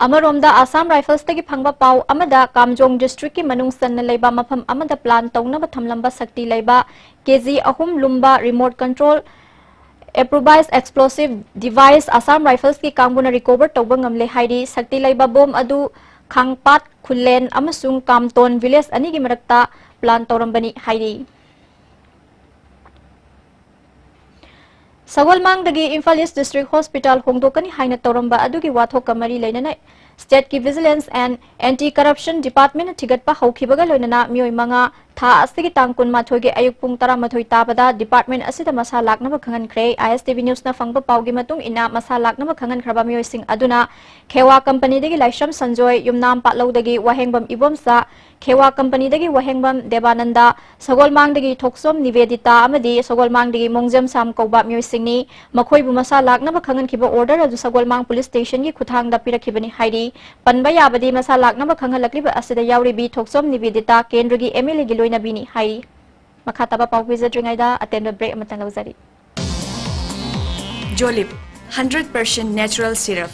ꯑꯃꯔꯣꯝꯗ, ꯑꯁꯥꯝ ꯔꯥꯏꯐꯜꯁꯇꯒꯤ ꯐꯪꯕ ꯄꯥꯎ ꯑꯃꯗ, ꯀꯥꯝꯖꯣꯡ ꯗꯤꯁꯇ꯭ꯔꯤꯛꯀꯤ ꯃꯅꯨꯡ ꯆꯟꯅ ꯂꯩꯕ ꯃꯐꯝ ꯑꯃꯗ ꯄ꯭ꯂꯥꯟ ꯇꯧꯅꯕ ꯊꯝꯂꯝꯕ ꯁꯛꯇꯤ ꯂꯩꯕ ꯀꯦ ꯖꯤ ꯑꯍꯨꯝ ꯂꯨꯝꯕ remote control improvised explosive device Assam ꯔꯥꯏꯐꯜꯁꯀꯤ ꯀꯥꯡꯕꯨꯅ ꯔꯤꯀꯣꯚꯔ ꯇꯧꯕ ꯉꯝꯂꯦ ꯍꯥꯏꯔꯤ꯫ ꯁꯛꯇꯤ ꯂꯩꯕ ꯕꯣꯝ ꯑꯗꯨ ꯈꯥꯡꯄꯥꯠ ꯈꯨꯜꯂꯦꯟ ꯑꯃꯁꯨꯡ ꯀꯥꯝꯇꯣꯟ ꯚꯤꯂꯦꯖ ꯑꯅꯤꯒꯤ ꯃꯔꯛꯇ ꯄ꯭ꯂꯥꯟ ꯇꯧꯔꯝꯕꯅꯤ ꯍꯥꯏꯔꯤ꯫ ꯁꯒꯣꯜꯃꯥꯡꯗꯒꯤ ꯏꯝꯐꯥꯜ ꯏꯁ ꯗꯤꯁꯇ꯭ꯔꯤꯛ ꯍꯣꯁꯄꯤꯇꯥꯜ ꯍꯣꯡꯗꯣꯛꯀꯅꯤ ꯍꯥꯏꯅ ꯇꯧꯔꯝꯕ ꯑꯗꯨꯒꯤ ꯋꯥꯊꯣꯛꯀ ꯃꯔꯤ ꯂꯩꯅꯅ ꯁ꯭ꯇꯦꯠꯀꯤ ꯚꯤꯖꯤꯂꯦꯟꯁ ꯑꯦꯟ ꯑꯦꯟꯇꯤ ꯀꯔꯞꯁꯟ ꯗꯤꯄꯥꯔꯠꯃꯦꯟꯅ ꯊꯤꯒꯠꯄ ꯍꯧꯈꯤꯕꯒ ꯂꯣꯏꯅꯅ ꯃꯤꯑꯣꯏ ꯃꯉꯥ ꯊꯥ ꯑꯁꯤꯒꯤ ꯇꯥꯡ ꯀꯨꯟꯃꯥꯊꯣꯏꯒꯤ ꯑꯌꯨꯛ ꯄꯨꯡ ꯇꯔꯥꯃꯥꯊꯣꯏ ꯇꯥꯕꯗ department ꯑꯁꯤꯗ ꯃꯁꯥ ꯂꯥꯛꯅꯕ ꯈꯪꯍꯟꯈ꯭ꯔꯦ꯫ ISTV Newsꯅ ꯐꯪꯕ ꯄꯥꯎꯒꯤ ꯃꯇꯨꯡ ꯏꯟꯅ, ꯃꯁꯥ ꯂꯥꯛꯅꯕ ꯈꯪꯍꯟꯈ꯭ꯔꯕ ꯃꯤꯑꯣꯏꯁꯤꯡ ꯑꯗꯨꯅ ꯈꯦꯋꯥ ꯀꯝꯄꯅꯤꯗꯒꯤ ꯂꯥꯏꯁ꯭ꯔꯝ ꯁꯟꯖꯣꯏ, ꯌꯨꯝꯅꯥꯝ ꯄꯥꯠꯂꯧꯗꯒꯤ ꯋꯥꯍꯦꯡꯕꯝ ꯏꯕꯣꯝꯆꯥ, ꯈꯦꯋꯥ ꯀꯝꯄꯅꯤꯗꯒꯤ ꯋꯥꯍꯦꯡꯕꯝ ꯗꯦꯕꯥꯅꯟꯗ, ꯁꯒꯣꯜꯃꯥꯡꯗꯒꯤ ꯊꯣꯛꯆꯣꯝ ꯅꯤꯕꯦꯗꯤꯇꯥ ꯑꯃꯗꯤ ꯁꯒꯣꯜꯃꯥꯡꯗꯒꯤ ꯃꯣꯡꯖꯝ ꯁꯥꯝ ꯀꯧꯕ ꯃꯤꯑꯣꯏꯁꯤꯡꯅꯤ꯫ ꯃꯈꯣꯏꯕꯨ ꯃꯁꯥ ꯂꯥꯛꯅꯕ ꯈꯪꯍꯟꯈꯤꯕ order ꯑꯗꯨ ꯁꯒꯣꯜꯃꯥꯡ police stationꯒꯤ ꯈꯨꯠꯊꯥꯡꯗ ꯄꯤꯔꯛꯈꯤꯕꯅꯤ ꯍꯥꯏꯔꯤ꯫ ꯄꯟꯕ ꯌꯥꯕꯗꯤ, ꯃꯁꯥ ꯂꯥꯛꯅꯕ ꯈꯪꯍꯜꯂꯛꯂꯤꯕ ꯑꯁꯤꯗ ꯌꯥꯎꯔꯤꯕꯤ ꯊꯣꯛꯆꯣꯝ ꯅꯤꯕꯦꯗꯤꯇꯥ ꯀꯦꯟꯗ꯭ꯔꯒꯤ MLAꯒꯤ ꯂꯣꯏꯅꯕꯤꯅꯤ ꯍꯥꯏꯔꯤ꯫ ꯃꯈꯥ ꯇꯥꯕ ꯄꯥꯎ ꯄꯤꯖꯗ꯭ꯔꯤꯉꯩꯗ ꯑꯇꯦꯟꯕ break ꯑꯃꯇꯪ ꯂꯧꯖꯔꯤ꯫ Jolib, hundred percent natural syrup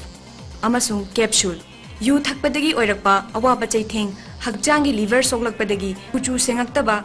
ꯑꯃꯁꯨꯡ capsule꯫ ꯌꯨ ꯊꯛꯄꯗꯒꯤ ꯑꯣꯏꯔꯛꯄ ꯑꯋꯥꯕ ꯆꯩꯊꯦꯡ, ꯍꯛꯆꯥꯡꯒꯤ liver ꯁꯣꯛꯂꯛꯄꯗꯒꯤ ꯀꯨꯆꯨ ꯁꯦꯡꯉꯛꯇꯕ,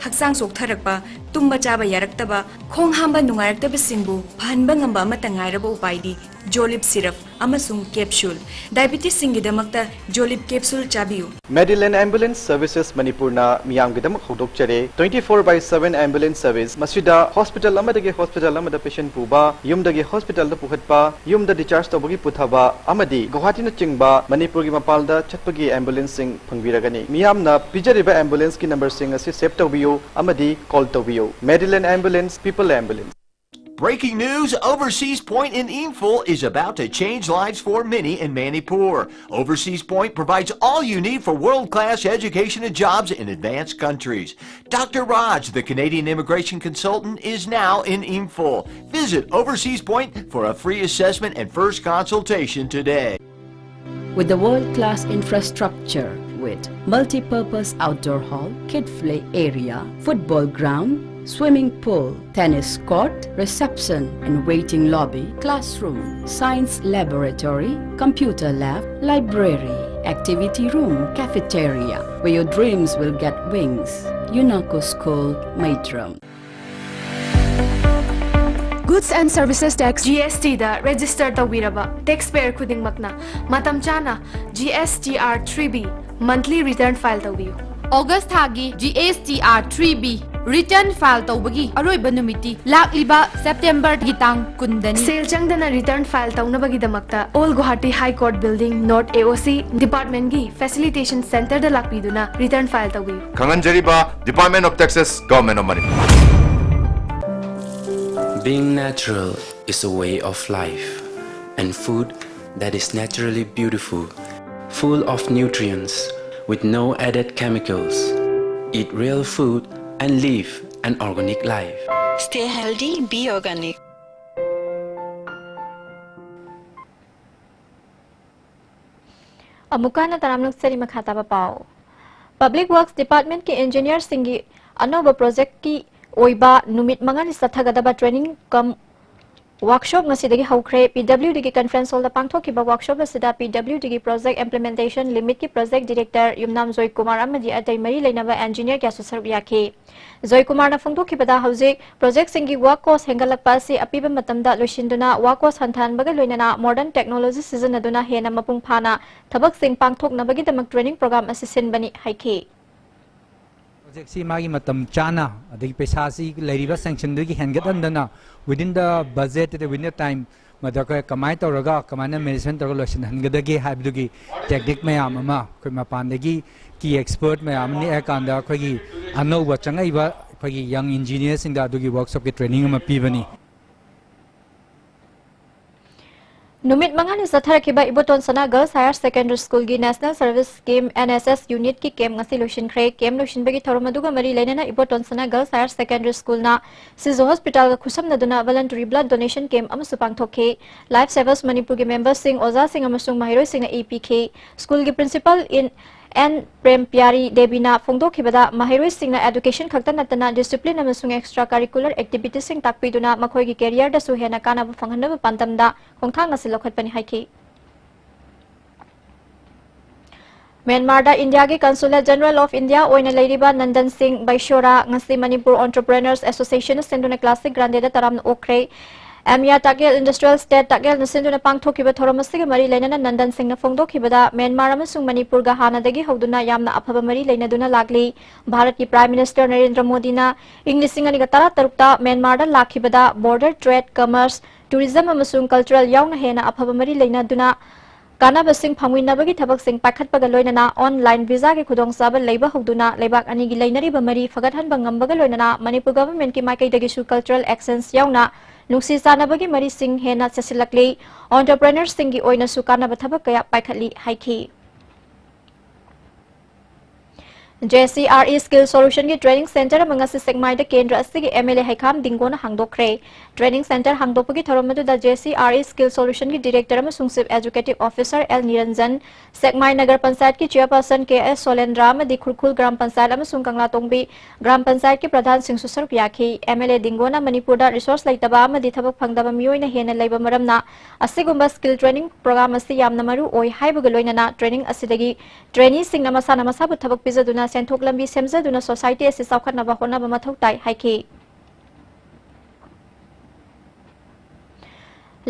ꯍꯛꯆꯥꯡ ꯆꯣꯛꯊꯔꯛꯄ, ꯇꯨꯝꯕ ꯆꯥꯕ ꯌꯥꯔꯛꯇꯕ, ꯈꯣꯡ ꯍꯥꯝꯕ ꯅꯨꯡꯉꯥꯏꯔꯛꯇꯕꯁꯤꯡꯕꯨ ꯐꯍꯟꯕ ꯉꯝꯕ ꯑꯃꯠꯇ ꯉꯥꯏꯔꯕ ꯎꯄꯥꯏꯗꯤ Jolib syrup ꯑꯃꯁꯨꯡ capsule꯫ Diabetesꯁꯤꯡꯒꯤꯗꯃꯛꯇ Jolib capsule ꯆꯥꯕꯤꯌꯨ꯫ Medilane Ambulance Services ꯃꯅꯤꯄꯨꯔꯅ ꯃꯤꯌꯥꯝꯒꯤꯗꯃꯛ ꯍꯧꯗꯣꯛꯆꯔꯦ twenty four by seven ambulance service꯫ ꯃꯁꯤꯗ hospital ꯑꯃꯗꯒꯤ hospital ꯑꯃꯗ patient ꯄꯨꯕ, ꯌꯨꯝꯗꯒꯤ hospitalꯗ ꯄꯨꯈꯠꯄ, ꯌꯨꯝꯗ discharge ꯇꯧꯕꯒꯤ ꯄꯨꯊꯕ ꯑꯃꯗꯤ ꯒꯨꯋꯥꯍꯥꯇꯤꯅꯆꯤꯡꯕ ꯃꯅꯤꯄꯨꯔꯒꯤ ꯃꯄꯥꯟꯗ ꯆꯠꯄꯒꯤ ambulanceꯁꯤꯡ ꯐꯪꯕꯤꯔꯒꯅꯤ꯫ ꯃꯤꯌꯥꯝꯅ ꯄꯤꯖꯔꯤꯕ ambulanceꯀꯤ numberꯁꯤꯡ ꯑꯁꯤ save ꯇꯧꯕꯤꯌꯨ ꯑꯃꯗꯤ call ꯇꯧꯕꯤꯌꯨ꯫ Medilane Ambulance, People Ambulance꯫ Breaking news, Overseas Point in Imphal is about to change lives for many in Manipur. Overseas Point provides all you need for world-class education and jobs in advanced countries. Doctor Raj, the Canadian immigration consultant, is now in Imphal. Visit Overseas Point for a free assessment and first consultation today. With a world-class infrastructure with multi-purpose outdoor hall, kid play area, football ground, swimming pool, tennis court, reception and waiting lobby, classroom, science laboratory, computer lab, library, activity room, cafeteria, where your dreams will get wings. UNACO School, Maitram. Goods and Services Tax, GSTꯗ register ꯇꯧꯕꯤꯔꯕ taxpayer ꯈꯨꯗꯤꯡꯃꯛꯅ ꯃꯇꯝ ꯆꯥꯅ GSTR three B monthly return file ꯇꯧꯕꯤꯌꯨ꯫ August ꯊꯥꯒꯤ GSTR three B Return file ꯇꯧꯕꯒꯤ ꯑꯔꯣꯏꯕ ꯅꯨꯃꯤꯠꯇꯤ ꯂꯥꯛꯂꯤꯕ September ꯒꯤ ꯇꯥꯡ ꯀꯨꯟꯗꯅꯤ꯫ ꯁꯦꯜ ꯆꯪꯗꯅ return file ꯇꯧꯅꯕꯒꯤꯗꯃꯛꯇ All Guwahati High Court Building, North A O C department ꯒꯤ facilitation center ꯗ ꯂꯥꯛꯄꯤꯗꯨꯅ return file ꯇꯧꯕꯤꯌꯨ꯫ ꯈꯪꯍꯟꯖꯔꯤꯕ, Department of Taxes, Government of Manipur. Being natural is a way of life, and food that is naturally beautiful, full of nutrients, with no added chemicals. Eat real food and live an organic life. Stay healthy, be organic. ꯑꯃꯨꯛꯀ ꯍꯟꯅ ꯇꯔꯥꯝꯅ ꯑꯣꯛꯆꯔꯤ꯫ ꯃꯈꯥ ꯇꯥꯕ ꯄꯥꯎ꯫ Public Works Department ꯀꯤ engineer ꯁꯤꯡꯒꯤ ꯑꯅꯧꯕ project ꯀꯤ ꯑꯣꯏꯕ ꯅꯨꯃꯤꯠ ꯃꯉꯥꯅꯤ ꯆꯠꯊꯒꯗꯕ training cum workshop ꯉꯁꯤꯗꯒꯤ ꯍꯧꯈ꯭ꯔꯦ꯫ P W D ꯒꯤ conference hall ꯗ ꯄꯥꯡꯊꯣꯛꯈꯤꯕ workshop ꯑꯁꯤꯗ P W D ꯒꯤ project implementation limit ꯀꯤ project director ꯌꯨꯝꯅꯥꯝ ꯖꯣꯏꯀꯨꯃꯥꯔ ꯑꯃꯗꯤ ꯑꯇꯩ ꯃꯔꯤ ꯂꯩꯅꯕ engineer ꯀꯌꯥꯁꯨ ꯁꯔꯨꯛ ꯌꯥꯈꯤ꯫ ꯖꯣꯏꯀꯨꯃꯥꯔꯅ ꯐꯣꯡꯗꯣꯛꯈꯤꯕꯗ, ꯍꯧꯖꯤꯛ project ꯁꯤꯡꯒꯤ work cost ꯍꯦꯟꯒꯠꯂꯛꯄ ꯑꯁꯤ ꯑꯄꯤꯕ ꯃꯇꯝꯗ ꯂꯣꯏꯁꯤꯟꯗꯨꯅ work cost ꯍꯟꯊꯍꯟꯕꯒ ꯂꯣꯏꯅꯅ modern technology ꯁꯤꯖꯤꯟꯅꯗꯨꯅ ꯍꯦꯟꯅ ꯃꯄꯨꯡ ꯐꯥꯅ ꯊꯕꯛꯁꯤꯡ ꯄꯥꯡꯊꯣꯛꯅꯕꯒꯤꯗꯃꯛ training program ꯑꯁꯤ ꯁꯤꯟꯕꯅꯤ ꯍꯥꯏꯈꯤ꯫ Project ꯁꯤ ꯃꯥꯒꯤ ꯃꯇꯝ ꯆꯥꯅ, ꯑꯗꯒꯤ ꯄꯩꯁꯥꯁꯤ ꯂꯩꯔꯤꯕ sanction ꯗꯨꯒꯤ ꯍꯦꯟꯒꯠꯍꯟꯗꯅ, within the budget, within the time, ꯃꯗ ꯑꯩꯈꯣꯏ ꯀꯃꯥꯏꯅ ꯇꯧꯔꯒ, ꯀꯃꯥꯏꯅ management ꯇꯧꯔꯒ ꯂꯣꯏꯁꯤꯟꯍꯟꯒꯗꯒꯦ ꯍꯥꯏꯕꯗꯨꯒꯤ tactic ꯃꯌꯥꯝ ꯑꯃ ꯑꯩꯈꯣꯏ ꯃꯄꯥꯟꯗꯒꯤ key expert ꯃꯌꯥꯝ ꯅꯦꯛꯑꯀꯥꯟꯗ ꯑꯩꯈꯣꯏꯒꯤ ꯑꯅꯧꯕ ꯆꯪꯉꯛꯏꯕ ꯑꯩꯈꯣꯏꯒꯤ young engineer ꯁꯤꯡꯗ ꯑꯗꯨꯒꯤ workshop ꯀꯤ training ꯑꯃ ꯄꯤꯕꯅꯤ꯫ ꯅꯨꯃꯤꯠ ꯃꯉꯥꯅꯤ ꯆꯠꯊꯔꯛꯈꯤꯕ ꯏꯕꯣꯇꯣꯟ ꯁꯅꯥ Girls Higher Secondary School ꯒꯤ National Service Scheme, N S S unit ꯀꯤ camp ꯉꯁꯤ ꯂꯣꯏꯁꯤꯟꯈ꯭ꯔꯦ꯫ Camp ꯂꯣꯏꯁꯤꯟꯕꯒꯤ ꯊꯧꯔꯝ ꯑꯗꯨꯒ ꯃꯔꯤ ꯂꯩꯅꯅ ꯏꯕꯣꯇꯣꯟ ꯁꯅꯥ Girls Higher Secondary School ꯅ ꯁꯤꯖꯣ hospital ꯒ ꯈꯨꯠꯁꯝꯅꯗꯨꯅ voluntary blood donation camp ꯑꯃꯁꯨ ꯄꯥꯡꯊꯣꯛꯈꯤ꯫ Life Savers ꯃꯅꯤꯄꯨꯔꯒꯤ member ꯁꯤꯡ, ꯑꯣꯖꯥꯁꯤꯡ ꯑꯃꯁꯨꯡ ꯃꯍꯩꯔꯣꯏꯁꯤꯡꯅ ꯏ ꯄꯤꯈꯤ꯫ School ꯒꯤ principal in N ꯄ꯭ꯔꯦꯝ ꯄꯤꯌꯥꯔꯤ ꯗꯦꯕꯤꯅ ꯐꯣꯡꯗꯣꯛꯈꯤꯕꯗ, ꯃꯍꯩꯔꯣꯏꯁꯤꯡꯅ education ꯈꯛꯇ ꯅꯠꯇꯅ discipline ꯑꯃꯁꯨꯡ extra curricular activities ꯁꯤꯡ ꯇꯥꯛꯄꯤꯗꯨꯅ ꯃꯈꯣꯏꯒꯤ career ꯗꯁꯨ ꯍꯦꯟꯅ ꯀꯥꯟꯅꯕ ꯐꯪꯍꯟꯅꯕ ꯄꯥꯟꯗꯝꯗ ꯈꯣꯡꯊꯥꯡ ꯑꯁꯤ ꯂꯧꯈꯠꯄꯅꯤ ꯍꯥꯏꯈꯤ꯫ ꯃ꯭ꯌꯥꯟꯃꯥꯔꯗ ꯏꯟꯗꯤꯌꯥꯒꯤ Consulate General of India ꯑꯣꯏꯅ ꯂꯩꯔꯤꯕ ꯅꯟꯗꯟ ꯁꯤꯡ ꯕꯩꯁꯣꯔꯥ ꯉꯁꯤ ꯃꯅꯤꯄꯨꯔ Entrepreneurs Association ꯅ ꯁꯤꯟꯗꯨꯅ Classic Grande ꯗ ꯇꯔꯥꯝꯅ ꯑꯣꯛꯈ꯭ꯔꯦ꯫ ꯑꯦꯝꯌꯥ ꯇꯥꯀꯦꯜ ꯏꯟꯗꯁꯇ꯭ꯔꯤꯌꯦꯜ ꯏꯁꯇꯦꯠ ꯇꯥꯀꯦꯜꯅ ꯁꯤꯟꯗꯨꯅ ꯄꯥꯡꯊꯣꯛꯈꯤꯕ ꯊꯧꯔꯝ ꯑꯁꯤꯒꯤ ꯃꯔꯤ ꯂꯩꯅꯅ ꯅꯟꯗꯟ ꯁꯤꯡꯅ ꯐꯣꯡꯗꯣꯛꯈꯤꯕꯗ, ꯃ꯭ꯌꯥꯟꯃꯥꯔ ꯑꯃꯁꯨꯡ ꯃꯅꯤꯄꯨꯔꯒ ꯍꯥꯟꯅꯗꯒꯤ ꯍꯧꯗꯨꯅ ꯌꯥꯝꯅ ꯑꯐꯕ ꯃꯔꯤ ꯂꯩꯅꯗꯨꯅ ꯂꯥꯛꯂꯤ꯫ ꯚꯥꯔꯠꯀꯤ ꯄ꯭ꯔꯥꯏꯝ ꯃꯤꯅꯤꯁꯇꯔ ꯅꯔꯦꯟꯗ꯭ꯔ ꯃꯣꯗꯤꯅ ꯏꯪ ꯂꯤꯁꯤꯡ ꯑꯅꯤꯒ ꯇꯔꯥꯇꯔꯨꯛꯇ ꯃ꯭ꯌꯥꯟꯃꯥꯔꯗ ꯂꯥꯛꯈꯤꯕꯗ border trade, commerce, tourism ꯑꯃꯁꯨꯡ cultural ꯌꯥꯎꯅ ꯍꯦꯟꯅ ꯑꯐꯕ ꯃꯔꯤ ꯂꯩꯅꯗꯨꯅ ꯀꯥꯟꯅꯕꯁꯤꯡ ꯐꯪꯃꯤꯟꯅꯕꯒꯤ ꯊꯕꯛꯁꯤꯡ ꯄꯥꯏꯈꯠꯄꯒ ꯂꯣꯏꯅꯅ online visaꯒꯤ ꯈꯨꯗꯣꯡꯆꯥꯕ ꯂꯩꯕ ꯍꯧꯗꯨꯅ ꯂꯩꯕꯥꯛ ꯑꯅꯤꯒꯤ ꯂꯩꯅꯔꯤꯕ ꯃꯔꯤ ꯐꯒꯠꯍꯟꯕ ꯉꯝꯕꯒ ꯂꯣꯏꯅꯅ ꯃꯅꯤꯄꯨꯔ governmentꯀꯤ ꯃꯥꯏꯀꯩꯗꯒꯤꯁꯨ cultural exchange ꯌꯥꯎꯅ ꯅꯨꯡꯁꯤ ꯆꯥꯟꯅꯕꯒꯤ ꯃꯔꯤꯁꯤꯡ ꯍꯦꯟꯅ ꯆꯦꯠꯁꯤꯜꯂꯛꯂꯤ꯫ Entrepreneurꯁꯤꯡꯒꯤ ꯑꯣꯏꯅꯁꯨ ꯀꯥꯟꯅꯕ ꯊꯕꯛ ꯀꯌꯥ ꯄꯥꯏꯈꯠꯂꯤ ꯍꯥꯏꯈꯤ꯫ JCRE Skill Solutionꯒꯤ training centre ꯑꯃ ꯉꯁꯤ ꯁꯦꯛꯃꯥꯏꯗ ꯀꯦꯟꯗ꯭ꯔ ꯑꯁꯤꯒꯤ MLA ꯍꯩꯈꯥꯝ ꯗꯤꯡꯒꯣꯅ ꯍꯥꯡꯗꯣꯛꯈ꯭ꯔꯦ꯫ Training centre ꯍꯥꯡꯗꯣꯛꯄꯒꯤ ꯊꯧꯔꯝ ꯑꯗꯨꯗ JCRE Skill Solutionꯒꯤ director ꯑꯃꯁꯨꯡ chief executive officer L ꯅꯤꯔꯟꯖꯟ, ꯁꯦꯛꯃꯥꯏ ꯅꯒꯔ ꯄꯟꯆꯥꯌꯠꯀꯤ chairperson K S ꯁꯣꯂꯦꯟꯗ꯭ꯔ ꯑꯃꯗꯤ ꯈꯨꯔꯈꯨꯜ ꯒ꯭ꯔꯥꯝ ꯄꯟꯆꯥꯌꯠ ꯑꯃꯁꯨꯡ ꯀꯪꯂꯥꯇꯣꯡꯕꯤ ꯒ꯭ꯔꯥꯝ ꯄꯟꯆꯥꯌꯠꯀꯤ ꯄ꯭ꯔꯙꯥꯟꯁꯤꯡꯁꯨ ꯁꯔꯨꯛ ꯌꯥꯈꯤ꯫ MLA ꯗꯤꯡꯒꯣꯅ ꯃꯅꯤꯄꯨꯔꯗ resource ꯂꯩꯇꯕ ꯑꯃꯗꯤ ꯊꯕꯛ ꯐꯪꯗꯕ ꯃꯤꯑꯣꯏꯅ ꯍꯦꯟꯅ ꯂꯩꯕ ꯃꯔꯝꯅ ꯑꯁꯤꯒꯨꯝꯕ skill training program ꯑꯁꯤ ꯌꯥꯝꯅ ꯃꯔꯨ ꯑꯣꯏ ꯍꯥꯏꯕꯒ ꯂꯣꯏꯅꯅ training ꯑꯁꯤꯗꯒꯤ traineeꯁꯤꯡꯅ ꯃꯁꯥꯅ ꯃꯁꯥꯕꯨ ꯊꯕꯛ ꯄꯤꯖꯗꯨꯅ ꯁꯦꯟꯊꯣꯛ ꯂꯝꯕꯤ ꯁꯦꯝꯖꯗꯨꯅ society ꯑꯁꯤ ꯆꯥꯎꯈꯠꯅꯕ ꯍꯣꯠꯅꯕ ꯃꯊꯧ ꯇꯥꯏ ꯍꯥꯏꯈꯤ꯫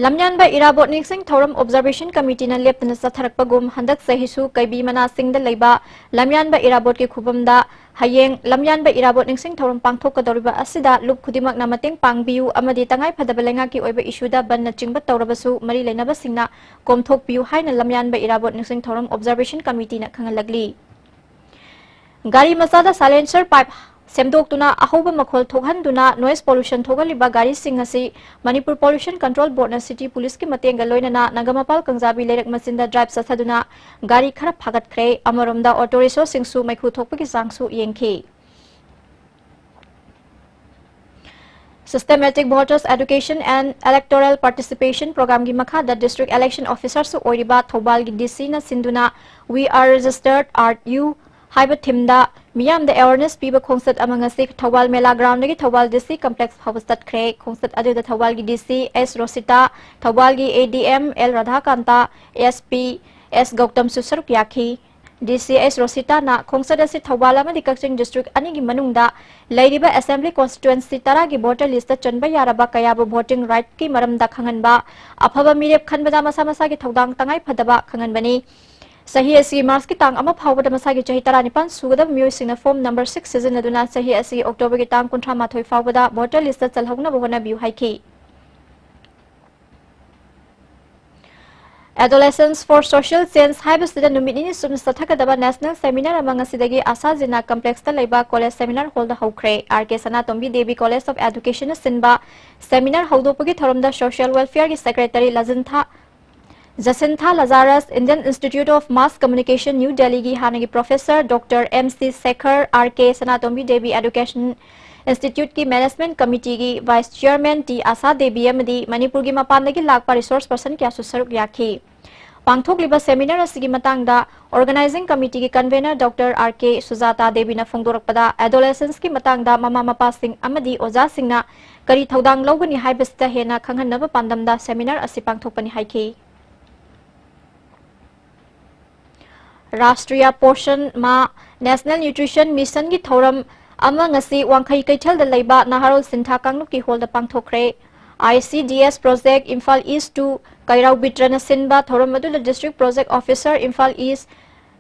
ꯂꯝꯌꯥꯟꯕ ꯏꯔꯥꯕꯣꯠ ꯅꯤꯡꯁꯤꯡ ꯊꯧꯔꯝ Observation Committeeꯅ ꯂꯦꯞꯇꯅ ꯆꯠꯊꯔꯛꯄꯒꯨꯝ ꯍꯟꯗꯛ ꯆꯍꯤꯁꯨ ꯀꯩꯕꯤ ꯃꯅꯥꯁꯤꯡꯗ ꯂꯩꯕ ꯂꯝꯌꯥꯟꯕ ꯏꯔꯥꯕꯣꯠꯀꯤ ꯈꯨꯕꯝꯗ ꯍꯌꯦꯡ ꯂꯝꯌꯥꯟꯕ ꯏꯔꯥꯕꯣꯠ ꯅꯤꯡꯁꯤꯡ ꯊꯧꯔꯝ ꯄꯥꯡꯊꯣꯛꯀꯗꯧꯔꯤꯕ ꯑꯁꯤꯗ ꯂꯨꯞ ꯈꯨꯗꯤꯡꯃꯛꯅ ꯃꯇꯦꯡ ꯄꯥꯡꯕꯤꯌꯨ ꯑꯃꯗꯤ ꯇꯉꯥꯏ ꯐꯗꯕ ꯂꯩꯉꯥꯛꯀꯤ ꯑꯣꯏꯕ issueꯗ ꯕꯟꯅꯆꯤꯡꯕ ꯇꯧꯔꯕꯁꯨ ꯃꯔꯤ ꯂꯩꯅꯕꯁꯤꯡꯅ ꯀꯣꯝꯊꯣꯛꯄꯤꯌꯨ ꯍꯥꯏꯅ ꯂꯝꯌꯥꯟꯕ ꯏꯔꯥꯕꯣꯠ ꯅꯤꯡꯁꯤꯡ ꯊꯧꯔꯝ Observation Committeeꯅ ꯈꯪꯍꯜꯂꯛꯂꯤ꯫ ꯒꯥꯔꯤ ꯃꯆꯥꯗ silencer pipe ꯁꯦꯝꯗꯣꯛꯇꯨꯅ ꯑꯍꯧꯕ ꯃꯈꯣꯜ ꯊꯣꯛꯍꯟꯗꯨꯅ noise pollution ꯊꯣꯛꯍꯜꯂꯤꯕ ꯒꯥꯔꯤꯁꯤꯡ ꯑꯁꯤ ꯃꯅꯤꯄꯨꯔ Pollution Control Boardꯅ city policeꯀꯤ ꯃꯇꯦꯡꯒ ꯂꯣꯏꯅꯅ ꯅꯒꯥꯃꯄꯥꯜ ꯀꯪꯖꯥꯕꯤ ꯂꯩꯔꯛ ꯃꯆꯤꯟꯗ drive ꯆꯠꯊꯗꯨꯅ ꯒꯥꯔꯤ ꯈꯔ ꯐꯥꯒꯠꯈ꯭ꯔꯦ꯫ ꯑꯃꯔꯣꯝꯗ auto rickshaw ꯁꯤꯡꯁꯨ ꯃꯩꯈꯨ ꯊꯣꯛꯄꯒꯤ ꯆꯥꯡꯁꯨ ꯌꯦꯡꯈꯤ꯫ Systematic Voters Education and Electoral Participation Programmeꯒꯤ ꯃꯈꯥꯗ district election officerꯁꯨ ꯑꯣꯏꯔꯤꯕ ꯊꯧꯕꯥꯜꯒꯤ DCꯅ ꯁꯤꯟꯗꯨꯅ We Are Registered, Aren't You ꯍꯥꯏꯕ themeꯗ ꯃꯤꯌꯥꯝꯗ awareness ꯄꯤꯕ ꯈꯣꯡꯆꯠ ꯑꯃ ꯉꯁꯤ ꯊꯧꯕꯥꯜ ꯃꯦꯂꯥ groundꯗꯒꯤ ꯊꯧꯕꯥꯜ DC complex ꯐꯥꯎꯕ ꯆꯠꯈ꯭ꯔꯦ꯫ ꯈꯣꯡꯆꯠ ꯑꯗꯨꯗ ꯊꯧꯕꯥꯜꯒꯤ DC S ꯔꯣꯁꯤꯇꯥ, ꯊꯧꯕꯥꯜꯒꯤ ADM L ꯔꯥꯙꯥꯀꯥꯟꯇ, SP S ꯒꯧꯇꯝꯁꯨ ꯁꯔꯨꯛ ꯌꯥꯈꯤ꯫ ꯗꯤ ꯁꯤ ꯑꯦꯁ ꯔꯣꯁꯤꯇꯥꯅ ꯈꯣꯡꯆꯠ ꯑꯁꯤ ꯊꯧꯕꯥꯜ ꯑꯃꯗꯤ ꯀꯛꯆꯤꯡ district ꯑꯅꯤꯒꯤ ꯃꯅꯨꯡꯗ ꯂꯩꯔꯤꯕ assembly constituency ꯇꯔꯥꯒꯤ voter list ꯆꯟꯕ ꯌꯥꯔꯕ ꯀꯌꯥꯕꯨ voting rightꯀꯤ ꯃꯔꯝꯗ ꯈꯪꯍꯟꯕ, ꯑꯐꯕ ꯃꯤꯔꯦꯞ ꯈꯟꯕꯗ ꯃꯁꯥ ꯃꯁꯥꯒꯤ ꯊꯧꯗꯥꯡ ꯇꯉꯥꯏ ꯐꯗꯕ ꯈꯪꯍꯟꯕꯅꯤ꯫ ꯆꯍꯤ ꯑꯁꯤꯒꯤ Marchꯀꯤ ꯇꯥꯡ ꯑꯃ ꯐꯥꯎꯕꯗ ꯃꯁꯥꯒꯤ ꯆꯍꯤ ꯇꯔꯥꯅꯤꯄꯥꯟ ꯁꯨꯒꯗꯕ ꯃꯤꯑꯣꯏꯁꯤꯡꯅ form number six ꯁꯤꯖꯤꯟꯅꯗꯨꯅ ꯆꯍꯤ ꯑꯁꯤꯒꯤ Octoberꯒꯤ ꯇꯥꯡ ꯀꯨꯟꯊ꯭ꯔꯥ ꯃꯥꯊꯣꯏ ꯐꯥꯎꯕꯗ voter listꯇ ꯆꯜꯍꯧꯅꯕ ꯍꯣꯠꯅꯕꯤꯌꯨ ꯍꯥꯏꯈꯤ꯫ Adolescence for Social Change ꯍꯥꯏꯕꯁꯤꯗ ꯅꯨꯃꯤꯠ ꯅꯤꯅꯤ ꯆꯨꯞꯅ ꯆꯠꯊꯒꯗꯕ national seminar ꯑꯃ ꯉꯁꯤꯗꯒꯤ ꯑꯁꯥ ꯖꯤꯅꯥ complexꯇ ꯂꯩꯕ college seminar hallꯗ ꯍꯧꯈ꯭ꯔꯦ꯫ R K Sanatombi Devi College of Educationꯅ ꯁꯤꯟꯕ seminar ꯍꯧꯗꯣꯛꯄꯒꯤ ꯊꯧꯔꯝꯗ social welfareꯒꯤ secretary ꯂꯖꯤꯟꯊꯥ ꯖꯁꯤꯟꯊꯥ ꯂꯖꯥꯔꯁ, Indian Institute of Mass Communication, New Delhiꯒꯤ ꯍꯥꯟꯅꯒꯤ professor Doctor M C Shekhar, R K Sanatombi Devi Education Instituteꯀꯤ Management Committeeꯒꯤ vice chairman T Asha Devi ꯑꯃꯗꯤ ꯃꯅꯤꯄꯨꯔꯒꯤ ꯃꯄꯥꯟꯗꯒꯤ ꯂꯥꯛꯄ resource person ꯀꯌꯥꯁꯨ ꯁꯔꯨꯛ ꯌꯥꯈꯤ꯫ ꯄꯥꯡꯊꯣꯛꯂꯤꯕ seminar ꯑꯁꯤꯒꯤ ꯃꯇꯥꯡꯗ organizing committeeꯒꯤ convener Doctor ꯑꯥꯔ ꯀꯦ ꯁꯨꯖꯥꯇꯥ ꯗꯦꯕꯤꯅ ꯐꯣꯡꯗꯣꯔꯛꯄꯗ, adolescenceꯀꯤ ꯃꯇꯥꯡꯗ ꯃꯃꯥ ꯃꯄꯥꯁꯤꯡ ꯑꯃꯗꯤ ꯑꯣꯖꯥꯁꯤꯡꯅ ꯀꯔꯤ ꯊꯧꯗꯥꯡ ꯂꯧꯒꯅꯤ ꯍꯥꯏꯕꯁꯤꯗ ꯍꯦꯟꯅ ꯈꯪꯍꯟꯅꯕ ꯄꯥꯟꯗꯝꯗ seminar ꯑꯁꯤ ꯄꯥꯡꯊꯣꯛꯄꯅꯤ ꯍꯥꯏꯈꯤ꯫ ꯔꯥꯁꯇ꯭ꯔꯤꯌꯥ ꯄꯣꯁꯟ ꯃꯥ National Nutrition Missionꯒꯤ ꯊꯧꯔꯝ ꯑꯃ ꯉꯁꯤ ꯋꯥꯡꯈꯩ ꯀꯩꯊꯦꯜꯗ ꯂꯩꯕ ꯅꯍꯥꯔꯣꯜ ꯁꯤꯟꯊꯥ ꯀꯥꯡꯂꯨꯞꯀꯤ ꯍꯣꯜꯗ ꯄꯥꯡꯊꯣꯛꯈ꯭ꯔꯦ꯫ I C D S project Imphal East two ꯀꯩꯔꯥꯎ ꯕꯤꯇ꯭ꯔꯅ ꯁꯤꯟꯕ ꯊꯧꯔꯝ ꯑꯗꯨꯗ district project officer Imphal East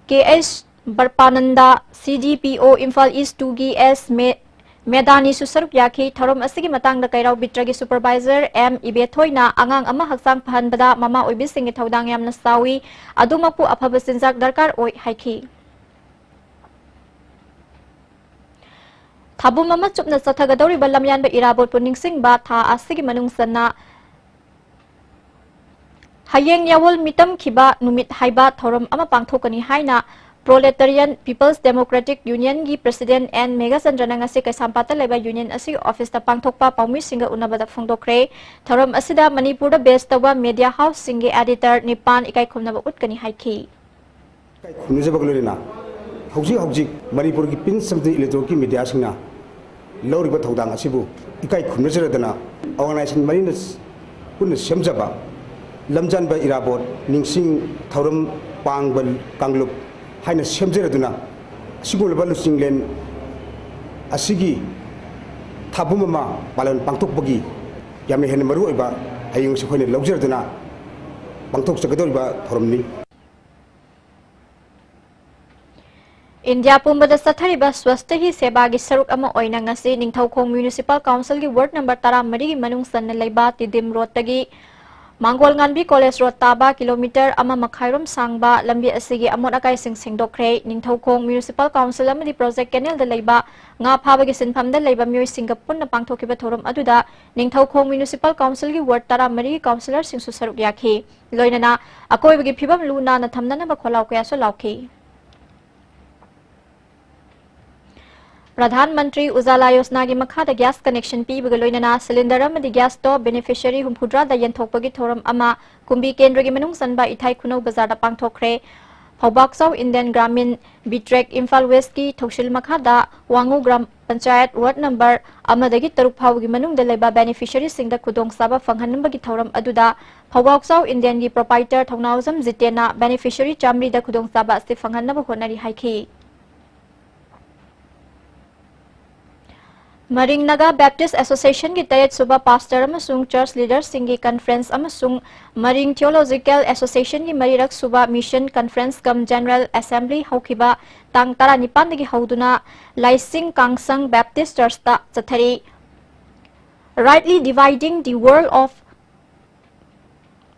ꯀꯦ ꯑꯦꯁ ꯕꯔꯄꯥꯅꯟꯗ, ꯁꯤ ꯗꯤ ꯄꯤ ꯑꯣ ꯏꯝꯐꯥꯜ East twoꯒꯤ ꯑꯦꯁ ꯃꯦ-, ꯃꯦꯗꯥꯅꯤꯁꯨ ꯁꯔꯨꯛ ꯌꯥꯈꯤ꯫ ꯊꯧꯔꯝ ꯑꯁꯤꯒꯤ ꯃꯇꯥꯡꯗ ꯀꯩꯔꯥꯎ ꯕꯤꯇ꯭ꯔꯒꯤ supervisor ꯑꯦꯝ ꯏꯕꯦꯊꯣꯏꯅ ꯑꯉꯥꯡ ꯑꯃ ꯍꯛꯆꯥꯡ ꯐꯍꯟꯕꯗ ꯃꯃꯥ ꯑꯣꯏꯕꯤꯁꯤꯡꯒꯤ ꯊꯧꯗꯥꯡ ꯌꯥꯝꯅ ꯆꯥꯎꯏ, ꯑꯗꯨꯃꯛꯄꯨ ꯑꯐꯕ ꯆꯤꯟꯖꯥꯛ ꯗꯔꯀꯥꯔ ꯑꯣꯏ ꯍꯥꯏꯈꯤ꯫ ꯊꯥꯕꯨꯝ ꯑꯃ ꯆꯨꯞꯅ ꯆꯠꯊꯒꯗꯧꯔꯤꯕ ꯂꯝꯌꯥꯟꯕ ꯏꯔꯥꯕꯣꯠꯄꯨ ꯅꯤꯡꯁꯤꯡꯕ ꯊꯥ ꯑꯁꯤꯒꯤ ꯃꯅꯨꯡ ꯆꯟꯅ ꯍꯌꯦꯡ ꯌꯥꯋꯣꯜ ꯃꯤꯇꯝꯈꯤꯕ ꯅꯨꯃꯤꯠ ꯍꯥꯏꯕ ꯊꯧꯔꯝ ꯑꯃ ꯄꯥꯡꯊꯣꯛꯀꯅꯤ ꯍꯥꯏꯅ Proletarian People's Democratic Unionꯒꯤ president ꯑꯦꯟ ꯃꯦꯘꯆꯟꯗ꯭ꯔꯅ ꯉꯁꯤ ꯀꯩꯁꯥꯝꯄꯥꯠꯇ ꯂꯩꯕ union ꯑꯁꯤꯒꯤ officeꯇ ꯄꯥꯡꯊꯣꯛꯄ ꯄꯥꯎꯃꯤꯁꯤꯡꯒ ꯎꯅꯕꯗ ꯐꯣꯡꯗꯣꯛꯈ꯭ꯔꯦ꯫ ꯊꯧꯔꯝ ꯑꯁꯤꯗ ꯃꯅꯤꯄꯨꯔꯗ base ꯇꯧꯕ media houseꯁꯤꯡꯒꯤ editor ꯅꯤꯄꯥꯟ ꯏꯀꯥꯏ ꯈꯨꯝꯅꯕ ꯎꯠꯀꯅꯤ ꯍꯥꯏꯈꯤ꯫ ꯏꯀꯥꯏ ꯈꯨꯝꯅꯖꯕꯒ ꯂꯣꯏꯅꯅ ꯍꯧꯖꯤꯛ ꯍꯧꯖꯤꯛ ꯃꯅꯤꯄꯨꯔꯒꯤ print ꯑꯃꯗꯤ electronicꯀꯤ mediaꯁꯤꯡꯅ ꯂꯧꯔꯤꯕ ꯊꯧꯗꯥꯡ ꯑꯁꯤꯕꯨ ꯏꯀꯥꯏ ꯈꯨꯝꯅꯖꯔꯗꯅ, organization ꯃꯔꯤꯅ ꯄꯨꯟꯅ ꯁꯦꯝꯖꯕ ꯂꯝꯖꯥꯟꯕ ꯏꯔꯥꯕꯣꯠ ꯅꯤꯡꯁꯤꯡ ꯊꯧꯔꯝ ꯄꯥꯡꯕ ꯀꯥꯡꯂꯨꯞ ꯍꯥꯏꯅ ꯁꯦꯝꯖꯔꯗꯨꯅ ꯑꯁꯤꯒꯨꯝꯂꯕ ꯂꯨꯆꯤꯡꯂꯦꯟ ꯑꯁꯤꯒꯤ ꯊꯥꯕꯨꯝ ꯑꯃ ꯄꯥꯂꯟ ꯄꯥꯡꯊꯣꯛꯄꯒꯤ ꯌꯥꯝꯅ ꯍꯦꯟꯅ ꯃꯔꯨꯑꯣꯏꯕ ꯍꯌꯦꯡꯁꯨ ꯑꯩꯈꯣꯏꯅ ꯂꯧꯖꯔꯗꯨꯅ ꯄꯥꯡꯊꯣꯛꯆꯒꯗꯧꯔꯤꯕ ꯊꯧꯔꯝꯅꯤ꯫ ꯏꯟꯗꯤꯌꯥ ꯄꯨꯝꯕꯗ ꯆꯠꯊꯔꯤꯕ ꯁ꯭ꯋꯁꯇ ꯍꯤ ꯁꯦꯕꯥꯒꯤ ꯁꯔꯨꯛ ꯑꯃ ꯑꯣꯏꯅ ꯉꯁꯤ ꯅꯤꯡꯊꯧꯈꯣꯡ ꯃ꯭ꯌꯨꯅꯤꯁꯤꯄꯥꯜ ꯀꯥꯎꯟꯁꯤꯜꯒꯤ ꯋꯥꯔꯗ ꯅꯝꯕꯔ ꯇꯔꯥꯃꯔꯤꯒꯤ ꯃꯅꯨꯡ ꯆꯟꯅ ꯂꯩꯕ ꯇꯤꯗꯤꯝ ꯔꯣꯗꯇꯒꯤ ꯃꯥꯡꯒꯣꯜ ꯉꯥꯟꯕꯤ ꯀꯣꯂꯦꯖ ꯔꯣꯗ ꯇꯥꯕ ꯀꯤꯂꯣꯃꯤꯇꯔ ꯑꯃ ꯃꯈꯥꯏꯔꯣꯝ ꯁꯥꯡꯕ ꯂꯝꯕꯤ ꯑꯁꯤꯒꯤ ꯑꯃꯣꯠ ꯑꯀꯥꯏꯁꯤꯡ ꯁꯦꯡꯗꯣꯛꯈ꯭ꯔꯦ꯫ ꯅꯤꯡꯊꯧꯈꯣꯡ ꯃ꯭ꯌꯨꯅꯤꯁꯤꯄꯥꯜ ꯀꯥꯎꯟꯁꯤꯜ ꯑꯃꯗꯤ ꯄ꯭ꯔꯣꯖꯦꯛ ꯀꯦꯅꯦꯜꯗ ꯂꯩꯕ ꯉꯥ ꯐꯥꯕꯒꯤ ꯁꯤꯟꯐꯝꯗ ꯂꯩꯕ ꯃꯤꯑꯣꯏꯁꯤꯡꯒ ꯄꯨꯟꯅ ꯄꯥꯡꯊꯣꯛꯈꯤꯕ ꯊꯧꯔꯝ ꯑꯗꯨꯗ ꯅꯤꯡꯊꯧꯈꯣꯡ ꯃ꯭ꯌꯨꯅꯤꯁꯤꯄꯥꯜ ꯀꯥꯎꯟꯁꯤꯜꯒꯤ ꯋꯥꯔꯗ ꯇꯔꯥꯃꯔꯤ ꯀꯥꯎꯟꯁꯤꯂꯔꯁꯤꯡꯁꯨ ꯁꯔꯨꯛ ꯌꯥꯈꯤ꯫ ꯂꯣꯏꯅꯅ ꯑꯀꯣꯏꯕꯒꯤ ꯐꯤꯕꯝ ꯂꯨ ꯅꯥꯟꯅ ꯊꯝꯅꯅꯕ ꯈꯣꯜꯂꯥꯎ ꯀꯌꯥꯁꯨ ꯂꯥꯎꯈꯤ꯫ ꯄ꯭ꯔꯙꯥꯟ ꯃꯟꯇ꯭ꯔꯤ ꯎꯖꯥꯂꯥ ꯌꯣꯖꯅꯥꯒꯤ ꯃꯈꯥꯗ ꯒ꯭ꯌꯥꯁ ꯀꯅꯦꯛꯁꯟ ꯄꯤꯕꯒ ꯂꯣꯏꯅꯅ ꯁꯤꯂꯤꯟꯗꯔ ꯑꯃꯗꯤ ꯒ꯭ꯌꯥꯁ ꯁ꯭ꯇꯣꯞ ꯕꯦꯅꯤꯐꯤꯁꯤꯌꯔꯤ ꯍꯨꯝꯐꯨꯇꯔꯥꯗ ꯌꯦꯟꯊꯣꯛꯄꯒꯤ ꯊꯧꯔꯝ ꯑꯃ ꯀꯨꯝꯕꯤ ꯀꯦꯟꯗ꯭ꯔꯒꯤ ꯃꯅꯨꯡ ꯆꯟꯕ ꯏꯊꯥꯏ ꯈꯨꯅꯧ ꯕꯖꯥꯔꯗ ꯄꯥꯡꯊꯣꯛꯈ꯭ꯔꯦ꯫ ꯐꯧꯕꯥꯛꯆꯥꯎ ꯏꯟꯗꯤꯌꯟ ꯒ꯭ꯔꯥꯃꯤꯟ ꯕꯤꯇ꯭ꯔꯦꯛ ꯏꯝꯐꯥꯜ ꯋꯦꯁꯀꯤ ꯊꯧꯁꯤꯜ ꯃꯈꯥꯗ ꯋꯥꯉꯨ ꯒ꯭ꯔꯥꯝ ꯄꯟꯆꯥꯌꯠ ꯋꯥꯔꯗ ꯅꯝꯕꯔ ꯑꯃꯗꯒꯤ ꯇꯔꯨꯛ ꯐꯥꯎꯕꯒꯤ ꯃꯅꯨꯡꯗ ꯂꯩꯕ ꯕꯦꯅꯤꯐꯤꯁꯤꯌꯔꯤꯁꯤꯡꯗ ꯈꯨꯗꯣꯡꯆꯥꯕ ꯐꯪꯍꯟꯅꯕꯒꯤ ꯊꯧꯔꯝ ꯑꯗꯨꯗ ꯐꯧꯕꯥꯛꯆꯥꯎ ꯏꯟꯗꯤꯌꯟꯒꯤ ꯄ꯭ꯔꯣꯄꯥꯏꯇꯔ ꯊꯧꯅꯥꯎꯖꯝ ꯖꯤꯇꯦꯟꯅ ꯕꯦꯅꯤꯐꯤꯁꯤꯌꯔꯤ ꯆꯥꯃꯔꯤꯗ ꯈꯨꯗꯣꯡꯆꯥꯕ ꯑꯁꯤ ꯐꯪꯍꯟꯅꯕ ꯍꯣꯠꯅꯔꯤ ꯍꯥꯏꯈꯤ꯫ ꯃꯔꯤꯡ ꯅꯥꯒꯥ ꯕꯦꯞꯇꯤꯁ ꯑꯦꯁꯣꯁꯤꯌꯦꯁꯟꯒꯤ ꯇꯔꯦꯠ ꯁꯨꯕ ꯄꯥꯁꯇꯔ ꯑꯃꯁꯨꯡ ꯆꯔꯆ ꯂꯤꯗꯔꯁꯤꯡꯒꯤ ꯀꯟꯐꯔꯦꯟꯁ ꯑꯃꯁꯨꯡ ꯃꯔꯤꯡ ꯊꯤꯑꯣꯂꯣꯖꯤꯀꯦꯜ ꯑꯦꯁꯣꯁꯤꯌꯦꯁꯟꯒꯤ ꯃꯔꯤꯔꯛ ꯁꯨꯕ ꯃꯤꯁꯟ ꯀꯟꯐꯔꯦꯟꯁ ꯀꯝ ꯖꯦꯅꯔꯦꯜ ꯑꯦꯁꯦꯝꯕ꯭ꯂꯤ ꯍꯧꯈꯤꯕ ꯇꯥꯡ ꯇꯔꯥꯅꯤꯄꯥꯟꯗꯒꯤ ꯍꯧꯗꯨꯅ ꯂꯥꯏꯁꯤꯡ ꯀꯥꯡꯁꯪ ꯕꯦꯞꯇꯤꯁ ꯆꯔꯆꯇ ꯆꯠꯊꯔꯤ꯫ Rightly Dividing the Word of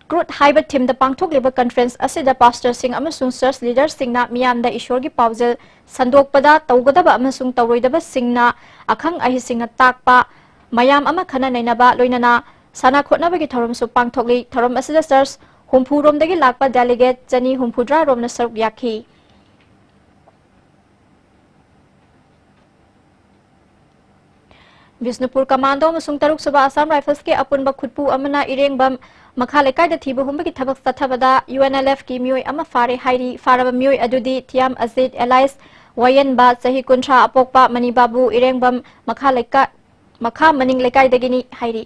Truth ꯍꯥꯏꯕ ꯊꯤꯝꯗ ꯄꯥꯡꯊꯣꯛꯂꯤꯕ ꯀꯟꯐꯔꯦꯟꯁ ꯑꯁꯤꯗ ꯄꯥꯁꯇꯔꯁꯤꯡ ꯑꯃꯁꯨꯡ ꯆꯔꯆ ꯂꯤꯗꯔꯁꯤꯡꯅ ꯃꯤꯌꯥꯝꯗ ꯏꯁꯣꯔꯒꯤ ꯄꯥꯎꯖꯦꯜ ꯁꯟꯗꯣꯛꯄꯗ ꯇꯧꯒꯗꯕ ꯑꯃꯁꯨꯡ ꯇꯧꯔꯣꯏꯗꯕꯁꯤꯡꯅ ꯑꯈꯪ ꯑꯍꯩꯁꯤꯡꯅ ꯇꯥꯛꯄ, ꯃꯌꯥꯝ ꯑꯃ ꯈꯟꯅ ꯅꯩꯅꯕ, ꯂꯣꯏꯅꯅ ꯁꯥꯟꯅ ꯈꯣꯠꯅꯕꯒꯤ ꯊꯧꯔꯝꯁꯨ ꯄꯥꯡꯊꯣꯛꯂꯤ꯫ ꯊꯧꯔꯝ ꯑꯁꯤꯗ ꯆꯔꯆ ꯍꯨꯝꯐꯨ ꯔꯣꯝꯗꯒꯤ ꯂꯥꯛꯄ ꯗꯦꯂꯤꯒꯦꯠ ꯆꯅꯤ ꯍꯨꯝꯐꯨꯇꯔꯥ ꯔꯣꯝꯅ ꯁꯔꯨꯛ ꯌꯥꯈꯤ꯫ ꯕꯤꯁꯅꯨꯄꯨꯔ ꯀꯃꯥꯟꯗꯣ ꯑꯃꯁꯨꯡ ꯇꯔꯨꯛ ꯁꯨꯕ ꯑꯁꯥꯝ ꯔꯥꯏꯐꯜꯁꯀꯤ ꯑꯄꯨꯟꯕ ꯈꯨꯠꯄꯨ ꯑꯃꯅ ꯏꯔꯦꯡꯕꯝ ꯃꯈꯥ ꯂꯩꯀꯥꯏꯗ ꯊꯤꯕ ꯍꯨꯝꯕꯒꯤ ꯊꯕꯛ ꯆꯠꯊꯕꯗ ꯌꯨ ꯑꯦꯟ ꯑꯦꯜ ꯑꯦꯐꯀꯤ ꯃꯤꯑꯣꯏ ꯑꯃ ꯐꯥꯔꯦ ꯍꯥꯏꯔꯤ꯫ ꯐꯥꯔꯕ ꯃꯤꯑꯣꯏ ꯑꯗꯨꯗꯤ ꯊꯤꯌꯥꯝ ꯑꯖꯤꯠ ꯑꯦꯂꯥꯏꯁ ꯋꯥꯌꯦꯟꯕ, ꯆꯍꯤ ꯀꯨꯟꯊ꯭ꯔꯥ ꯑꯄꯣꯛꯄ, ꯃꯅꯤꯕꯥꯕꯨ ꯏꯔꯦꯡꯕꯝ ꯃꯈꯥ ꯂꯩꯀꯥ-, ꯃꯈꯥ ꯃꯅꯤꯡ ꯂꯩꯀꯥꯏꯗꯒꯤꯅꯤ ꯍꯥꯏꯔꯤ꯫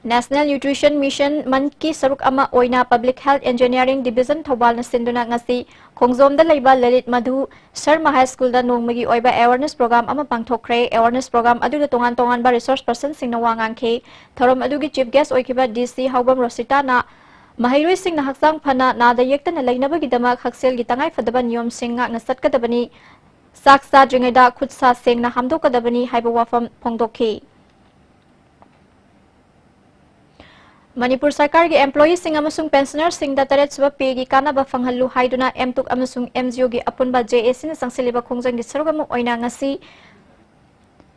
National Nutrition Mission ꯃꯟꯀꯤ ꯁꯔꯨꯛ ꯑꯃ ꯑꯣꯏꯅ Public Health Engineering Division ꯊꯧꯕꯥꯜꯅ ꯁꯤꯟꯗꯨꯅ ꯉꯁꯤ ꯈꯣꯡꯖꯣꯝꯗ ꯂꯩꯕ ꯂꯂꯤꯠ ꯃꯙꯨ ꯁꯔꯃ ꯍꯥꯏ ꯁ꯭ꯀꯨꯜꯗ ꯅꯣꯡꯃꯒꯤ ꯑꯣꯏꯕ awareness program ꯑꯃ ꯄꯥꯡꯊꯣꯛꯈ꯭ꯔꯦ꯫ Awareness program ꯑꯗꯨꯗ ꯇꯣꯉꯥꯟ ꯇꯣꯉꯥꯟꯕ resource personꯁꯤꯡꯅ ꯋꯥ ꯉꯥꯡꯈꯤ꯫ ꯊꯧꯔꯝ ꯑꯗꯨꯒꯤ chief guest ꯑꯣꯏꯈꯤꯕ D C ꯍꯥꯎꯕꯝ ꯔꯣꯁꯤꯇꯥꯅ ꯃꯍꯩꯔꯣꯏꯁꯤꯡꯅ ꯍꯛꯆꯥꯡ ꯐꯅ ꯅꯥꯗ ꯌꯦꯛꯇꯅ ꯂꯩꯅꯕꯒꯤꯗꯃꯛ ꯍꯛꯁꯦꯜꯒꯤ ꯇꯉꯥꯏꯐꯗꯕ ꯅꯤꯌꯣꯝꯁꯤꯡ ꯉꯥꯛꯅ ꯆꯠꯀꯗꯕꯅꯤ, ꯆꯥꯛ ꯆꯥꯗ꯭ꯔꯤꯉꯩꯗ ꯈꯨꯠ ꯁꯥ ꯁꯦꯡꯅ ꯍꯥꯝꯗꯣꯛꯀꯗꯕꯅꯤ ꯍꯥꯏꯕ ꯋꯥꯐꯝ ꯐꯣꯡꯗꯣꯛꯈꯤ꯫ ꯃꯅꯤꯄꯨꯔ ꯁꯔꯀꯥꯔꯒꯤ employeeꯁꯤꯡ ꯑꯃꯁꯨꯡ pensionerꯁꯤꯡꯗ ꯇꯔꯦꯠꯁꯨꯕ payꯒꯤ ꯀꯥꯟꯅꯕ ꯐꯪꯍꯜꯂꯨ ꯍꯥꯏꯗꯨꯅ ꯑꯦꯝꯇꯨꯛ ꯑꯃꯁꯨꯡ M G Oꯒꯤ ꯑꯄꯨꯟꯕ J A Cꯅ ꯆꯪꯁꯤꯜꯂꯤꯕ ꯈꯣꯡꯖꯪꯒꯤ ꯁꯔꯨꯛ ꯑꯃ ꯑꯣꯏꯅ ꯉꯁꯤ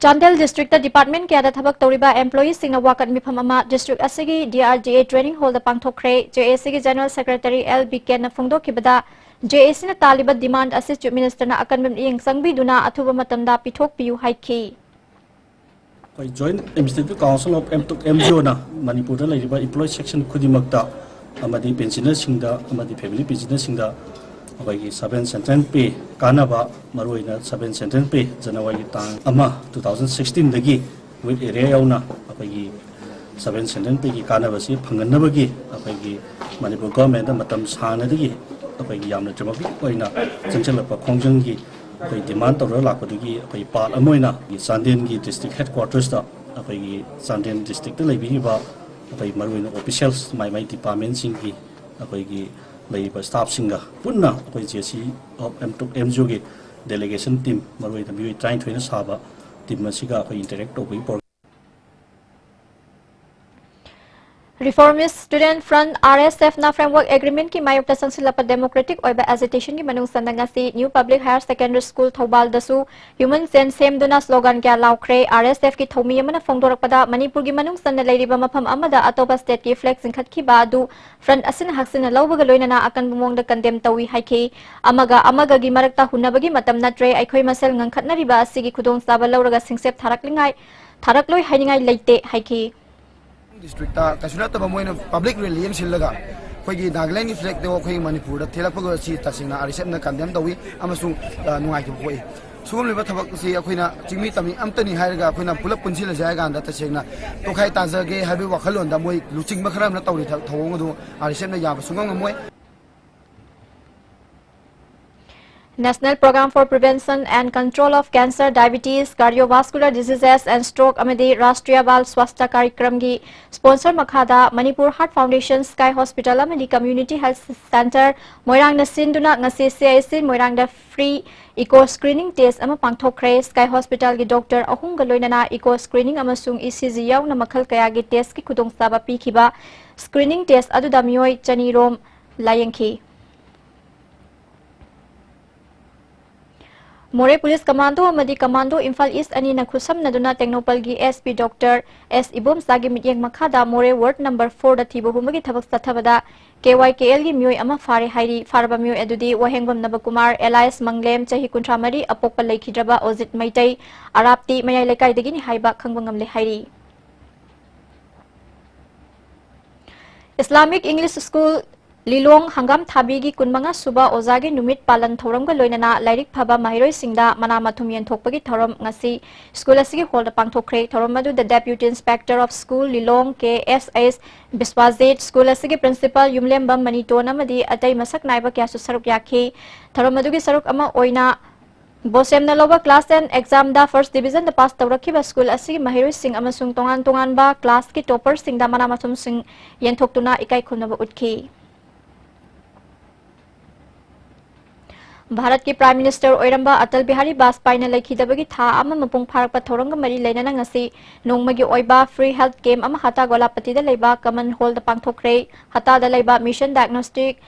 ꯆꯥꯟꯗꯦꯜ districtꯇ department ꯀꯌꯥꯗ ꯊꯕꯛ ꯇꯧꯔꯤꯕ employeeꯁꯤꯡꯅ ꯋꯥꯀꯠ ꯃꯤꯐꯝ ꯑꯃ district ꯑꯁꯤꯒꯤ D R D A training hallꯗ ꯄꯥꯡꯊꯣꯛꯈ꯭ꯔꯦ꯫ J A Cꯒꯤ General Secretary L B Kꯅ ꯐꯣꯡꯗꯣꯛꯈꯤꯕꯗ, J A Cꯅ ꯇꯥꯜꯂꯤꯕ demand ꯑꯁꯤ Chief Ministerꯅ ꯑꯀꯟꯕ ꯃꯤꯠꯌꯦꯡ ꯆꯪꯕꯤꯗꯨꯅ ꯑꯊꯨꯕ ꯃꯇꯝꯗ ꯄꯤꯊꯣꯛꯄꯤꯌꯨ ꯍꯥꯏꯈꯤ꯫ ꯑꯩꯈꯣꯏ Joint Administrative Council of M T O C M G Oꯅ ꯃꯅꯤꯄꯨꯔꯗ ꯂꯩꯔꯤꯕ employee section ꯈꯨꯗꯤꯡꯃꯛꯇ ꯑꯃꯗꯤ pensionerꯁꯤꯡꯗ ꯑꯃꯗꯤ family pensionerꯁꯤꯡꯗ ꯑꯩꯈꯣꯏꯒꯤ seven centenary pay ꯀꯥꯟꯅꯕ, ꯃꯔꯨꯑꯣꯏꯅ seven centenary pay Januaryꯒꯤ ꯇꯥꯡ ꯑꯃ, two thousand sixteenꯗꯒꯤ with arrear ꯌꯥꯎꯅ ꯑꯩꯈꯣꯏꯒꯤ seven centenary payꯒꯤ ꯀꯥꯟꯅꯕꯁꯤ ꯐꯪꯍꯟꯅꯕꯒꯤ ꯑꯩꯈꯣꯏꯒꯤ ꯃꯅꯤꯄꯨꯔ governmentꯗ ꯃꯇꯝ ꯁꯥꯡꯅꯗꯒꯤ ꯑꯩꯈꯣꯏꯒꯤ ꯌꯥꯝꯅ dramatic ꯑꯣꯏꯅ ꯆꯪꯁꯤꯜꯂꯛꯄ ꯈꯣꯡꯖꯪꯒꯤ ꯑꯩꯈꯣꯏ demand ꯇꯧꯔꯒ ꯂꯥꯛꯄꯗꯨꯒꯤ ꯑꯩꯈꯣꯏ part ꯑꯃ ꯑꯣꯏꯅ ꯆꯥꯟꯗꯦꯜꯒꯤ district headquartersꯇ ꯑꯩꯈꯣꯏꯒꯤ ꯆꯥꯟꯗꯦꯜ districtꯇ ꯂꯩꯕꯤꯔꯤꯕ ꯑꯩꯈꯣꯏ ꯃꯔꯨꯑꯣꯏꯅ officials, ꯃꯥꯏ ꯃꯥꯏ departmentꯁꯤꯡꯒꯤ ꯑꯩꯈꯣꯏꯒꯤ ꯂꯩꯔꯤꯕ staffꯁꯤꯡꯒ ꯄꯨꯟꯅ ꯑꯩꯈꯣꯏ J C of M T O C M G Oꯒꯤ delegation team, ꯃꯔꯨꯑꯣꯏꯅ ꯃꯤꯑꯣꯏ ꯇꯔꯥꯅꯤꯊꯣꯏꯅ ꯁꯥꯕ team ꯑꯁꯤꯒ ꯑꯩꯈꯣꯏ interact ꯇꯧꯕꯒꯤ program꯫ Reformist Student Front, R S Fꯅ framework agreementꯀꯤ ꯃꯥꯌꯣꯛꯇ ꯆꯪꯁꯤꯜꯂꯛꯄ democratic ꯑꯣꯏꯕ agitationꯒꯤ ꯃꯅꯨꯡ ꯆꯟꯅ ꯉꯁꯤ New Public Higher Secondary School ꯊꯧꯕꯥꯜꯗꯁꯨ human chain ꯁꯦꯝꯗꯨꯅ slogan ꯀꯌꯥ ꯂꯥꯎꯈ꯭ꯔꯦ꯫ R S Fꯀꯤ ꯊꯧꯃꯤ ꯑꯃꯅ ꯐꯣꯡꯗꯣꯔꯛꯄꯗ, ꯃꯅꯤꯄꯨꯔꯒꯤ ꯃꯅꯨꯡ ꯆꯟꯅ ꯂꯩꯔꯤꯕ ꯃꯐꯝ ꯑꯃꯗ ꯑꯇꯣꯞꯄ stateꯀꯤ flag ꯆꯤꯡꯈꯠꯈꯤꯕ ꯑꯗꯨ front ꯑꯁꯤꯅ ꯍꯛꯆꯤꯟꯅ ꯂꯧꯕꯒ ꯂꯣꯏꯅꯅ ꯑꯀꯟꯕ ꯃꯑꯣꯡꯗ condemn ꯇꯧꯏ ꯍꯥꯏꯈꯤ꯫ ꯑꯃꯒ ꯑꯃꯒꯒꯤ ꯃꯔꯛꯇ ꯍꯨꯟꯅꯕꯒꯤ ꯃꯇꯝ ꯅꯠꯇ꯭ꯔꯦ, ꯑꯩꯈꯣꯏ ꯃꯁꯦꯜ ꯉꯟꯈꯠꯅꯔꯤꯕ ꯑꯁꯤꯒꯤ ꯈꯨꯗꯣꯡꯆꯥꯕ ꯂꯧꯔꯒ ꯁꯤꯡꯆꯦꯞ ꯊꯥꯔꯛꯂꯤꯉꯥꯏ, ꯊꯥꯔꯛꯂꯣꯏ ꯍꯥꯏꯅꯤꯡꯉꯥꯏ ꯂꯩꯇꯦ ꯍꯥꯏꯈꯤ꯫ Districtꯇ ꯀꯩꯁꯨ ꯅꯠꯇꯕ ꯃꯣꯏꯅ public rally ꯑꯃ ꯁꯤꯜꯂꯒ ꯑꯩꯈꯣꯏꯒꯤ Nagalandꯒꯤ flagꯇꯣ ꯑꯩꯈꯣꯏꯒꯤ ꯃꯅꯤꯄꯨꯔꯗ ꯊꯦꯠꯂꯛꯄꯒ ꯑꯁꯤ ꯇꯁꯦꯡꯅ R S Fꯅ condemn ꯇꯧꯏ ꯑꯃꯁꯨꯡ, ꯑ, ꯅꯨꯡꯉꯥꯏꯇꯕ ꯄꯣꯛꯏ꯫ ꯁꯤꯒꯨꯝꯂꯤꯕ ꯊꯕꯛꯁꯤ ꯑꯩꯈꯣꯏꯅ ꯆꯤꯡꯃꯤ ꯇꯝꯃꯤ ꯑꯃꯠꯇꯅꯤ ꯍꯥꯏꯔꯒ ꯑꯩꯈꯣꯏꯅ ꯄꯨꯂꯞ ꯄꯨꯟꯁꯤꯜꯂꯁꯦ ꯍꯥꯏ ꯀꯥꯟꯗ ꯇꯁꯦꯡꯅ ꯇꯣꯈꯥꯏ ꯇꯥꯖꯒꯦ ꯍꯥꯏꯕꯒꯤ ꯋꯥꯈꯜꯂꯣꯟꯗ ꯃꯣꯏ ꯂꯨꯆꯤꯡꯕ ꯈꯔ ꯑꯃꯅ ꯇꯧꯔꯤ ꯊ- ꯊꯧꯑꯣꯡ ꯑꯗꯨ ꯑꯥꯔ ꯑꯦꯁ ꯑꯦꯐꯅ ꯌꯥꯕ ꯁꯨꯡꯉꯝ ꯉꯝꯃꯣꯏ꯫ National Program for Prevention and Control of Cancer, Diabetes, Cardiovascular Diseases and Stroke ꯑꯃꯗꯤ ꯔꯥꯁꯇ꯭ꯔꯤꯌꯥ ꯕꯥꯜ ꯁ꯭ꯋꯥꯁꯊ ꯀꯥꯔꯤꯀ꯭ꯔꯝꯒꯤ sponsor ꯃꯈꯥꯗ Manipur Heart Foundation, Sky Hospital ꯑꯃꯗꯤ Community Health Center ꯃꯣꯏꯔꯥꯡꯅ ꯁꯤꯟꯗꯨꯅ ꯉꯁꯤ ꯁꯤ ꯑꯥꯏ ꯑꯦꯁ ꯁꯤ ꯃꯣꯏꯔꯥꯡꯗ free echo screening test ꯑꯃ ꯄꯥꯡꯊꯣꯛꯈ꯭ꯔꯦ꯫ Sky Hospitalꯒꯤ doctor ꯑꯍꯨꯝꯒ ꯂꯣꯏꯅꯅ echo screening ꯑꯃꯁꯨꯡ ꯏ ꯁꯤ ꯖꯤ ꯌꯥꯎꯅ ꯃꯈꯜ ꯀꯌꯥꯒꯤ testꯀꯤ ꯈꯨꯗꯣꯡꯆꯥꯕ ꯄꯤꯈꯤꯕ screening test ꯑꯗꯨꯗ ꯃꯤꯑꯣꯏ ꯆꯅꯤ ꯔꯣꯝ ꯂꯥꯌꯦꯡꯈꯤ꯫ ꯃꯣꯔꯦ ꯄꯨꯂꯤꯁ ꯀꯃꯥꯟꯗꯣ ꯑꯃꯗꯤ ꯀꯃꯥꯟꯗꯣ ꯏꯝꯐꯥꯜ ꯏꯁ ꯑꯅꯤꯅ ꯈꯨꯠꯁꯝꯅꯗꯨꯅ ꯇꯦꯡꯅꯧꯄꯜꯒꯤ ꯑꯦꯁ ꯄꯤ ꯗꯣꯛꯇꯔ ꯑꯦꯁ ꯏꯕꯣꯝꯆꯥꯒꯤ ꯃꯤꯠꯌꯦꯡ ꯃꯈꯥꯗ ꯃꯣꯔꯦ ꯋꯥꯔꯗ ꯅꯝꯕꯔ ꯐꯣꯔꯗ ꯊꯤꯕ ꯍꯨꯝꯕꯒꯤ ꯊꯕꯛ ꯆꯠꯊꯕꯗ ꯀꯦ ꯋꯥꯏ ꯀꯦ ꯑꯦꯜꯒꯤ ꯃꯤꯑꯣꯏ ꯑꯃ ꯐꯥꯔꯦ ꯍꯥꯏꯔꯤ꯫ ꯐꯥꯔꯕ ꯃꯤꯑꯣꯏ ꯑꯗꯨꯗꯤ ꯋꯥꯍꯦꯡꯕꯝ ꯅꯕꯀꯨꯃꯥꯔ alias ꯃꯪꯂꯦꯝ, ꯆꯍꯤ ꯀꯨꯟꯊ꯭ꯔꯥ ꯃꯔꯤ, ꯑꯄꯣꯛꯄ ꯂꯩꯈꯤꯗ꯭ꯔꯕ ꯑꯣꯖꯤꯠ ꯃꯩꯇꯩ, ꯑꯔꯥꯞꯇꯤ ꯃꯌꯥꯏ ꯂꯩꯀꯥꯏꯗꯒꯤꯅꯤ ꯍꯥꯏꯕ ꯈꯪꯕ ꯉꯝꯂꯦ ꯍꯥꯏꯔꯤ꯫ Islamic English School ꯂꯤꯂꯣꯡ ꯍꯪꯒꯥꯝ ꯊꯥꯕꯤꯒꯤ ꯀꯨꯟꯃꯉꯥ ꯁꯨꯕ ꯑꯣꯖꯥꯒꯤ ꯅꯨꯃꯤꯠ ꯄꯥꯂꯟ ꯊꯧꯔꯝꯒ ꯂꯣꯏꯅꯅ ꯂꯥꯏꯔꯤꯛ ꯐꯕ ꯃꯍꯩꯔꯣꯏꯁꯤꯡꯗ ꯃꯅꯥ ꯃꯊꯨꯝ ꯌꯦꯟꯊꯣꯛꯄꯒꯤ ꯊꯧꯔꯝ ꯉꯁꯤ ꯁ꯭ꯀꯨꯜ ꯑꯁꯤꯒꯤ ꯍꯣꯜꯗ ꯄꯥꯡꯊꯣꯛꯈ꯭ꯔꯦ꯫ ꯊꯧꯔꯝ ꯑꯗꯨꯗ Deputy Inspector of School Lilong K S S Biswajit, school ꯑꯁꯤꯒꯤ ꯄ꯭ꯔꯤꯟꯁꯤꯄꯥꯜ ꯌꯨꯝꯂꯦꯝꯕꯝ ꯃꯅꯤꯇꯣꯟ ꯑꯃꯗꯤ ꯑꯇꯩ ꯃꯁꯛ ꯅꯥꯏꯕ ꯀꯌꯥꯁꯨ ꯁꯔꯨꯛ ꯌꯥꯈꯤ꯫ ꯊꯧꯔꯝ ꯑꯗꯨꯒꯤ ꯁꯔꯨꯛ ꯑꯃ ꯑꯣꯏꯅ ꯕꯣꯁꯦꯝꯅ ꯂꯧꯕ class ten examꯗ first divisionꯗ pass ꯇꯧꯔꯛꯈꯤꯕ ꯁ꯭ꯀꯨꯜ ꯑꯁꯤꯒꯤ ꯃꯍꯩꯔꯣꯏꯁꯤꯡ ꯑꯃꯁꯨꯡ ꯇꯣꯉꯥꯟ ꯇꯣꯉꯥꯟꯕ classꯀꯤ topperꯁꯤꯡꯗ ꯃꯅꯥ ꯃꯊꯨꯝꯁꯤꯡ ꯌꯦꯟꯊꯣꯛꯇꯨꯅ ꯏꯀꯥꯏ ꯈꯨꯝꯅꯕ ꯎꯠꯈꯤ꯫ ꯚꯥꯔꯠꯀꯤ Prime Minister ꯑꯣꯏꯔꯝꯕ ꯑꯇꯜ ꯕꯤꯍꯥꯔꯤ ꯕꯥꯖꯄꯥꯏꯅ ꯂꯩꯈꯤꯗꯕꯒꯤ ꯊꯥ ꯑꯃ ꯃꯄꯨꯡ ꯐꯥꯔꯛꯄ ꯊꯧꯔꯝꯒ ꯃꯔꯤ ꯂꯩꯅꯅ ꯉꯁꯤ ꯅꯣꯡꯃꯒꯤ ꯑꯣꯏꯕ free health camp ꯑꯃ ꯍꯇꯥ ꯒꯣꯂꯥꯄꯇꯤꯗ ꯂꯩꯕ common hallꯗ ꯄꯥꯡꯊꯣꯛꯈ꯭ꯔꯦ꯫ ꯍꯇꯥꯗ ꯂꯩꯕ Mission Diagnostic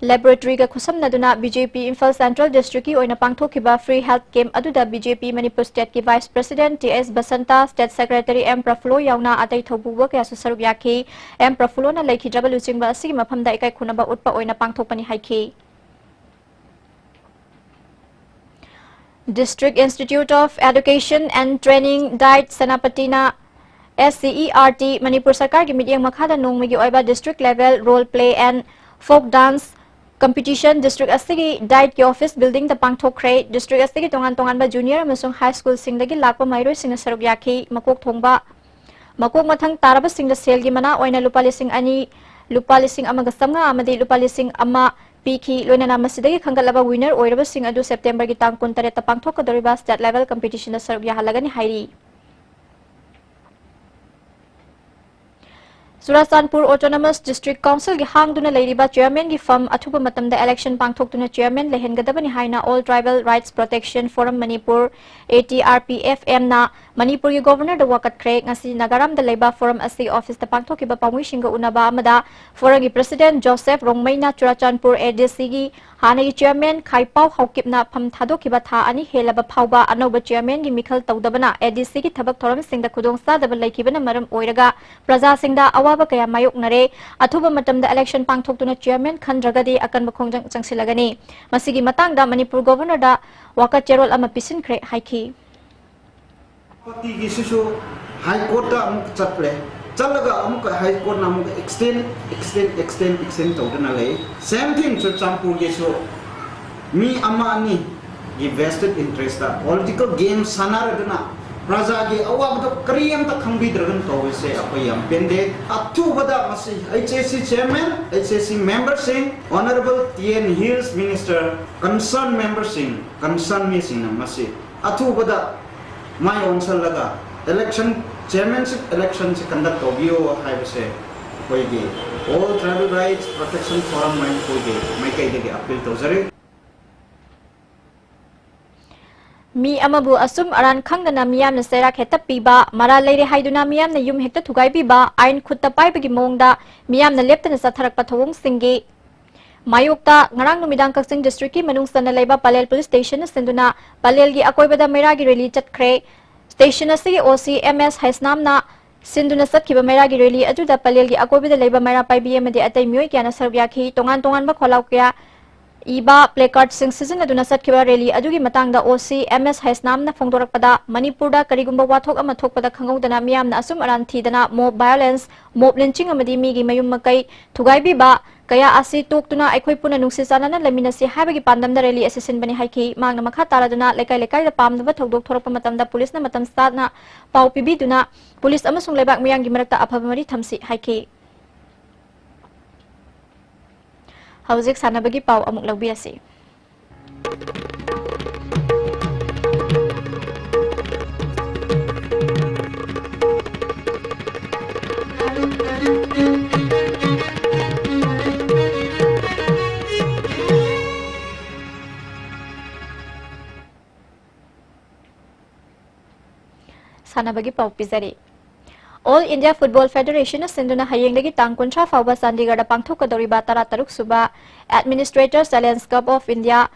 Laboratoryꯒ ꯈꯨꯠꯁꯝꯅꯗꯨꯅ ꯕꯤ ꯖꯦ ꯄꯤ ꯏꯝꯐꯥꯜ Central Districtꯀꯤ ꯑꯣꯏꯅ ꯄꯥꯡꯊꯣꯛꯈꯤꯕ free health camp ꯑꯗꯨꯗ ꯕꯤ ꯖꯦ ꯄꯤ ꯃꯅꯤꯄꯨꯔ stateꯀꯤ Vice President ꯇꯤ ꯑꯦꯁ ꯕꯁꯟꯇ, State Secretary ꯑꯦꯝ ꯄ꯭ꯔꯐꯨꯜꯂꯣ ꯌꯥꯎꯅ ꯑꯇꯩ ꯊꯧꯄꯨꯕ ꯀꯌꯥꯁꯨ ꯁꯔꯨꯛ ꯌꯥꯈꯤ꯫ ꯑꯦꯝ ꯄ꯭ꯔꯐꯨꯜꯂꯣꯅ ꯂꯩꯈꯤꯗ꯭ꯔꯕ ꯂꯨꯆꯤꯡꯕ ꯑꯁꯤꯒꯤ ꯃꯐꯝꯗ ꯏꯀꯥꯏ ꯈꯨꯝꯅꯕ ꯎꯠꯄ ꯑꯣꯏꯅ ꯄꯥꯡꯊꯣꯛꯄꯅꯤ ꯍꯥꯏꯈꯤ꯫ District Institute of Education and Training, DIET, ꯁꯦꯅꯥꯄꯇꯤꯅ S C E R T, Manipur ꯁꯔꯀꯥꯔꯒꯤ ꯃꯤꯠꯌꯦꯡ ꯃꯈꯥꯗ ꯅꯣꯡꯃꯒꯤ ꯑꯣꯏꯕ district level role play and folk dance Competition district ꯑꯁꯤꯒꯤ DIET ꯀꯤ office building ꯗ ꯄꯥꯡꯊꯣꯛꯈ꯭ꯔꯦ꯫ District ꯑꯁꯤꯒꯤ ꯇꯣꯉꯥꯟ ꯇꯣꯉꯥꯟꯕ junior ꯑꯃꯁꯨꯡ high school ꯁꯤꯡꯗꯒꯤ ꯂꯥꯛꯄ ꯃꯍꯩꯔꯣꯏꯁꯤꯡꯅ ꯁꯔꯨꯛ ꯌꯥꯈꯤ꯫ ꯃꯀꯣꯛ ꯊꯣꯡꯕ, ꯃꯀꯣꯛ ꯃꯊꯪ ꯇꯥꯔꯕꯁꯤꯡꯗ ꯁꯦꯜꯒꯤ ꯃꯅꯥ ꯑꯣꯏꯅ ꯂꯨꯄꯥ ꯂꯤꯁꯤꯡ ꯑꯅꯤ, ꯂꯨꯄꯥ ꯂꯤꯁꯤꯡ ꯑꯃꯒ ꯆꯥꯝꯃꯉꯥ ꯑꯃꯗꯤ ꯂꯨꯄꯥ ꯂꯤꯁꯤꯡ ꯑꯃ ꯄꯤꯈꯤ꯫ ꯂꯣꯏꯅꯅ ꯃꯁꯤꯗꯒꯤ ꯈꯟꯒꯠꯂꯕ winner ꯑꯣꯏꯔꯕꯁꯤꯡ ꯑꯗꯨ September ꯒꯤ ꯇꯥꯡ ꯀꯨꯟꯇꯔꯦꯠꯇ ꯄꯥꯡꯊꯣꯛꯀꯗꯧꯔꯤꯕ state level competition ꯗ ꯁꯔꯨꯛ ꯌꯥꯍꯜꯂꯒꯅꯤ ꯍꯥꯏꯔꯤ꯫ ꯆꯨꯔꯥꯆꯥꯟꯄꯨꯔ Autonomous District Council ꯒꯤ ꯍꯥꯡꯗꯨꯅ ꯂꯩꯔꯤꯕ chairman ꯒꯤ fam ꯑꯊꯨꯕ ꯃꯇꯝꯗ election ꯄꯥꯡꯊꯣꯛꯇꯨꯅ chairman ꯂꯩꯍꯟꯒꯗꯕꯅꯤ ꯍꯥꯏꯅ All Tribal Rights Protection Forum Manipur, A T R P F M ꯅ ꯃꯅꯤꯄꯨꯔꯒꯤ governor ꯗ ꯋꯥꯀꯠꯈ꯭ꯔꯦ꯫ ꯉꯁꯤ ꯅꯥꯒꯥꯔꯥꯝꯗ ꯂꯩꯕ forum ꯑꯁꯤꯒꯤ office ꯇ ꯄꯥꯡꯊꯣꯛꯈꯤꯕ ꯄꯥꯎꯃꯤꯁꯤꯡꯒ ꯎꯅꯕ ꯑꯃꯗ forum ꯒꯤ president Joseph ꯔꯣꯡꯃꯩꯅ Churachandpur A D C ꯒꯤ ꯍꯥꯟꯅꯒꯤ chairman ꯈꯥꯏꯄꯥꯎ ꯍꯥꯎꯀꯤꯞꯅ fam ꯊꯥꯗꯣꯛꯈꯤꯕ ꯊꯥ ꯑꯅꯤ ꯍꯦꯜꯂꯕ ꯐꯥꯎꯕ ꯑꯅꯧꯕ chairman ꯒꯤ ꯃꯤꯈꯜ ꯇꯧꯗꯕꯅ A D C ꯒꯤ ꯊꯕꯛ ꯊꯧꯔꯝꯁꯤꯡꯗ ꯈꯨꯗꯣꯡꯆꯥꯗꯕ ꯂꯩꯈꯤꯕꯅ ꯃꯔꯝ ꯑꯣꯏꯔꯒ ꯄ꯭ꯔꯖꯥꯁꯤꯡꯗ ꯑꯋꯥꯕ ꯀꯌꯥ ꯃꯥꯌꯣꯛꯅꯔꯦ꯫ ꯑꯊꯨꯕ ꯃꯇꯝꯗ election ꯄꯥꯡꯊꯣꯛꯇꯨꯅ chairman ꯈꯟꯗ꯭ꯔꯒꯗꯤ ꯑꯀꯟꯕ ꯈꯣꯡꯖꯪ ꯆꯪꯁꯤꯜꯂꯒꯅꯤ꯫ ꯃꯁꯤꯒꯤ ꯃꯇꯥꯡꯗ ꯃꯅꯤꯄꯨꯔ governor ꯗ ꯋꯥꯀꯠ ꯆꯦꯔꯣꯜ ꯑꯃ ꯄꯤꯁꯤꯟꯈ꯭ꯔꯦ ꯍꯥꯏꯈꯤ꯫ ꯄꯥꯔꯇꯤꯒꯤꯁꯤꯁꯨ High Court ꯇ ꯑꯃꯨꯛ ꯆꯠꯂꯦ꯫ ꯆꯠꯂꯒ ꯑꯃꯨꯛꯀ High Court ꯅ ꯑꯃꯨꯛꯀ extend, extend, extend, extend ꯇꯧꯗꯨꯅ ꯂꯩ꯫ Same thing ꯆꯨꯔꯆꯥꯟꯄꯨꯔꯒꯤꯁꯨ ꯃꯤ ꯑꯃ ꯑꯅꯤꯒꯤ vested interest ꯇ political game ꯁꯥꯟꯅꯔꯗꯨꯅ ꯄ꯭ꯔꯖꯥꯒꯤ ꯑꯋꯥꯕꯗꯣ ꯀꯔꯤꯝꯇ ꯈꯪꯕꯤꯗ꯭ꯔꯒꯅ ꯇꯧꯕꯁꯦ ꯑꯩꯈꯣꯏ ꯌꯥꯝ ꯄꯦꯟꯗꯦ꯫ ꯑꯊꯨꯕꯗ ꯃꯁꯤ H A C chairman, H A C member ꯁꯤꯡ, Honorable T N Hills minister, concerned member ꯁꯤꯡ, concerned ꯃꯤꯁꯤꯡꯅ ꯃꯁꯤ ꯑꯊꯨꯕꯗ ꯃꯥꯏ ꯑꯣꯟꯁꯜꯂꯒ election, chairmanship election ꯁꯤ conduct ꯇꯧꯕꯤꯌꯨ ꯍꯥꯏꯕꯁꯦ ꯑꯩꯈꯣꯏꯒꯤ All Tribal Rights Protection Forum ꯃꯅꯤꯄꯨꯔꯒꯤ ꯃꯥꯏꯀꯩꯗꯒꯤ appeal ꯇꯧꯖꯔꯤ꯫ ꯃꯤ ꯑꯃꯕꯨ ꯑꯆꯨꯝ ꯑꯔꯥꯟ ꯈꯪꯗꯅ ꯃꯤꯌꯥꯝꯅ ꯆꯩꯔꯥꯛ ꯍꯦꯛꯇ ꯄꯤꯕ, ꯃꯔꯥꯜ ꯂꯩꯔꯦ ꯍꯥꯏꯗꯨꯅ ꯃꯤꯌꯥꯝꯅ ꯌꯨꯝ ꯍꯦꯛꯇ ꯊꯨꯒꯥꯏꯕꯤꯕ, ꯑꯥꯏꯟ ꯈꯨꯠꯇ ꯄꯥꯏꯕꯒꯤ ꯃꯑꯣꯡꯗ ꯃꯤꯌꯥꯝꯅ ꯂꯦꯞꯇꯅ ꯆꯠꯊꯔꯛꯄ ꯊꯧꯑꯣꯡꯁꯤꯡꯒꯤ ꯃꯥꯌꯣꯛꯇ ꯉꯔꯥꯡ ꯅꯨꯃꯤꯗꯥꯡ ꯀꯛꯆꯤꯡ district ꯀꯤ ꯃꯅꯨꯡ ꯆꯟꯅ ꯂꯩꯕ ꯄꯂꯦꯜ police station ꯅ ꯁꯤꯟꯗꯨꯅ ꯄꯂꯦꯜꯒꯤ ꯑꯀꯣꯏꯕꯗ ꯃꯩꯔꯥꯒꯤ rally ꯆꯠꯈ꯭ꯔꯦ꯫ Station ꯑꯁꯤꯒꯤ O C M S ꯍꯩꯁꯅꯥꯝꯅ ꯁꯤꯟꯗꯨꯅ ꯆꯠꯈꯤꯕ ꯃꯩꯔꯥꯒꯤ rally ꯑꯗꯨꯗ ꯄꯂꯦꯜꯒꯤ ꯑꯀꯣꯏꯕꯗ ꯂꯩꯕ ꯃꯩꯔꯥ ꯄꯥꯏꯕꯤ ꯑꯃꯗꯤ ꯑꯇꯩ ꯃꯤꯑꯣꯏ ꯀꯌꯥꯅ ꯁꯔꯨꯛ ꯌꯥꯈꯤ꯫ ꯇꯣꯉꯥꯟ ꯇꯣꯉꯥꯟꯕ ꯈꯣꯜꯂꯥꯎ ꯀꯌꯥ ꯏꯕ placard ꯁꯤꯡ ꯁꯤꯖꯤꯟꯅꯗꯨꯅ ꯆꯠꯈꯤꯕ rally ꯑꯗꯨꯒꯤ ꯃꯇꯥꯡꯗ O C M S ꯍꯩꯁꯅꯥꯝꯅ ꯐꯣꯡꯗꯣꯔꯛꯄꯗ, ꯃꯅꯤꯄꯨꯔꯗ ꯀꯔꯤꯒꯨꯝꯕ ꯋꯥꯊꯣꯛ ꯑꯃ ꯊꯣꯛꯄꯗ ꯈꯪꯍꯧꯗꯅ ꯃꯤꯌꯥꯝꯅ ꯑꯆꯨꯝ ꯑꯔꯥꯟ ꯊꯤꯗꯅ mob violence, mob lynching ꯑꯃꯗꯤ ꯃꯤꯒꯤ ꯃꯌꯨꯝ ꯃꯀꯩ ꯊꯨꯒꯥꯏꯕꯤꯕ, ꯀꯌꯥ ꯑꯁꯤ ꯇꯣꯛꯇꯨꯅ ꯑꯩꯈꯣꯏ ꯄꯨꯟꯅ ꯅꯨꯡꯁꯤ ꯆꯥꯟꯅꯅ ꯂꯩꯃꯤꯟꯅꯁꯤ ꯍꯥꯏꯕꯒꯤ ꯄꯥꯟꯗꯝꯗ ꯔꯦꯂꯤ ꯑꯁꯤ ꯁꯤꯟꯕꯅꯤ ꯍꯥꯏꯈꯤ꯫ ꯃꯍꯥꯛꯅ ꯃꯈꯥ ꯇꯥꯔꯗꯨꯅ ꯂꯩꯀꯥꯏ ꯂꯩꯀꯥꯏꯗ ꯄꯥꯝꯗꯕ ꯊꯧꯗꯣꯛ ꯊꯣꯔꯛꯄ ꯃꯇꯝꯗ ꯄꯨꯂꯤꯁꯅ ꯃꯇꯝ ꯆꯥꯅ ꯄꯥꯎ ꯄꯤꯕꯤꯗꯨꯅ ꯄꯨꯂꯤꯁ ꯑꯃꯁꯨꯡ ꯂꯩꯕꯥꯛ ꯃꯤꯌꯥꯝꯒꯤ ꯃꯔꯛꯇ ꯑꯐꯕ ꯃꯔꯤ ꯊꯝꯁꯤ ꯍꯥꯏꯈꯤ꯫ ꯍꯧꯖꯤꯛ ꯁꯥꯟꯅꯕꯒꯤ ꯄꯥꯎ ꯑꯃꯨꯛ ꯂꯧꯕꯤꯔꯁꯤ꯫ ꯁꯥꯟꯅꯕꯒꯤ ꯄꯥꯎ ꯄꯤꯖꯔꯤ꯫ All India Football Federation ꯅ ꯁꯤꯟꯗꯨꯅ ꯍꯌꯦꯡꯗꯒꯤ ꯇꯥꯡ ꯀꯨꯟꯊ꯭ꯔꯥ ꯐꯥꯎꯕ ꯆꯥꯟꯗꯤꯒꯔꯗ ꯄꯥꯡꯊꯣꯛꯀꯗꯧꯔꯤꯕ ꯇꯔꯥꯇꯔꯨꯛ ꯁꯨꯕ Administrator Challenge Cup of India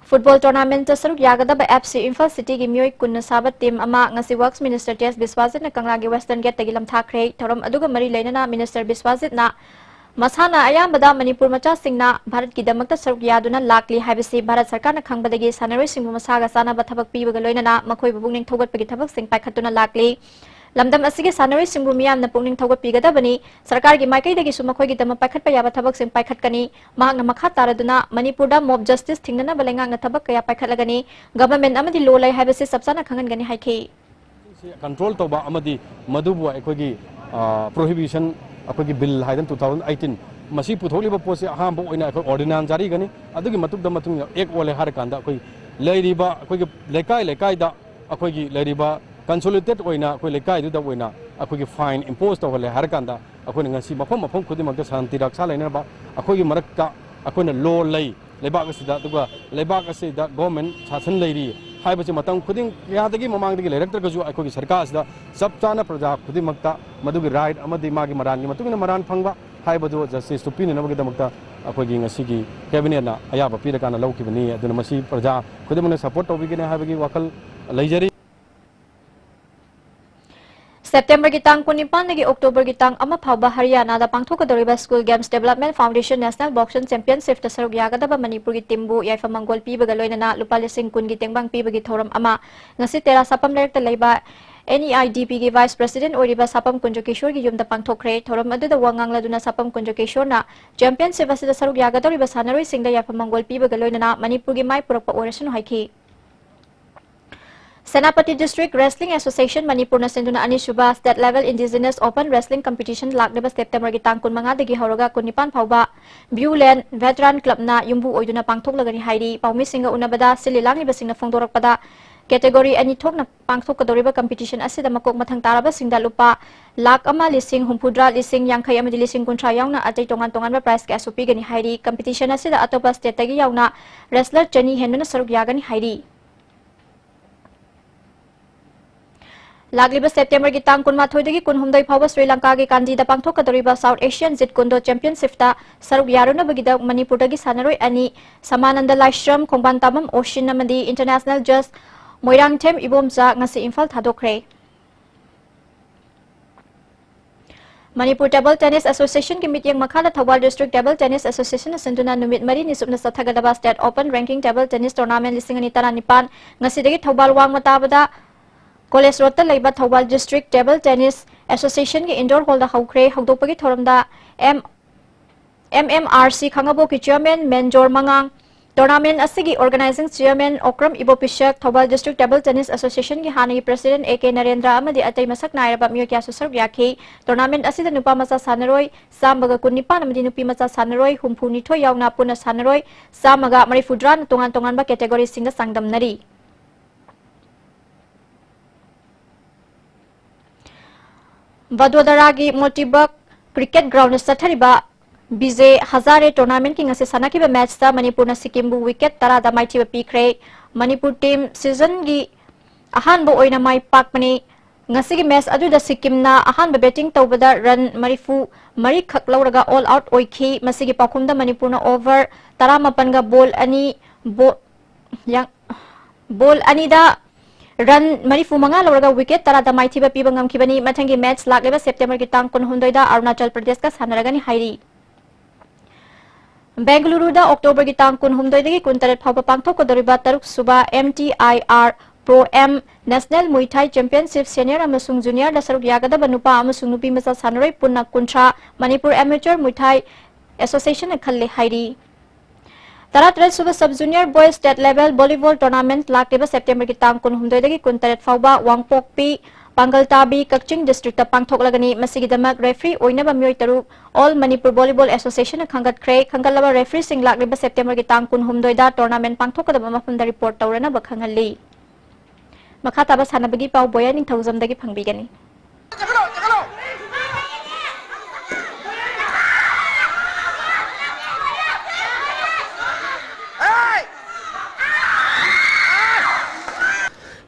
Football Tournament ꯇ ꯁꯔꯨꯛ ꯌꯥꯒꯗꯕ F C ꯏꯝꯐꯥꯜ ꯁꯤꯇꯤꯒꯤ ꯃꯤꯑꯣꯏ ꯀꯨꯟꯅ ꯁꯥꯕ team ꯑꯃ ꯉꯁꯤ Works Minister ꯇꯤ ꯑꯦꯁ ꯕꯤꯁ꯭ꯋꯥꯖꯤꯠꯅ ꯀꯪꯂꯥꯒꯤ Western Gate ꯇꯒꯤ ꯂꯝꯊꯥꯈ꯭ꯔꯦ꯫ ꯊꯧꯔꯝ ꯑꯗꯨꯒ ꯃꯔꯤ ꯂꯩꯅꯅ Minister ꯕꯤꯁ꯭ꯋꯥꯖꯤꯠꯅ ꯃꯁꯥꯟꯅ ꯑꯌꯥꯝꯕꯗ ꯃꯅꯤꯄꯨꯔ ꯃꯆꯥꯁꯤꯡꯅ ꯚꯥꯔꯠꯀꯤꯗꯃꯛꯇ ꯁꯔꯨꯛ ꯌꯥꯗꯨꯅ ꯂꯥꯛꯂꯤ ꯍꯥꯏꯕꯁꯤ ꯚꯥꯔꯠ ꯁꯔꯀꯥꯔꯅ ꯈꯪꯕꯗꯒꯤ ꯁꯥꯟꯅꯔꯣꯏꯁꯤꯡꯕꯨ ꯃꯁꯥꯒ ꯆꯥꯟꯅꯕ ꯊꯕꯛ ꯄꯤꯕꯒ ꯂꯣꯏꯅꯅ ꯃꯈꯣꯏꯕꯨ ꯄꯨꯛꯅꯤꯡ ꯊꯧꯒꯠꯄꯒꯤ ꯊꯕꯛꯁꯤꯡ ꯄꯥꯏꯈꯠꯇꯨꯅ ꯂꯥꯛꯂꯤ꯫ ꯂꯝꯗꯝ ꯑꯁꯤꯒꯤ ꯁꯥꯟꯅꯔꯣꯏꯁꯤꯡꯕꯨ ꯃꯤꯌꯥꯝꯅ ꯄꯨꯛꯅꯤꯡ ꯊꯧꯒꯠꯄꯤꯒꯗꯕꯅꯤ꯫ ꯁꯔꯀꯥꯔꯒꯤ ꯃꯥꯏꯀꯩꯗꯒꯤꯁꯨ ꯃꯈꯣꯏꯒꯤꯗꯃꯛ ꯄꯥꯏꯈꯠꯄ ꯌꯥꯕ ꯊꯕꯛꯁꯤꯡ ꯄꯥꯏꯈꯠꯀꯅꯤ꯫ ꯃꯍꯥꯛꯅ ꯃꯈꯥ ꯇꯥꯔꯗꯨꯅ ꯃꯅꯤꯄꯨꯔꯗ mob justice ꯊꯤꯡꯅꯅꯕ ꯂꯩꯉꯥꯛꯅ ꯊꯕꯛ ꯀꯌꯥ ꯄꯥꯏꯈꯠꯂꯒꯅꯤ꯫ Government ꯑꯃꯗꯤ law ꯂꯩ ꯍꯥꯏꯕꯁꯤ ꯆꯞ ꯆꯥꯅ ꯈꯪꯍꯟꯒꯅꯤ ꯍꯥꯏꯈꯤ꯫ ꯁꯤ control ꯇꯧꯕ ꯑꯃꯗꯤ ꯃꯗꯨꯕꯨ ꯑꯩꯈꯣꯏꯒꯤ, ꯑ, prohibition, ꯑꯩꯈꯣꯏꯒꯤ bill ꯍꯥꯏꯗꯅ two thousand eighteen, ꯃꯁꯤ ꯄꯨꯊꯣꯛꯂꯤꯕ ꯄꯣꯠꯁꯤ ꯑꯍꯥꯟꯕ ꯑꯣꯏꯅ ꯑꯩꯈꯣꯏ ordinance ꯖꯥꯔꯤꯒꯅꯤ꯫ ꯑꯗꯨꯒꯤ ꯃꯇꯨꯡꯗ, ꯃꯇꯨꯡ act ꯑꯣꯜꯂꯦ ꯍꯥꯏꯔꯀꯥꯟꯗ ꯑꯩꯈꯣꯏ ꯂꯩꯔꯤꯕ ꯑꯩꯈꯣꯏꯒꯤ ꯂꯩꯀꯥꯏ ꯂꯩꯀꯥꯏꯗ ꯑꯩꯈꯣꯏꯒꯤ ꯂꯩꯔꯤꯕ consolidated ꯑꯣꯏꯅ ꯑꯩꯈꯣꯏ ꯂꯩꯀꯥꯏꯗꯨꯗ ꯑꯣꯏꯅ ꯑꯩꯈꯣꯏꯒꯤ fine impose ꯇꯧꯍꯜꯂꯦ ꯍꯥꯏꯔꯀꯥꯟꯗ ꯑꯩꯈꯣꯏꯅ ꯉꯁꯤ ꯃꯐꯝ ꯃꯐꯝ ꯈꯨꯗꯤꯡꯃꯛꯇ ꯁꯥꯟꯇꯤ ꯔꯛꯁꯥ ꯂꯩꯅꯅꯕ ꯑꯩꯈꯣꯏꯒꯤ ꯃꯔꯛꯇ ꯑꯩꯈꯣꯏꯅ law ꯂꯩ꯫ ꯂꯩꯕꯥꯛ ꯑꯁꯤꯗ, ꯑꯗꯨꯒ ꯂꯩꯕꯥꯛ ꯑꯁꯤꯗ government ꯁꯥꯁꯟ ꯂꯩꯔꯤ ꯍꯥꯏꯕꯁꯤ ꯃꯇꯝ ꯈꯨꯗꯤꯡ ꯀꯌꯥꯗꯒꯤ ꯃꯃꯥꯡꯗꯒꯤ ꯂꯩꯔꯛꯇ꯭ꯔꯒꯁꯨ ꯑꯩꯈꯣꯏꯒꯤ ꯁꯔꯀꯥꯔ ꯑꯁꯤꯗ ꯆꯞ ꯆꯥꯅ ꯄ꯭ꯔꯖꯥ ꯈꯨꯗꯤꯡꯃꯛꯇ ꯃꯗꯨꯒꯤ right ꯑꯃꯗꯤ ꯃꯥꯒꯤ ꯃꯔꯥꯟꯒꯤ ꯃꯇꯨꯡ ꯏꯟꯅ ꯃꯔꯥꯟ ꯐꯪꯕ ꯍꯥꯏꯕꯗꯨ justice ꯇꯨ ꯄꯤꯅꯅꯕꯒꯤꯗꯃꯛꯇ ꯑꯩꯈꯣꯏꯒꯤ ꯉꯁꯤꯒꯤ cabinet ꯅ ꯑꯌꯥꯕ ꯄꯤꯔꯀꯥꯟꯗ ꯂꯧꯈꯤꯕꯅꯤ꯫ ꯑꯗꯨꯅ ꯃꯁꯤ ꯄ꯭ꯔꯖꯥ ꯈꯨꯗꯤꯡꯃꯛꯅ support ꯇꯧꯕꯤꯒꯅꯤ ꯍꯥꯏꯕꯒꯤ ꯋꯥꯈꯜ ꯂꯩꯖꯔꯤ꯫ September ꯒꯤ ꯇꯥꯡ ꯀꯨꯟꯅꯤꯄꯥꯟꯗꯒꯤ October ꯒꯤ ꯇꯥꯡ ꯑꯃ ꯐꯥꯎꯕ ꯍꯔꯤꯌꯥꯅꯥꯗ ꯄꯥꯡꯊꯣꯛꯀꯗꯧꯔꯤꯕ School Games Development Foundation National Boxing Championship ꯇ ꯁꯔꯨꯛ ꯌꯥꯒꯗꯕ ꯃꯅꯤꯄꯨꯔꯒꯤ team ꯕꯨ ꯌꯥꯏꯐ ꯃꯪꯒꯣꯜ ꯄꯤꯕꯒ ꯂꯣꯏꯅꯅ ꯂꯨꯄꯥ ꯂꯤꯁꯤꯡ ꯀꯨꯟꯒꯤ ꯇꯦꯡꯕꯥꯡ ꯄꯤꯕꯒꯤ ꯊꯧꯔꯝ ꯑꯃ ꯉꯁꯤ ꯇꯦꯔꯥ ꯁꯥꯄꯝ ꯂꯩꯔꯛꯇ ꯂꯩꯕ NEIDP ꯒꯤ Vice President ꯑꯣꯏꯔꯤꯕ ꯁꯥꯄꯝ ꯀꯨꯟꯖ ꯀꯤꯁꯣꯔꯒꯤ ꯌꯨꯝꯗ ꯄꯥꯡꯊꯣꯛꯈ꯭ꯔꯦ꯫ ꯊꯧꯔꯝ ꯑꯗꯨꯗ ꯋꯥ ꯉꯥꯡꯂꯗꯨꯅ ꯁꯥꯄꯝ ꯀꯨꯟꯖ ꯀꯤꯁꯣꯔꯅ Championship ꯑꯁꯤꯗ ꯁꯔꯨꯛ ꯌꯥꯒꯗꯧꯔꯤꯕ ꯁꯥꯟꯅꯔꯣꯏꯁꯤꯡꯗ ꯌꯥꯏꯐ ꯃꯪꯒꯣꯜ ꯄꯤꯕꯒ ꯂꯣꯏꯅꯅ ꯃꯅꯤꯄꯨꯔꯒꯤ ꯃꯥꯏ ꯄꯨꯔꯛꯄ ꯑꯣꯏꯔꯁꯅꯨ ꯍꯥꯏꯈꯤ꯫ ꯁꯦꯅꯥꯄꯇꯤ District Wrestling Association ꯃꯅꯤꯄꯨꯔꯅ ꯁꯤꯟꯗꯨꯅ ꯑꯅꯤꯁꯨꯕ State Level Indigenous Open Wrestling Competition ꯂꯥꯛꯂꯤꯕ ꯁꯦꯞꯇꯦꯝꯕꯔꯒꯤ ꯇꯥꯡ ꯀꯨꯟꯃꯉꯥꯗꯒꯤ ꯍꯧꯔꯒ ꯀꯨꯟꯅꯤꯄꯥꯟ ꯐꯥꯎꯕ Viewland Veteran Clubꯅ ꯌꯨꯝꯕꯨ ꯑꯣꯏꯗꯨꯅ ꯄꯥꯡꯊꯣꯛꯂꯒꯅꯤ ꯍꯥꯏꯔꯤ꯫ ꯄꯥꯎꯃꯤꯁꯤꯡꯒ ꯎꯅꯕꯗ ꯁꯤꯜꯂꯤ ꯂꯥꯡꯂꯤꯕꯁꯤꯡꯅ ꯐꯣꯡꯗꯣꯔꯛꯄꯗ, category ꯑꯅꯤ ꯊꯣꯛꯅ ꯄꯥꯡꯊꯣꯛꯀꯗꯧꯔꯤꯕ competition ꯑꯁꯤꯗ ꯃꯀꯣꯛ ꯃꯊꯪ ꯇꯥꯔꯕꯁꯤꯡꯗ ꯂꯨꯄꯥ ꯂꯥꯈ ꯑꯃ, ꯂꯤꯁꯤꯡ ꯍꯨꯝꯐꯨꯇꯔꯥ, ꯂꯤꯁꯤꯡ ꯌꯥꯡꯈꯩ ꯑꯃꯗꯤ ꯂꯤꯁꯤꯡ ꯀꯨꯟꯊ꯭ꯔꯥ ꯌꯥꯎꯅ ꯑꯇꯩ ꯇꯣꯉꯥꯟ ꯇꯣꯉꯥꯟꯕ prize ꯀꯌꯥꯁꯨ ꯄꯤꯒꯅꯤ ꯍꯥꯏꯔꯤ꯫ Competition ꯑꯁꯤꯗ ꯑꯇꯣꯞꯄ stateꯇꯒꯤ ꯌꯥꯎꯅ wrestler ꯆꯅꯤ ꯍꯦꯟꯕꯅ ꯁꯔꯨꯛ ꯌꯥꯒꯅꯤ ꯍꯥꯏꯔꯤ꯫ ꯂꯥꯛꯂꯤꯕ ꯁꯦꯞꯇꯦꯝꯕꯔꯒꯤ ꯇꯥꯡ ꯀꯨꯟꯃꯥꯊꯣꯏꯗꯒꯤ ꯀꯨꯟꯍꯨꯝꯗꯣꯏ ꯐꯥꯎꯕ Shri ꯂꯪꯀꯥꯒꯤ ꯀꯥꯟꯗꯤꯗ ꯄꯥꯡꯊꯣꯛꯀꯗꯧꯔꯤꯕ South Asian Jeet Kune Do Championshipꯇ ꯁꯔꯨꯛ ꯌꯥꯔꯨꯅꯕꯒꯤꯗꯃꯛ ꯃꯅꯤꯄꯨꯔꯗꯒꯤ ꯁꯥꯟꯅꯔꯣꯏ ꯑꯅꯤ, ꯁꯃꯥꯅꯟꯗ ꯂꯥꯏꯁ꯭ꯔꯝ, ꯈꯣꯡꯕꯥꯟ ꯇꯥꯕꯝ ꯑꯣꯁꯤꯟ ꯑꯃꯗꯤ International Judge ꯃꯣꯏꯔꯥꯡꯊꯦꯝ ꯏꯕꯣꯝꯆꯥ ꯉꯁꯤ ꯏꯝꯐꯥꯜ ꯊꯥꯗꯣꯛꯈ꯭ꯔꯦ꯫ ꯃꯅꯤꯄꯨꯔ Table Tennis Associationꯒꯤ ꯃꯤꯠꯌꯦꯡ ꯃꯈꯥꯗ ꯊꯧꯕꯥꯜ District Table Tennis Associationꯅ ꯁꯤꯟꯗꯨꯅ ꯅꯨꯃꯤꯠ ꯃꯔꯤꯅꯤ ꯆꯨꯞꯅ ꯆꯠꯊꯒꯗꯕ State Open Ranking Table Tennis Tournament ꯂꯤꯁꯤꯡ ꯑꯅꯤ ꯇꯔꯥꯅꯤꯄꯥꯟ ꯉꯁꯤꯗꯒꯤ ꯊꯧꯕꯥꯜ ꯋꯥꯡꯃ ꯇꯥꯕꯗ College Roadꯇ ꯂꯩꯕ Thoubal District Table Tennis Associationꯒꯤ indoor hallꯗ ꯍꯧꯈ꯭ꯔꯦ꯫ ꯍꯧꯗꯣꯛꯄꯒꯤ ꯊꯧꯔꯝꯗ M MMRC ꯈꯥꯡꯉꯕꯣꯛꯀꯤ Chairman ꯃꯦꯟꯖꯣꯔ ꯃꯉꯥꯡ, tournament ꯑꯁꯤꯒꯤ Organizing Chairman Okram ꯏꯕꯣꯄꯤꯁꯛ, Thoubal District Table Tennis Associationꯒꯤ ꯍꯥꯟꯅꯒꯤ President A K ꯅꯔꯦꯟꯗ꯭ꯔ ꯑꯃꯗꯤ ꯑꯇꯩ ꯃꯁꯛ ꯅꯥꯏꯔꯕ ꯃꯤꯑꯣꯏ ꯀꯌꯥꯁꯨ ꯁꯔꯨꯛ ꯌꯥꯈꯤ꯫ Tournament ꯑꯁꯤꯗ ꯅꯨꯄꯥ ꯃꯆꯥ ꯁꯥꯟꯅꯔꯣꯏ ꯆꯥꯝꯃꯒ ꯀꯨꯟꯅꯤꯄꯥꯟ ꯑꯃꯗꯤ ꯅꯨꯄꯤ ꯃꯆꯥ ꯁꯥꯟꯅꯔꯣꯏ ꯍꯨꯝꯐꯨꯅꯤꯊꯣꯏ ꯌꯥꯎꯅ ꯄꯨꯟꯅ ꯁꯥꯟꯅꯔꯣꯏ ꯆꯥꯝꯃꯒ ꯃꯔꯤꯐꯨꯇꯔꯥꯅ ꯇꯣꯉꯥꯟ ꯇꯣꯉꯥꯟꯕ categoryꯁꯤꯡꯗ ꯆꯥꯡꯗꯝꯅꯔꯤ꯫ ꯚꯗꯣꯗꯔꯥꯒꯤ ꯃꯣꯇꯤꯕꯛ cricket groundꯗ ꯆꯠꯊꯔꯤꯕ ꯕꯤꯖꯦ ꯍꯖꯥꯔꯦ tournamentꯀꯤ ꯉꯁꯤ ꯁꯥꯟꯅꯈꯤꯕ matchꯇ ꯃꯅꯤꯄꯨꯔꯅ ꯁꯤꯛꯀꯤꯝꯕꯨ wicket ꯇꯔꯥꯗ ꯃꯥꯏꯊꯤꯕ ꯄꯤꯈ꯭ꯔꯦ꯫ ꯃꯅꯤꯄꯨꯔ team seasonꯒꯤ ꯑꯍꯥꯟꯕ ꯑꯣꯏꯅ ꯃꯥꯏ ꯄꯥꯛꯄꯅꯤ꯫ ꯉꯁꯤꯒꯤ match ꯑꯗꯨꯗ ꯁꯤꯛꯀꯤꯝꯅ ꯑꯍꯥꯟꯕ batting ꯇꯧꯕꯗ run ꯃꯔꯤꯐꯨ ꯃꯔꯤꯈꯛ ꯂꯧꯔꯒ all out ꯑꯣꯏꯈꯤ꯫ ꯃꯁꯤꯒꯤ ꯄꯥꯎꯈꯨꯝꯗ ꯃꯅꯤꯄꯨꯔꯅ over ꯇꯔꯥꯃꯥꯄꯟꯒ ball ꯑꯅꯤ, bo-, ꯌꯥꯡ-, ball ꯑꯅꯤꯗ run ꯃꯔꯤꯐꯨ ꯃꯉꯥ ꯂꯧꯔꯒ wicket ꯇꯔꯥꯗ ꯃꯥꯏꯊꯤꯕ ꯄꯤꯕ ꯉꯝꯈꯤꯕꯅꯤ꯫ ꯃꯊꯪꯒꯤ match ꯂꯥꯛꯂꯤꯕ ꯁꯦꯞꯇꯦꯝꯕꯔꯒꯤ ꯇꯥꯡ ꯀꯨꯟꯍꯨꯝꯗꯣꯏꯗ ꯑꯔꯨꯅꯥꯆꯜ ꯄ꯭ꯔꯗꯦꯁꯀ ꯁꯥꯟꯅꯔꯒꯅꯤ ꯍꯥꯏꯔꯤ꯫ ꯕꯦꯡꯒꯂꯨꯔꯨꯗ ꯑꯣꯛꯇꯣꯕꯔꯒꯤ ꯇꯥꯡ ꯀꯨꯟꯍꯨꯝꯗꯣꯏꯗꯒꯤ ꯀꯨꯟꯇꯔꯦꯠ ꯐꯥꯎꯕ ꯄꯥꯡꯊꯣꯛꯀꯗꯧꯔꯤꯕ ꯇꯔꯨꯛ ꯁꯨꯕ M T I R Pro Am National Muay Thai Championship Senior ꯑꯃꯁꯨꯡ Juniorꯗ ꯁꯔꯨꯛ ꯌꯥꯒꯗꯕ ꯅꯨꯄꯥ ꯑꯃꯁꯨꯡ ꯅꯨꯄꯤ ꯃꯆꯥ ꯁꯥꯟꯅꯔꯣꯏ ꯄꯨꯟꯅ ꯀꯨꯟꯊ꯭ꯔꯥ Manipur Amateur Muay Thai Associationꯅ ꯈꯜꯂꯦ ꯍꯥꯏꯔꯤ꯫ ꯇꯔꯥꯇꯔꯦꯠ ꯁꯨꯕ Sub Junior Boys State Level Volleyball Tournament ꯂꯥꯛꯂꯤꯕ Septemberꯒꯤ ꯇꯥꯡ ꯀꯨꯟꯍꯨꯝꯗꯣꯏꯗꯒꯤ ꯀꯨꯟꯇꯔꯦꯠ ꯐꯥꯎꯕ ꯋꯥꯡꯄꯣꯛꯄꯤ, ꯄꯥꯡꯒꯜ ꯇꯥꯕꯤ, ꯀꯛꯆꯤꯡ districtꯇ ꯄꯥꯡꯊꯣꯛꯂꯒꯅꯤ꯫ ꯃꯁꯤꯒꯤꯗꯃꯛ referee ꯑꯣꯏꯅꯕ ꯃꯤꯑꯣꯏ ꯇꯔꯨꯛ All Manipur Volleyball Associationꯅ ꯈꯟꯒꯠꯈ꯭ꯔꯦ꯫ ꯈꯟꯒꯠꯂꯕ refereeꯁꯤꯡ ꯂꯥꯛꯂꯤꯕ Septemberꯒꯤ ꯇꯥꯡ ꯀꯨꯟꯍꯨꯝꯗꯣꯏꯗ tournament ꯄꯥꯡꯊꯣꯛꯀꯗꯕ ꯃꯐꯝꯗ report ꯇꯧꯔꯅꯕ ꯈꯪꯍꯜꯂꯤ꯫ ꯃꯈꯥ ꯇꯥꯕ ꯁꯥꯟꯅꯕꯒꯤ ꯄꯥꯎ ꯕꯣꯌꯥ ꯅꯤꯡꯊꯧꯖꯝꯗꯒꯤ ꯐꯪꯕꯤꯒꯅꯤ꯫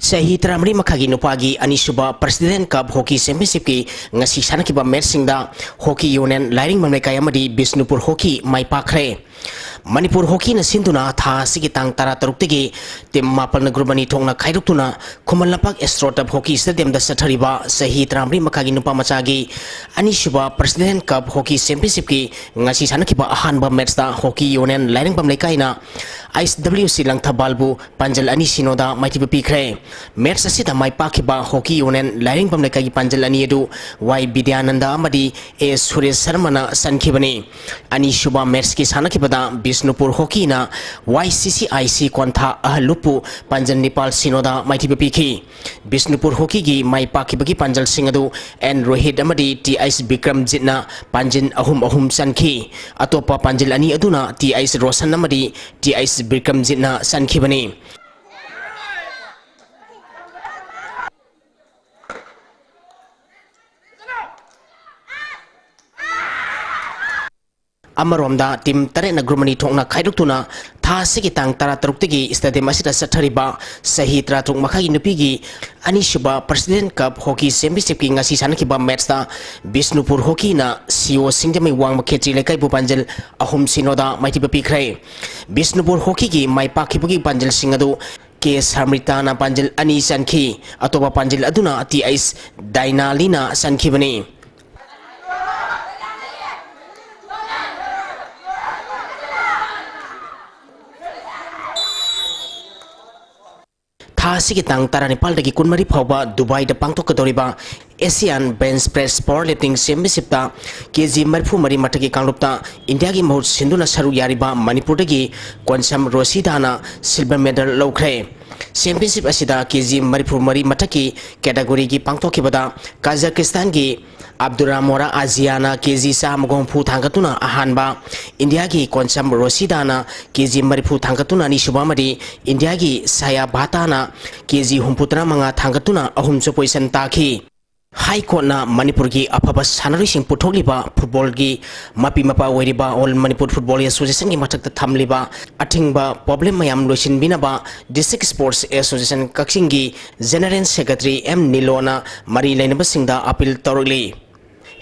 ꯆꯍꯤ ꯇꯔꯥꯃꯔꯤ ꯃꯈꯥꯒꯤ ꯅꯨꯄꯥꯒꯤ ꯑꯅꯤꯁꯨꯕ President Cup Hockey Championshipꯀꯤ ꯉꯁꯤ ꯁꯥꯟꯅꯈꯤꯕ matchꯁꯤꯡꯗ Hockey Union ꯂꯥꯏꯔꯤꯡꯕꯝ ꯂꯩꯀꯥꯏ ꯑꯃꯗꯤ ꯕꯤꯁꯅꯨꯄꯨꯔ Hockey ꯃꯥꯏ ꯄꯥꯛꯈ꯭ꯔꯦ꯫ ꯃꯅꯤꯄꯨꯔ Hockeyꯅ ꯁꯤꯟꯗꯨꯅ ꯊꯥ ꯑꯁꯤꯒꯤ ꯇꯥꯡ ꯇꯔꯥꯇꯔꯨꯛꯇꯒꯤ team ꯃꯥꯄꯜꯅ group ꯑꯅꯤ ꯊꯣꯛꯅ ꯈꯥꯏꯗꯣꯛꯇꯨꯅ ꯈꯨꯃꯟ ꯂꯝꯄꯥꯛ Astroturf Hockey Stadiumꯗ ꯆꯠꯊꯔꯤꯕ ꯆꯍꯤ ꯇꯔꯥꯃꯔꯤ ꯃꯈꯥꯒꯤ ꯅꯨꯄꯥ ꯃꯆꯥꯒꯤ ꯑꯅꯤꯁꯨꯕ President Cup Hockey Championshipꯀꯤ ꯉꯁꯤ ꯁꯥꯟꯅꯈꯤꯕ ꯑꯍꯥꯟꯕ matchꯇ Hockey Union ꯂꯥꯏꯔꯤꯡꯕꯝ ꯂꯩꯀꯥꯏꯅ ꯑꯥꯏꯁ ꯗꯕ꯭ꯂꯤꯎ ꯁꯤ ꯂꯪꯊꯕꯥꯜꯕꯨ ꯄꯥꯟꯖꯜ ꯑꯅꯤ ꯁꯤꯅꯣꯗ ꯃꯥꯏꯊꯤꯕ ꯄꯤꯈ꯭ꯔꯦ꯫ Match ꯑꯁꯤꯗ ꯃꯥꯏ ꯄꯥꯛꯈꯤꯕ Hockey Union ꯂꯥꯏꯔꯤꯡꯕꯝ ꯂꯩꯀꯥꯏꯒꯤ ꯄꯥꯟꯖꯜ ꯑꯅꯤ ꯑꯗꯨ ꯋꯥꯏ ꯕꯤꯗ꯭ꯌꯥꯅꯟꯗ ꯑꯃꯗꯤ ꯑꯦ ꯁꯨꯔꯦꯁ ꯁꯔꯃꯅ ꯆꯟꯈꯤꯕꯅꯤ꯫ ꯑꯅꯤꯁꯨꯕ matchꯀꯤ ꯁꯥꯟꯅꯈꯤꯕꯗ ꯕꯤꯁꯅꯨꯄꯨꯔ Hockeyꯅ ꯋꯥꯏ ꯁꯤ ꯁꯤ ꯑꯥꯏ ꯁꯤ ꯀ꯭ꯋꯥꯟꯊꯥ ꯑꯍꯜꯂꯨꯞꯄꯨ ꯄꯥꯟꯖꯜ ꯅꯤꯄꯥꯜ ꯁꯤꯅꯣꯗ ꯃꯥꯏꯊꯤꯕ ꯄꯤꯈꯤ꯫ ꯕꯤꯁꯅꯨꯄꯨꯔ Hockeyꯒꯤ ꯃꯥꯏ ꯄꯥꯛꯈꯤꯕꯒꯤ ꯄꯥꯟꯖꯜꯁꯤꯡ ꯑꯗꯨ ꯑꯦꯟ ꯔꯣꯍꯤꯠ ꯑꯃꯗꯤ ꯇꯤ ꯑꯩꯁ ꯕꯤꯀ꯭ꯔꯝꯖꯤꯠꯅ ꯄꯥꯟꯖꯤꯜ ꯑꯍꯨꯝ ꯑꯍꯨꯝ ꯆꯟꯈꯤ꯫ ꯑꯇꯣꯞꯄ ꯄꯥꯟꯖꯤꯜ ꯑꯅꯤ ꯑꯗꯨꯅ ꯇꯤ ꯑꯩꯁ ꯔꯣꯁꯟ ꯑꯃꯗꯤ ꯇꯤ ꯑꯩꯁ ꯕꯤꯀ꯭ꯔꯝꯖꯤꯠꯅ ꯆꯟꯈꯤꯕꯅꯤ꯫ ꯑꯃꯔꯣꯝꯗ, team ꯇꯔꯦꯠꯅ group ꯑꯅꯤ ꯊꯣꯛꯅ ꯈꯥꯏꯗꯣꯛꯇꯨꯅ ꯊꯥ ꯑꯁꯤꯒꯤ ꯇꯥꯡ ꯇꯔꯥꯇꯔꯨꯛꯇꯒꯤ stadium ꯑꯁꯤꯗ ꯆꯠꯊꯔꯤꯕ ꯆꯍꯤ ꯇꯔꯥꯇꯔꯨꯛ ꯃꯈꯥꯒꯤ ꯅꯨꯄꯤꯒꯤ ꯑꯅꯤꯁꯨꯕ President Cup Hockey Championshipꯀꯤ ꯉꯁꯤ ꯁꯥꯟꯅꯈꯤꯕ matchꯇ ꯕꯤꯁꯅꯨꯄꯨꯔ Hockeyꯅ ꯁꯤ ꯑꯣ ꯁꯤꯡꯖꯃꯩ ꯋꯥꯡꯃ ꯈꯦꯇ꯭ꯔꯤ ꯂꯩꯀꯥꯏꯕꯨ ꯄꯥꯟꯖꯜ ꯑꯍꯨꯝ ꯁꯤꯅꯣꯗ ꯃꯥꯏꯊꯤꯕ ꯄꯤꯈ꯭ꯔꯦ꯫ ꯕꯤꯁꯅꯨꯄꯨꯔ Hockeyꯒꯤ ꯃꯥꯏ ꯄꯥꯛꯈꯤꯕꯒꯤ ꯄꯥꯟꯖꯜꯁꯤꯡ ꯑꯗꯨ ꯀꯦ ꯁꯔꯃꯤꯇꯥꯅ ꯄꯥꯟꯖꯜ ꯑꯅꯤ ꯆꯟꯈꯤ꯫ ꯑꯇꯣꯞꯄ ꯄꯥꯟꯖꯜ ꯑꯗꯨꯅ ꯇꯤ ꯑꯩꯁ ꯗꯥꯏꯅꯥꯂꯤꯅ ꯆꯟꯈꯤꯕꯅꯤ꯫ ꯑꯁꯤꯒꯤ ꯇꯥꯡ ꯇꯔꯥꯅꯤꯄꯥꯜꯗꯒꯤ ꯀꯨꯟꯃꯔꯤ ꯐꯥꯎꯕ ꯗꯨꯕꯥꯏꯗ ꯄꯥꯡꯊꯣꯛꯀꯗꯧꯔꯤꯕ Asian bench press power lifting ꯆꯦꯝꯄꯤꯌꯟꯁꯤꯞꯇ ꯀꯦ ꯖꯤ ꯃꯔꯤꯐꯨ ꯃꯔꯤ ꯃꯊꯛꯀꯤ ꯀꯥꯡꯂꯨꯞꯇ ꯏꯟꯗꯤꯌꯥꯒꯤ ꯃꯍꯨꯠ ꯁꯤꯟꯗꯨꯅ ꯁꯔꯨꯛ ꯌꯥꯔꯤꯕ ꯃꯅꯤꯄꯨꯔꯗꯒꯤ ꯀꯣꯟꯁꯝ ꯔꯣꯁꯤꯗꯥꯅ ꯁꯤꯜꯚꯔ ꯃꯦꯗꯜ ꯂꯧꯈ꯭ꯔꯦ꯫ ꯆꯦꯝꯄꯤꯌꯟꯁꯤꯞ ꯑꯁꯤꯗ ꯀꯦ ꯖꯤ ꯃꯔꯤꯐꯨ ꯃꯔꯤ ꯃꯊꯛꯀꯤ ꯀꯦꯇꯥꯒꯣꯔꯤꯒꯤ ꯄꯥꯡꯊꯣꯛꯈꯤꯕꯗ ꯀꯥꯖꯥꯀꯤꯁꯇꯥꯟꯒꯤ ꯑꯕꯗꯨꯔꯥꯃꯣꯔꯥ ꯑꯖꯤꯌꯥꯅ ꯀꯦ ꯖꯤ ꯆꯥꯝꯃꯒ ꯍꯨꯝꯐꯨ ꯊꯥꯡꯒꯠꯇꯨꯅ ꯑꯍꯥꯟꯕ, ꯏꯟꯗꯤꯌꯥꯒꯤ ꯀꯣꯟꯁꯝ ꯔꯣꯁꯤꯗꯥꯅ ꯀꯦ ꯖꯤ ꯃꯔꯤꯐꯨ ꯊꯥꯡꯒꯠꯇꯨꯅ ꯑꯅꯤꯁꯨꯕ ꯑꯃꯗꯤ ꯏꯟꯗꯤꯌꯥꯒꯤ ꯁꯥꯌꯥ ꯚꯥꯇꯥꯅ ꯀꯦ ꯖꯤ ꯍꯨꯝꯐꯨꯇꯔꯥ ꯃꯉꯥ ꯊꯥꯡꯒꯠꯇꯨꯅ ꯑꯍꯨꯝꯁꯨ ꯄꯣꯖꯤꯁꯟ ꯇꯥꯈꯤ꯫ ꯍꯥꯏ ꯀꯣꯔꯠꯅ ꯃꯅꯤꯄꯨꯔꯒꯤ ꯑꯐꯕ ꯁꯥꯟꯅꯔꯣꯏꯁꯤꯡ ꯄꯨꯊꯣꯛꯂꯤꯕ ꯐꯨꯠꯕꯣꯜꯒꯤ ꯃꯄꯤ ꯃꯄꯥ ꯑꯣꯏꯔꯤꯕ ꯑꯣꯜ ꯃꯅꯤꯄꯨꯔ ꯐꯨꯠꯕꯣꯜ ꯑꯦꯁꯣꯁꯤꯌꯦꯁꯟꯒꯤ ꯃꯊꯛꯇ ꯊꯝꯂꯤꯕ ꯑꯊꯤꯡꯕ ꯄ꯭ꯔꯣꯕ꯭ꯂꯦꯝ ꯃꯌꯥꯝ ꯂꯣꯏꯁꯤꯟꯕꯤꯅꯕ ꯗꯤꯁꯇ꯭ꯔꯤꯛ ꯁ꯭ꯄꯣꯔꯠꯁ ꯑꯦꯁꯣꯁꯤꯌꯦꯁꯟ ꯀꯛꯆꯤꯡꯒꯤ ꯖꯦꯅꯔꯦꯜ ꯁꯦꯀ꯭ꯔꯦꯇꯔꯤ ꯑꯦꯝ ꯅꯤꯂꯣꯅ ꯃꯔꯤ ꯂꯩꯅꯕꯁꯤꯡꯗ ꯑꯄꯤꯜ ꯇꯧꯔꯛꯂꯤ꯫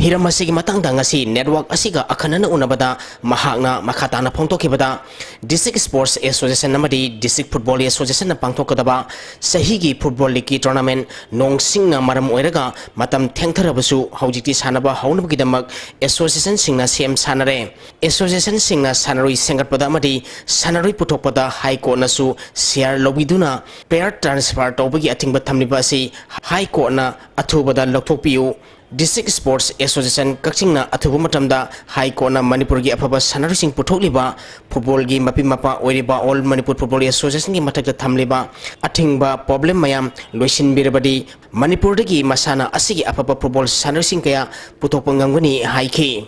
ꯍꯤꯔꯝ ꯑꯁꯤꯒꯤ ꯃꯇꯥꯡꯗ ꯉꯁꯤ ꯅꯦꯠꯋꯥꯔꯛ ꯑꯁꯤꯒ ꯑꯈꯟꯅꯅ ꯎꯅꯕꯗ ꯃꯍꯥꯛꯅ ꯃꯈꯥ ꯇꯥꯅ ꯐꯣꯡꯗꯣꯛꯈꯤꯕꯗ, ꯗꯤꯁꯇ꯭ꯔꯤꯛ ꯁ꯭ꯄꯣꯔꯠꯁ ꯑꯦꯁꯣꯁꯤꯌꯦꯁꯟ ꯑꯃꯗꯤ ꯗꯤꯁꯇ꯭ꯔꯤꯛ ꯐꯨꯠꯕꯣꯜ ꯑꯦꯁꯣꯁꯤꯌꯦꯁꯟꯅ ꯄꯥꯡꯊꯣꯛꯀꯗꯕ ꯆꯍꯤꯒꯤ ꯐꯨꯠꯕꯣꯜ ꯂꯤꯒꯀꯤ ꯇꯣꯔꯅꯥꯃꯦꯟ ꯅꯣꯡ ꯁꯤꯡꯅ ꯃꯔꯝ ꯑꯣꯏꯔꯒ ꯃꯇꯝ ꯊꯦꯡꯊꯔꯕꯁꯨ ꯍꯧꯖꯤꯛꯇꯤ ꯁꯥꯟꯅꯕ ꯍꯧꯅꯕꯒꯤꯗꯃꯛ ꯑꯦꯁꯣꯁꯤꯌꯦꯁꯟꯁꯤꯡꯅ ꯁꯦꯝ ꯁꯥꯟꯅꯔꯦ꯫ ꯑꯦꯁꯣꯁꯤꯌꯦꯁꯟꯁꯤꯡꯅ ꯁꯥꯟꯅꯔꯣꯏ ꯁꯦꯝꯒꯠꯄꯗ ꯑꯃꯗꯤ ꯁꯥꯟꯅꯔꯣꯏ ꯄꯨꯊꯣꯛꯄꯗ ꯍꯥꯏ ꯀꯣꯔꯠꯅꯁꯨ ꯁꯤꯌꯥꯔ ꯂꯧꯕꯤꯗꯨꯅ ꯄ꯭ꯂꯦꯌꯔ ꯇ꯭ꯔꯥꯟꯁꯐꯔ ꯇꯧꯕꯒꯤ ꯑꯊꯤꯡꯕ ꯊꯝꯂꯤꯕ ꯑꯁꯤ ꯍꯥꯏ ꯀꯣꯔꯠꯅ ꯑꯊꯨꯕꯗ ꯂꯧꯊꯣꯛꯄꯤꯌꯨ꯫ ꯗꯤꯁꯇ꯭ꯔꯤꯛ ꯁ꯭ꯄꯣꯔꯠꯁ ꯑꯦꯁꯣꯁꯤꯌꯦꯁꯟ ꯀꯛꯆꯤꯡꯅ ꯑꯊꯨꯕ ꯃꯇꯝꯗ ꯍꯥꯏ ꯀꯣꯔꯠꯅ ꯃꯅꯤꯄꯨꯔꯒꯤ ꯑꯐꯕ ꯁꯥꯟꯅꯔꯣꯏꯁꯤꯡ ꯄꯨꯊꯣꯛꯂꯤꯕ ꯐꯨꯠꯕꯣꯜꯒꯤ ꯃꯄꯤ ꯃꯄꯥ ꯑꯣꯏꯔꯤꯕ ꯑꯣꯜ ꯃꯅꯤꯄꯨꯔ ꯐꯨꯠꯕꯣꯜ ꯑꯦꯁꯣꯁꯤꯌꯦꯁꯟꯒꯤ ꯃꯊꯛꯇ ꯊꯝꯂꯤꯕ ꯑꯊꯤꯡꯕ ꯄ꯭ꯔꯣꯕ꯭ꯂꯦꯝ ꯃꯌꯥꯝ ꯂꯣꯏꯁꯤꯟꯕꯤꯔꯕꯗꯤ ꯃꯅꯤꯄꯨꯔꯗꯒꯤ ꯃꯁꯥꯟꯅ ꯑꯁꯤꯒꯤ ꯑꯐꯕ ꯐꯨꯠꯕꯣꯜ ꯁꯥꯟꯅꯔꯣꯏꯁꯤꯡ ꯀꯌꯥ ꯄꯨꯊꯣꯛꯄ ꯉꯝꯒꯅꯤ ꯍꯥꯏꯈꯤ꯫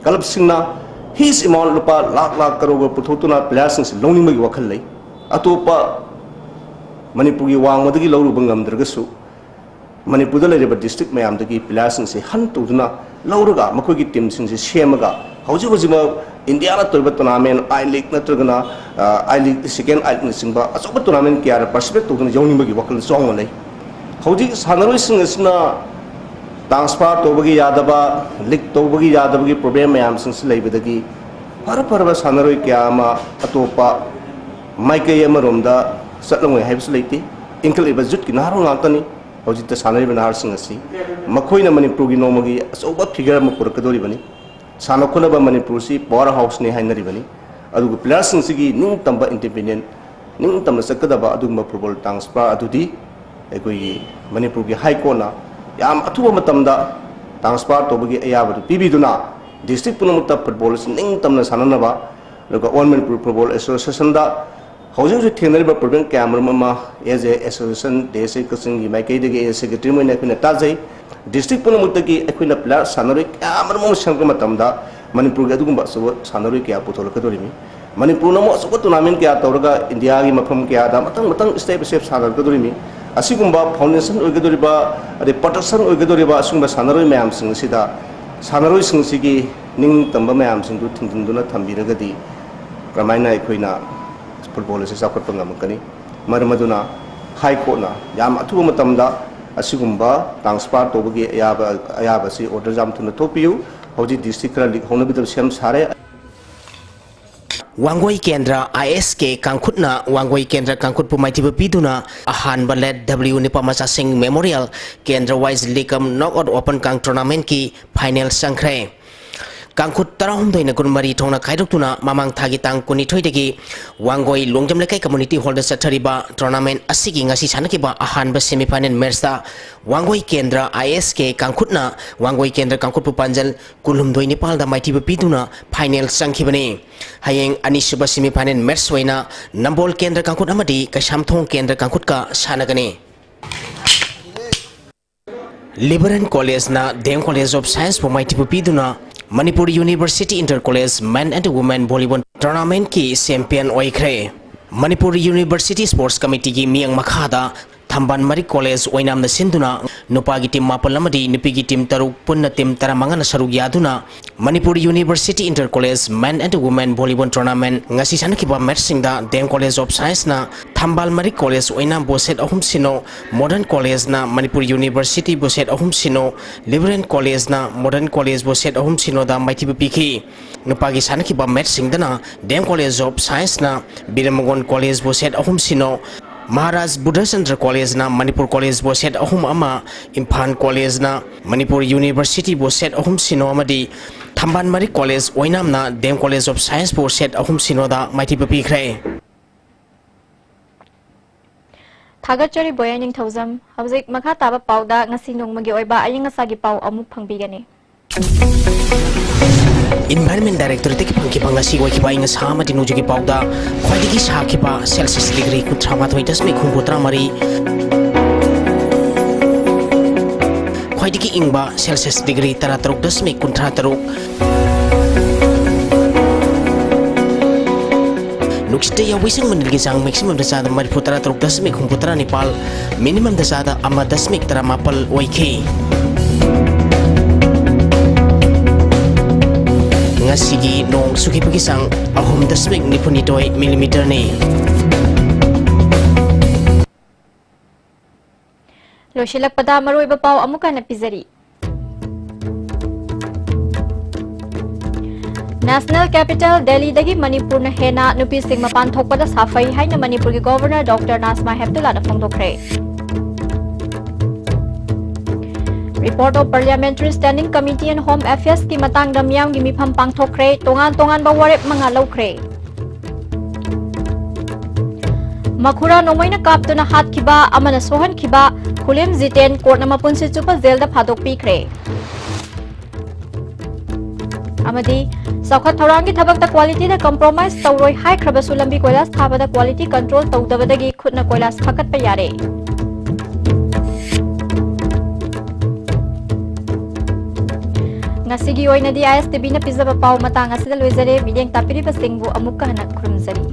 ꯀ꯭ꯂꯕꯁꯤꯡꯅ ꯍꯤꯁ ꯑꯦꯃꯥꯎꯟ ꯂꯨꯄꯥ ꯂꯥꯈ ꯂꯥꯈ ꯀꯔꯣꯔ ꯄꯨꯊꯣꯛꯇꯨꯅ ꯄ꯭ꯂꯦꯌꯥꯔꯁꯤꯡꯁꯤ ꯂꯧꯅꯤꯡꯕꯒꯤ ꯋꯥꯈꯜ ꯂꯩ꯫ ꯑꯇꯣꯞꯄ ꯃꯅꯤꯄꯨꯔꯒꯤ ꯋꯥꯡꯃꯗꯒꯤ ꯂꯧꯔꯨꯕ ꯉꯝꯗ꯭ꯔꯒꯁꯨ ꯃꯅꯤꯄꯨꯔꯗ ꯂꯩꯔꯤꯕ ꯗꯤꯁꯇ꯭ꯔꯤꯛ ꯃꯌꯥꯝꯗꯒꯤ ꯄ꯭ꯂꯦꯌꯥꯔꯁꯤꯡꯁꯦ ꯍꯟ ꯇꯧꯗꯨꯅ ꯂꯧꯔꯒ ꯃꯈꯣꯏꯒꯤ ꯇꯤꯝꯁꯤꯡꯁꯦ ꯁꯦꯝꯃꯒ ꯍꯧꯖꯤꯛ ꯍꯧꯖꯤꯛꯃꯛ ꯏꯟꯗꯤꯌꯥꯅ ꯇꯧꯔꯤꯕ ꯇꯣꯔꯅꯥꯃꯦꯟ ꯑꯥꯏ ꯂꯤꯒ ꯅꯠꯇ꯭ꯔꯒꯅ, ꯑ, ꯑꯥꯏ ꯂꯤꯒ, ꯁꯦꯀꯦꯟ ꯑꯥꯏ ꯂꯤꯒꯅꯆꯤꯡꯕ ꯑꯆꯧꯕ ꯇꯣꯔꯅꯥꯃꯦꯟ ꯀꯌꯥꯗ ꯄꯥꯔꯇꯤꯁꯤꯄꯦꯠ ꯇꯧꯗꯨꯅ ꯌꯥꯎꯅꯤꯡꯕꯒꯤ ꯋꯥꯈꯜ ꯆꯥꯎꯅ ꯂꯩ꯫ ꯍꯧꯖꯤꯛ ꯁꯥꯟꯅꯔꯣꯏꯁꯤꯡ ꯑꯁꯤꯅ ꯇ꯭ꯔꯥꯟꯁꯐꯔ ꯇꯧꯕꯒꯤ ꯌꯥꯗꯕ, ꯂꯤꯒ ꯇꯧꯕꯒꯤ ꯌꯥꯗꯕꯒꯤ ꯄ꯭ꯔꯣꯕ꯭ꯂꯦꯝ ꯃꯌꯥꯝꯁꯤꯡꯁꯤ ꯂꯩꯕꯗꯒꯤ ꯐꯔ ꯐꯔꯕ ꯁꯥꯟꯅꯔꯣꯏ ꯀꯌꯥ ꯑꯃ ꯑꯇꯣꯞꯄ ꯃꯥꯏꯀꯩ ꯑꯃꯔꯣꯝꯗ ꯆꯠꯂꯝꯃꯣꯏ ꯍꯥꯏꯕꯁꯨ ꯂꯩꯇꯦ꯫ ꯏꯟꯈꯠꯂꯛꯂꯤꯕ ꯌꯨꯠꯀꯤ ꯅꯍꯥꯔꯣꯜ ꯉꯥꯛꯇꯅꯤ꯫ ꯍꯧꯖꯤꯛꯇ ꯁꯥꯟꯅꯔꯤꯕ ꯅꯍꯥꯁꯤꯡ ꯑꯁꯤ ꯃꯈꯣꯏꯅ ꯃꯅꯤꯄꯨꯔꯒꯤ ꯅꯣꯡꯃꯒꯤ ꯑꯆꯧꯕ ꯐꯤꯒꯔ ꯑꯃ ꯄꯨꯔꯛꯀꯗꯧꯔꯤꯕꯅꯤ꯫ ꯁꯥꯟꯅ ꯈꯣꯠꯅꯕ ꯃꯅꯤꯄꯨꯔꯁꯤ ꯄꯋꯥꯔ ꯍꯥꯎꯁꯅꯤ ꯍꯥꯏꯅꯔꯤꯕꯅꯤ꯫ ꯑꯗꯨꯒ ꯄ꯭ꯂꯦꯌꯥꯔꯁꯤꯡꯁꯤꯒꯤ ꯅꯤꯡꯇꯝꯕ ꯏꯟꯗꯤꯄꯦꯟꯗꯦꯟ ꯅꯤꯡꯇꯝꯅ ꯆꯠꯀꯗꯕ ꯑꯗꯨꯒꯨꯝꯕ ꯐꯨꯠꯕꯣꯜ ꯇ꯭ꯔꯥꯟꯁꯐꯔ ꯑꯗꯨꯗꯤ ꯑꯩꯈꯣꯏꯒꯤ ꯃꯅꯤꯄꯨꯔꯒꯤ ꯍꯥꯏ ꯀꯣꯔꯠꯅ ꯌꯥꯝ ꯑꯊꯨꯕ ꯃꯇꯝꯗ ꯇ꯭ꯔꯥꯟꯁꯐꯔ ꯇꯧꯕꯒꯤ ꯑꯌꯥꯕꯗꯨ ꯄꯤꯕꯤꯗꯨꯅ, ꯗꯤꯁꯇ꯭ꯔꯤꯛ ꯄꯨꯝꯅꯃꯛꯇ ꯐꯨꯠꯕꯣꯜ ꯑꯁꯤ ꯅꯤꯡꯇꯝꯅ ꯁꯥꯟꯅꯅꯕ, ꯑꯗꯨꯒ ꯑꯣꯜ ꯃꯅꯤꯄꯨꯔ ꯐꯨꯠꯕꯣꯜ ꯑꯦꯁꯣꯁꯤꯌꯦꯁꯟꯗ ꯍꯧꯖꯤꯛ ꯍꯧꯖꯤꯛ ꯊꯦꯡꯅꯔꯤꯕ ꯄ꯭ꯔꯣꯕ꯭ꯂꯦꯝ ꯀꯌꯥ ꯃꯔꯨꯝ ꯑꯃ ꯑꯦꯁ ꯑꯦ ꯑꯦꯁꯣꯁꯤꯌꯦꯁꯟ ꯗꯤ ꯑꯦꯁ ꯑꯦ ꯀꯛꯆꯤꯡꯒꯤ ꯃꯥꯏꯀꯩꯗꯒꯤ ꯑꯦꯁ ꯑꯦ ꯁꯦꯀ꯭ꯔꯦꯇꯔꯤ ꯑꯣꯏꯅ ꯑꯩꯈꯣꯏꯅ ꯇꯥꯖꯩ꯫ ꯗꯤꯁꯇ꯭ꯔꯤꯛ ꯄꯨꯝꯅꯃꯛꯇꯒꯤ ꯑꯩꯈꯣꯏꯅ ꯄ꯭ꯂꯦꯌꯔ ꯁꯥꯟꯅꯔꯣꯏ ꯀꯌꯥ ꯃꯔꯨꯝ ꯑꯃ ꯁꯦꯝꯒꯠꯄ ꯃꯇꯝꯗ ꯃꯅꯤꯄꯨꯔꯒꯤ ꯑꯗꯨꯒꯨꯝꯕ ꯑꯆꯧꯕ ꯁꯥꯟꯅꯔꯣꯏ ꯀꯌꯥ ꯄꯨꯊꯣꯔꯛꯀꯗꯧꯔꯤꯃꯤ꯫ ꯃꯅꯤꯄꯨꯔꯅ ꯑꯃꯨꯛ ꯑꯆꯧꯕ ꯇꯣꯔꯅꯥꯃꯦꯟ ꯀꯌꯥ ꯇꯧꯔꯒ ꯏꯟꯗꯤꯌꯥꯒꯤ ꯃꯐꯝ ꯀꯌꯥꯗ ꯃꯊꯪ ꯃꯊꯪ ꯁ꯭ꯇꯦꯞ ꯁ꯭ꯇꯦꯞ ꯁꯥꯟꯅꯔꯛꯀꯗꯧꯔꯤꯃꯤ꯫ ꯑꯁꯤꯒꯨꯝꯕ ꯐꯥꯎꯟꯗꯦꯁꯟ ꯑꯣꯏꯒꯗꯧꯔꯤꯕ, ꯑꯗꯩ ꯄ꯭ꯔꯣꯇꯦꯛꯁꯟ ꯑꯣꯏꯒꯗꯧꯔꯤꯕ ꯑꯁꯤꯒꯨꯝꯕ ꯁꯥꯟꯅꯔꯣꯏ ꯃꯌꯥꯝꯁꯤꯡ ꯑꯁꯤꯗ ꯁꯥꯟꯅꯔꯣꯏꯁꯤꯡꯁꯤꯒꯤ ꯅꯤꯡꯇꯝꯕ ꯃꯌꯥꯝꯁꯤꯡꯗꯨ ꯊꯤꯡꯖꯤꯟꯗꯨꯅ ꯊꯝꯕꯤꯔꯒꯗꯤ ꯀꯔꯝꯍꯥꯏꯅ ꯑꯩꯈꯣꯏꯅ ꯐꯨꯠꯕꯣꯜ ꯑꯁꯤ ꯆꯥꯎꯈꯠꯄ ꯉꯝꯃꯛꯀꯅꯤ? ꯃꯔꯝ ꯑꯗꯨꯅ ꯍꯥꯏ ꯀꯣꯔꯠꯅ ꯌꯥꯝ ꯑꯊꯨꯕ ꯃꯇꯝꯗ ꯑꯁꯤꯒꯨꯝꯕ ꯇ꯭ꯔꯥꯟꯁꯐꯔ ꯇꯧꯕꯒꯤ ꯑꯌꯥꯕ, ꯑꯌꯥꯕ ꯑꯁꯤ ꯑꯣꯔꯗꯔ ꯌꯥꯝ ꯊꯨꯅ ꯊꯣꯛꯄꯤꯌꯨ꯫ ꯍꯧꯖꯤꯛ ꯗꯤꯁꯇ꯭ꯔꯤꯛ ꯈꯔ ꯂꯤꯛ ꯍꯧꯅꯕꯤꯗ ꯁꯦꯝ ꯁꯥꯔꯦ꯫ ꯋꯥꯡꯒꯣꯏ ꯀꯦꯟꯗ꯭ꯔ ꯑꯥꯏ ꯑꯦꯁ ꯀꯦ ꯀꯥꯡꯈꯨꯠꯅ ꯋꯥꯡꯒꯣꯏ ꯀꯦꯟꯗ꯭ꯔ ꯀꯥꯡꯈꯨꯠꯄꯨ ꯃꯥꯏꯊꯤꯕ ꯄꯤꯗꯨꯅ ꯑꯍꯥꯟꯕ ꯂꯦꯠ ꯗꯕ꯭ꯂꯤꯌꯨ ꯅꯨꯄꯥ ꯃꯆꯥꯁꯤꯡ ꯃꯦꯃꯣꯔꯤꯌꯦꯜ ꯀꯦꯟꯗ꯭ꯔ ꯋꯥꯏꯁ ꯂꯤꯛ ꯀꯝ ꯅꯣꯛ ꯑꯥꯎꯠ ꯑꯣꯄꯟ ꯀꯥꯡ ꯇꯣꯔꯅꯥꯃꯦꯟꯠꯀꯤ ꯐꯥꯏꯅꯦꯜ ꯆꯪꯈ꯭ꯔꯦ꯫ ꯀꯥꯡꯈꯨꯠ ꯇꯔꯥꯍꯨꯝꯗꯣꯏꯅ ꯀꯨꯟꯃꯔꯤ ꯊꯣꯛꯅ ꯈꯥꯏꯗꯣꯛꯇꯨꯅ ꯃꯃꯥꯡ ꯊꯥꯒꯤ ꯇꯥꯡ ꯀꯨꯟꯅꯤꯊꯣꯏꯗꯒꯤ ꯋꯥꯡꯒꯣꯏ ꯂꯣꯡꯖꯝ ꯂꯩꯀꯥꯏ ꯀꯝꯃ꯭ꯌꯨꯅꯤꯇꯤ ꯍꯣꯜꯗ ꯆꯠꯊꯔꯤꯕ ꯇꯣꯔꯅꯥꯃꯦꯟꯠ ꯑꯁꯤꯒꯤ ꯉꯁꯤ ꯁꯥꯟꯅꯈꯤꯕ ꯑꯍꯥꯟꯕ ꯁꯦꯃꯤꯐꯥꯏꯅꯦꯜ ꯃꯦꯠꯆꯇ ꯋꯥꯡꯒꯣꯏ ꯀꯦꯟꯗ꯭ꯔ ꯑꯥꯏ ꯑꯦꯁ ꯀꯦ ꯀꯥꯡꯈꯨꯠꯅ ꯋꯥꯡꯒꯣꯏ ꯀꯦꯟꯗ꯭ꯔ ꯀꯥꯡꯈꯨꯠꯄꯨ ꯄꯥꯟꯖꯜ ꯀꯨꯟꯍꯨꯝꯗꯣꯏ ꯅꯤꯄꯥꯜꯗ ꯃꯥꯏꯊꯤꯕ ꯄꯤꯗꯨꯅ ꯐꯥꯏꯅꯦꯜ ꯆꯪꯈꯤꯕꯅꯤ꯫ ꯍꯌꯦꯡ ꯑꯅꯤꯁꯨꯕ ꯁꯦꯃꯤꯐꯥꯏꯅꯦꯜ ꯃꯦꯠꯆ ꯑꯣꯏꯅ ꯅꯝꯕꯣꯜ ꯀꯦꯟꯗ꯭ꯔ ꯀꯥꯡꯈꯨꯠ ꯑꯃꯗꯤ ꯀꯩꯁꯥꯝꯊꯣꯡ ꯀꯦꯟꯗ꯭ꯔ ꯀꯥꯡꯈꯨꯠꯀ ꯁꯥꯟꯅꯒꯅꯤ꯫ ꯂꯤꯕꯔꯦꯟ ꯀꯣꯂꯦꯖꯅ ꯗꯤ ꯑꯦꯝ ꯀꯣꯂꯦꯖ ꯑꯣꯐ ꯁꯥꯏꯟꯁꯄꯨ ꯃꯥꯏꯊꯤꯕ ꯄꯤꯗꯨꯅ Manipur university inter college men and women volleyball ꯇꯣꯔꯅꯥꯃꯦꯟꯠꯀꯤ ꯆꯦꯝꯄꯤꯌꯟ ꯑꯣꯏꯈ꯭ꯔꯦ꯫ ꯃꯅꯤꯄꯨꯔ ꯌꯨꯅꯤꯚꯔꯁꯤꯇꯤ ꯁ꯭ꯄꯣꯔꯠꯁ ꯀꯃꯤꯇꯤꯒꯤ ꯃꯤꯠꯌꯦꯡ ꯃꯈꯥꯗ ꯊꯝꯕꯥꯜ ꯃꯔꯤꯛ ꯀꯣꯂꯦꯖ ꯑꯣꯏꯅꯥꯝꯅ ꯁꯤꯟꯗꯨꯅ ꯅꯨꯄꯥꯒꯤ ꯇꯤꯝ ꯃꯥꯄꯜ ꯑꯃꯗꯤ ꯅꯨꯄꯤꯒꯤ ꯇꯤꯝ ꯇꯔꯨꯛ, ꯄꯨꯟꯅ ꯇꯤꯝ ꯇꯔꯥꯃꯉꯥꯅ ꯁꯔꯨꯛ ꯌꯥꯗꯨꯅ Manipur university inter college men and women volleyball tournament ꯉꯁꯤ ꯁꯥꯟꯅꯈꯤꯕ ꯃꯦꯠꯆꯁꯤꯡꯗ ꯗꯤ ꯑꯦꯝ ꯀꯣꯂꯦꯖ ꯑꯣꯐ ꯁꯥꯏꯟꯁꯅ ꯊꯝꯕꯥꯜ ꯃꯔꯤꯛ ꯀꯣꯂꯦꯖ ꯑꯣꯏꯅꯥꯝꯕꯨ ꯁꯦꯠ ꯑꯍꯨꯝ ꯁꯤꯅꯣ, ꯃꯣꯗꯔꯟ ꯀꯣꯂꯦꯖꯅ ꯃꯅꯤꯄꯨꯔ ꯌꯨꯅꯤꯚꯔꯁꯤꯇꯤꯕꯨ ꯁꯦꯠ ꯑꯍꯨꯝ ꯁꯤꯅꯣ, ꯂꯤꯕꯔꯦꯟ ꯀꯣꯂꯦꯖꯅ ꯃꯣꯗꯔꯟ ꯀꯣꯂꯦꯖꯕꯨ ꯁꯦꯠ ꯑꯍꯨꯝ ꯁꯤꯅꯣꯗ ꯃꯥꯏꯊꯤꯕ ꯄꯤꯈꯤ꯫ ꯅꯨꯄꯥꯒꯤ ꯁꯥꯟꯅꯈꯤꯕ ꯃꯦꯠꯆꯁꯤꯡꯗꯅ ꯗꯤ ꯑꯦꯝ ꯀꯣꯂꯦꯖ ꯑꯣꯐ ꯁꯥꯏꯟꯁꯅ ꯕꯤꯔꯃꯒꯣꯟ ꯀꯣꯂꯦꯖꯕꯨ ꯁꯦꯠ ꯑꯍꯨꯝ ꯁꯤꯅꯣ, ꯃꯍꯥꯔꯥꯖ ꯕꯨꯙꯆꯟꯗ꯭ꯔ ꯀꯣꯂꯦꯖꯅ ꯃꯅꯤꯄꯨꯔ ꯀꯣꯂꯦꯖꯕꯨ ꯁꯦꯠ ꯑꯍꯨꯝ ꯑꯃ, ꯏꯝꯐꯥꯜ ꯀꯣꯂꯦꯖꯅ ꯃꯅꯤꯄꯨꯔ ꯌꯨꯅꯤꯚꯔꯁꯤꯇꯤꯕꯨ ꯁꯦꯠ ꯑꯍꯨꯝ ꯁꯤꯅꯣ ꯑꯃꯗꯤ ꯊꯝꯕꯥꯜ ꯃꯔꯤꯛ ꯀꯣꯂꯦꯖ ꯑꯣꯏꯅꯥꯝꯅ ꯗꯤ ꯑꯦꯝ ꯀꯣꯂꯦꯖ ꯑꯣꯐ ꯁꯥꯏꯟꯁꯄꯨ ꯁꯦꯠ ꯑꯍꯨꯝ ꯁꯤꯅꯣꯗ ꯃꯥꯏꯊꯤꯕ ꯄꯤꯈ꯭ꯔꯦ꯫ ꯊꯥꯒꯠꯆꯔꯤ ꯕꯣꯌꯥ ꯅꯤꯡꯊꯧꯖꯝ꯫ ꯍꯧꯖꯤꯛ ꯃꯈꯥ ꯇꯥꯕ ꯄꯥꯎꯗ ꯉꯁꯤ ꯅꯣꯡꯃꯒꯤ ꯑꯣꯏꯕ ꯑꯏꯪ ꯑꯁꯥꯒꯤ ꯄꯥꯎ ꯑꯃꯨꯛ ꯐꯪꯕꯤꯒꯅꯤ꯫ Environment Directorate ꯇꯒꯤ ꯐꯪꯈꯤꯕ ꯉꯁꯤ ꯑꯣꯏꯈꯤꯕ ꯑꯏꯪ ꯑꯁꯥ ꯑꯃꯗꯤ ꯅꯣꯡꯖꯨꯒꯤ ꯄꯥꯎꯗ ꯈ꯭ꯋꯥꯏꯗꯒꯤ ꯁꯥꯈꯤꯕ Celsius degree ꯀꯨꯟꯊ꯭ꯔꯥ ꯃꯥꯊꯣꯏ ꯗꯁꯃꯤꯛ ꯍꯨꯝꯐꯨ ꯇꯔꯥ ꯃꯔꯤ, ꯈ꯭ꯋꯥꯏꯗꯒꯤ ꯏꯪꯕ Celsius degree ꯇꯔꯥ ꯇꯔꯨꯛ ꯗꯁꯃꯤꯛ ꯀꯨꯟꯊ꯭ꯔꯥ ꯇꯔꯨꯛ, ꯅꯨꯡꯁꯤꯠꯇ ꯌꯥꯎꯕꯤꯁꯤꯡ ꯃꯅꯤꯜꯒꯤ ꯆꯥꯡ maximum ꯗ ꯆꯥꯗ ꯃꯔꯤꯐꯨ ꯇꯔꯥ ꯇꯔꯨꯛ ꯗꯁꯃꯤꯛ ꯍꯨꯝꯐꯨ ꯇꯔꯥ ꯅꯤꯄꯥꯜ, minimum ꯗ ꯆꯥꯗ ꯑꯃ ꯗꯁꯃꯤꯛ ꯇꯔꯥ ꯃꯥꯄꯜ ꯑꯣꯏꯈꯤ꯫ ꯉꯁꯤꯒꯤ ꯅꯣꯡ ꯆꯨꯈꯤꯕꯒꯤ ꯆꯥꯡ ꯑꯍꯨꯝ ꯗꯁꯃꯤꯛ ꯅꯤꯐꯨ ꯅꯤꯊꯣꯏ millimeter ꯅꯤ꯫ ꯂꯣꯏꯁꯤꯜꯂꯛꯄꯗ ꯃꯔꯨꯑꯣꯏꯕ ꯄꯥꯎ ꯑꯃꯨꯛ ꯍꯟꯅ ꯄꯤꯖꯔꯤ꯫ National capital ꯗꯦꯜꯂꯤꯗꯒꯤ ꯃꯅꯤꯄꯨꯔꯅ ꯍꯦꯟꯅ ꯅꯨꯄꯤꯁꯤꯡ ꯃꯄꯥꯟ ꯊꯣꯛꯄꯗ ꯁꯥꯐꯩ ꯍꯥꯏꯅ ꯃꯅꯤꯄꯨꯔꯒꯤ Governor Doctor Najma ꯍꯦꯞꯇꯨꯂꯥꯅ ꯐꯣꯡꯗꯣꯛꯈ꯭ꯔꯦ꯫ Report of Parliamentary Standing Committee on Home Affairs ꯀꯤ ꯃꯇꯥꯡꯗ ꯃꯤꯌꯥꯝꯒꯤ ꯃꯤꯐꯝ ꯄꯥꯡꯊꯣꯛꯈ꯭ꯔꯦ꯫ ꯇꯣꯉꯥꯟ ꯇꯣꯉꯥꯟꯕ ꯋꯥꯔꯦꯞ ꯃꯉꯥ ꯂꯧꯈ꯭ꯔꯦ꯫ ꯃꯈꯨꯔꯥ ꯅꯣꯡꯃꯩꯅ ꯀꯥꯞꯇꯨꯅ ꯍꯥꯠꯈꯤꯕ ꯑꯃꯅ ꯁꯣꯛꯍꯟꯈꯤꯕ ꯈꯨꯂꯦꯝ ꯖꯤꯇꯦꯟ ꯀꯣꯔꯠꯅ ꯃꯄꯨꯟꯁꯤ ꯆꯨꯞꯄ ꯖꯦꯜꯗ ꯊꯥꯗꯣꯛꯄꯤꯈ꯭ꯔꯦ꯫ ꯑꯃꯗꯤ ꯆꯥꯎꯈꯠ ꯊꯧꯔꯥꯡꯒꯤ ꯊꯕꯛꯇ quality ꯗ compromise ꯇꯧꯔꯣꯏ ꯍꯥꯏꯈ꯭ꯔꯕꯁꯨ ꯂꯝꯕꯤ ꯀꯣꯏꯂꯥꯁ ꯊꯥꯕꯗ quality control ꯇꯧꯗꯕꯗꯒꯤ ꯈꯨꯠꯅ ꯀꯣꯏꯂꯥꯁ ꯐꯒꯠꯄ ꯌꯥꯔꯦ꯫ ꯉꯁꯤꯒꯤ ꯑꯣꯏꯅꯗꯤ ISTV ꯅ ꯄꯤꯖꯕ ꯄꯥꯎ ꯃꯇꯥꯡ ꯑꯁꯤꯗ ꯂꯣꯏꯖꯔꯦ꯫ ꯃꯤꯠꯌꯦꯡ ꯇꯥꯛꯄꯤꯔꯤꯕꯁꯤꯡꯕꯨ ꯑꯃꯨꯛꯀ ꯍꯟꯅ ꯈꯨꯔꯨꯝꯖꯔꯤ꯫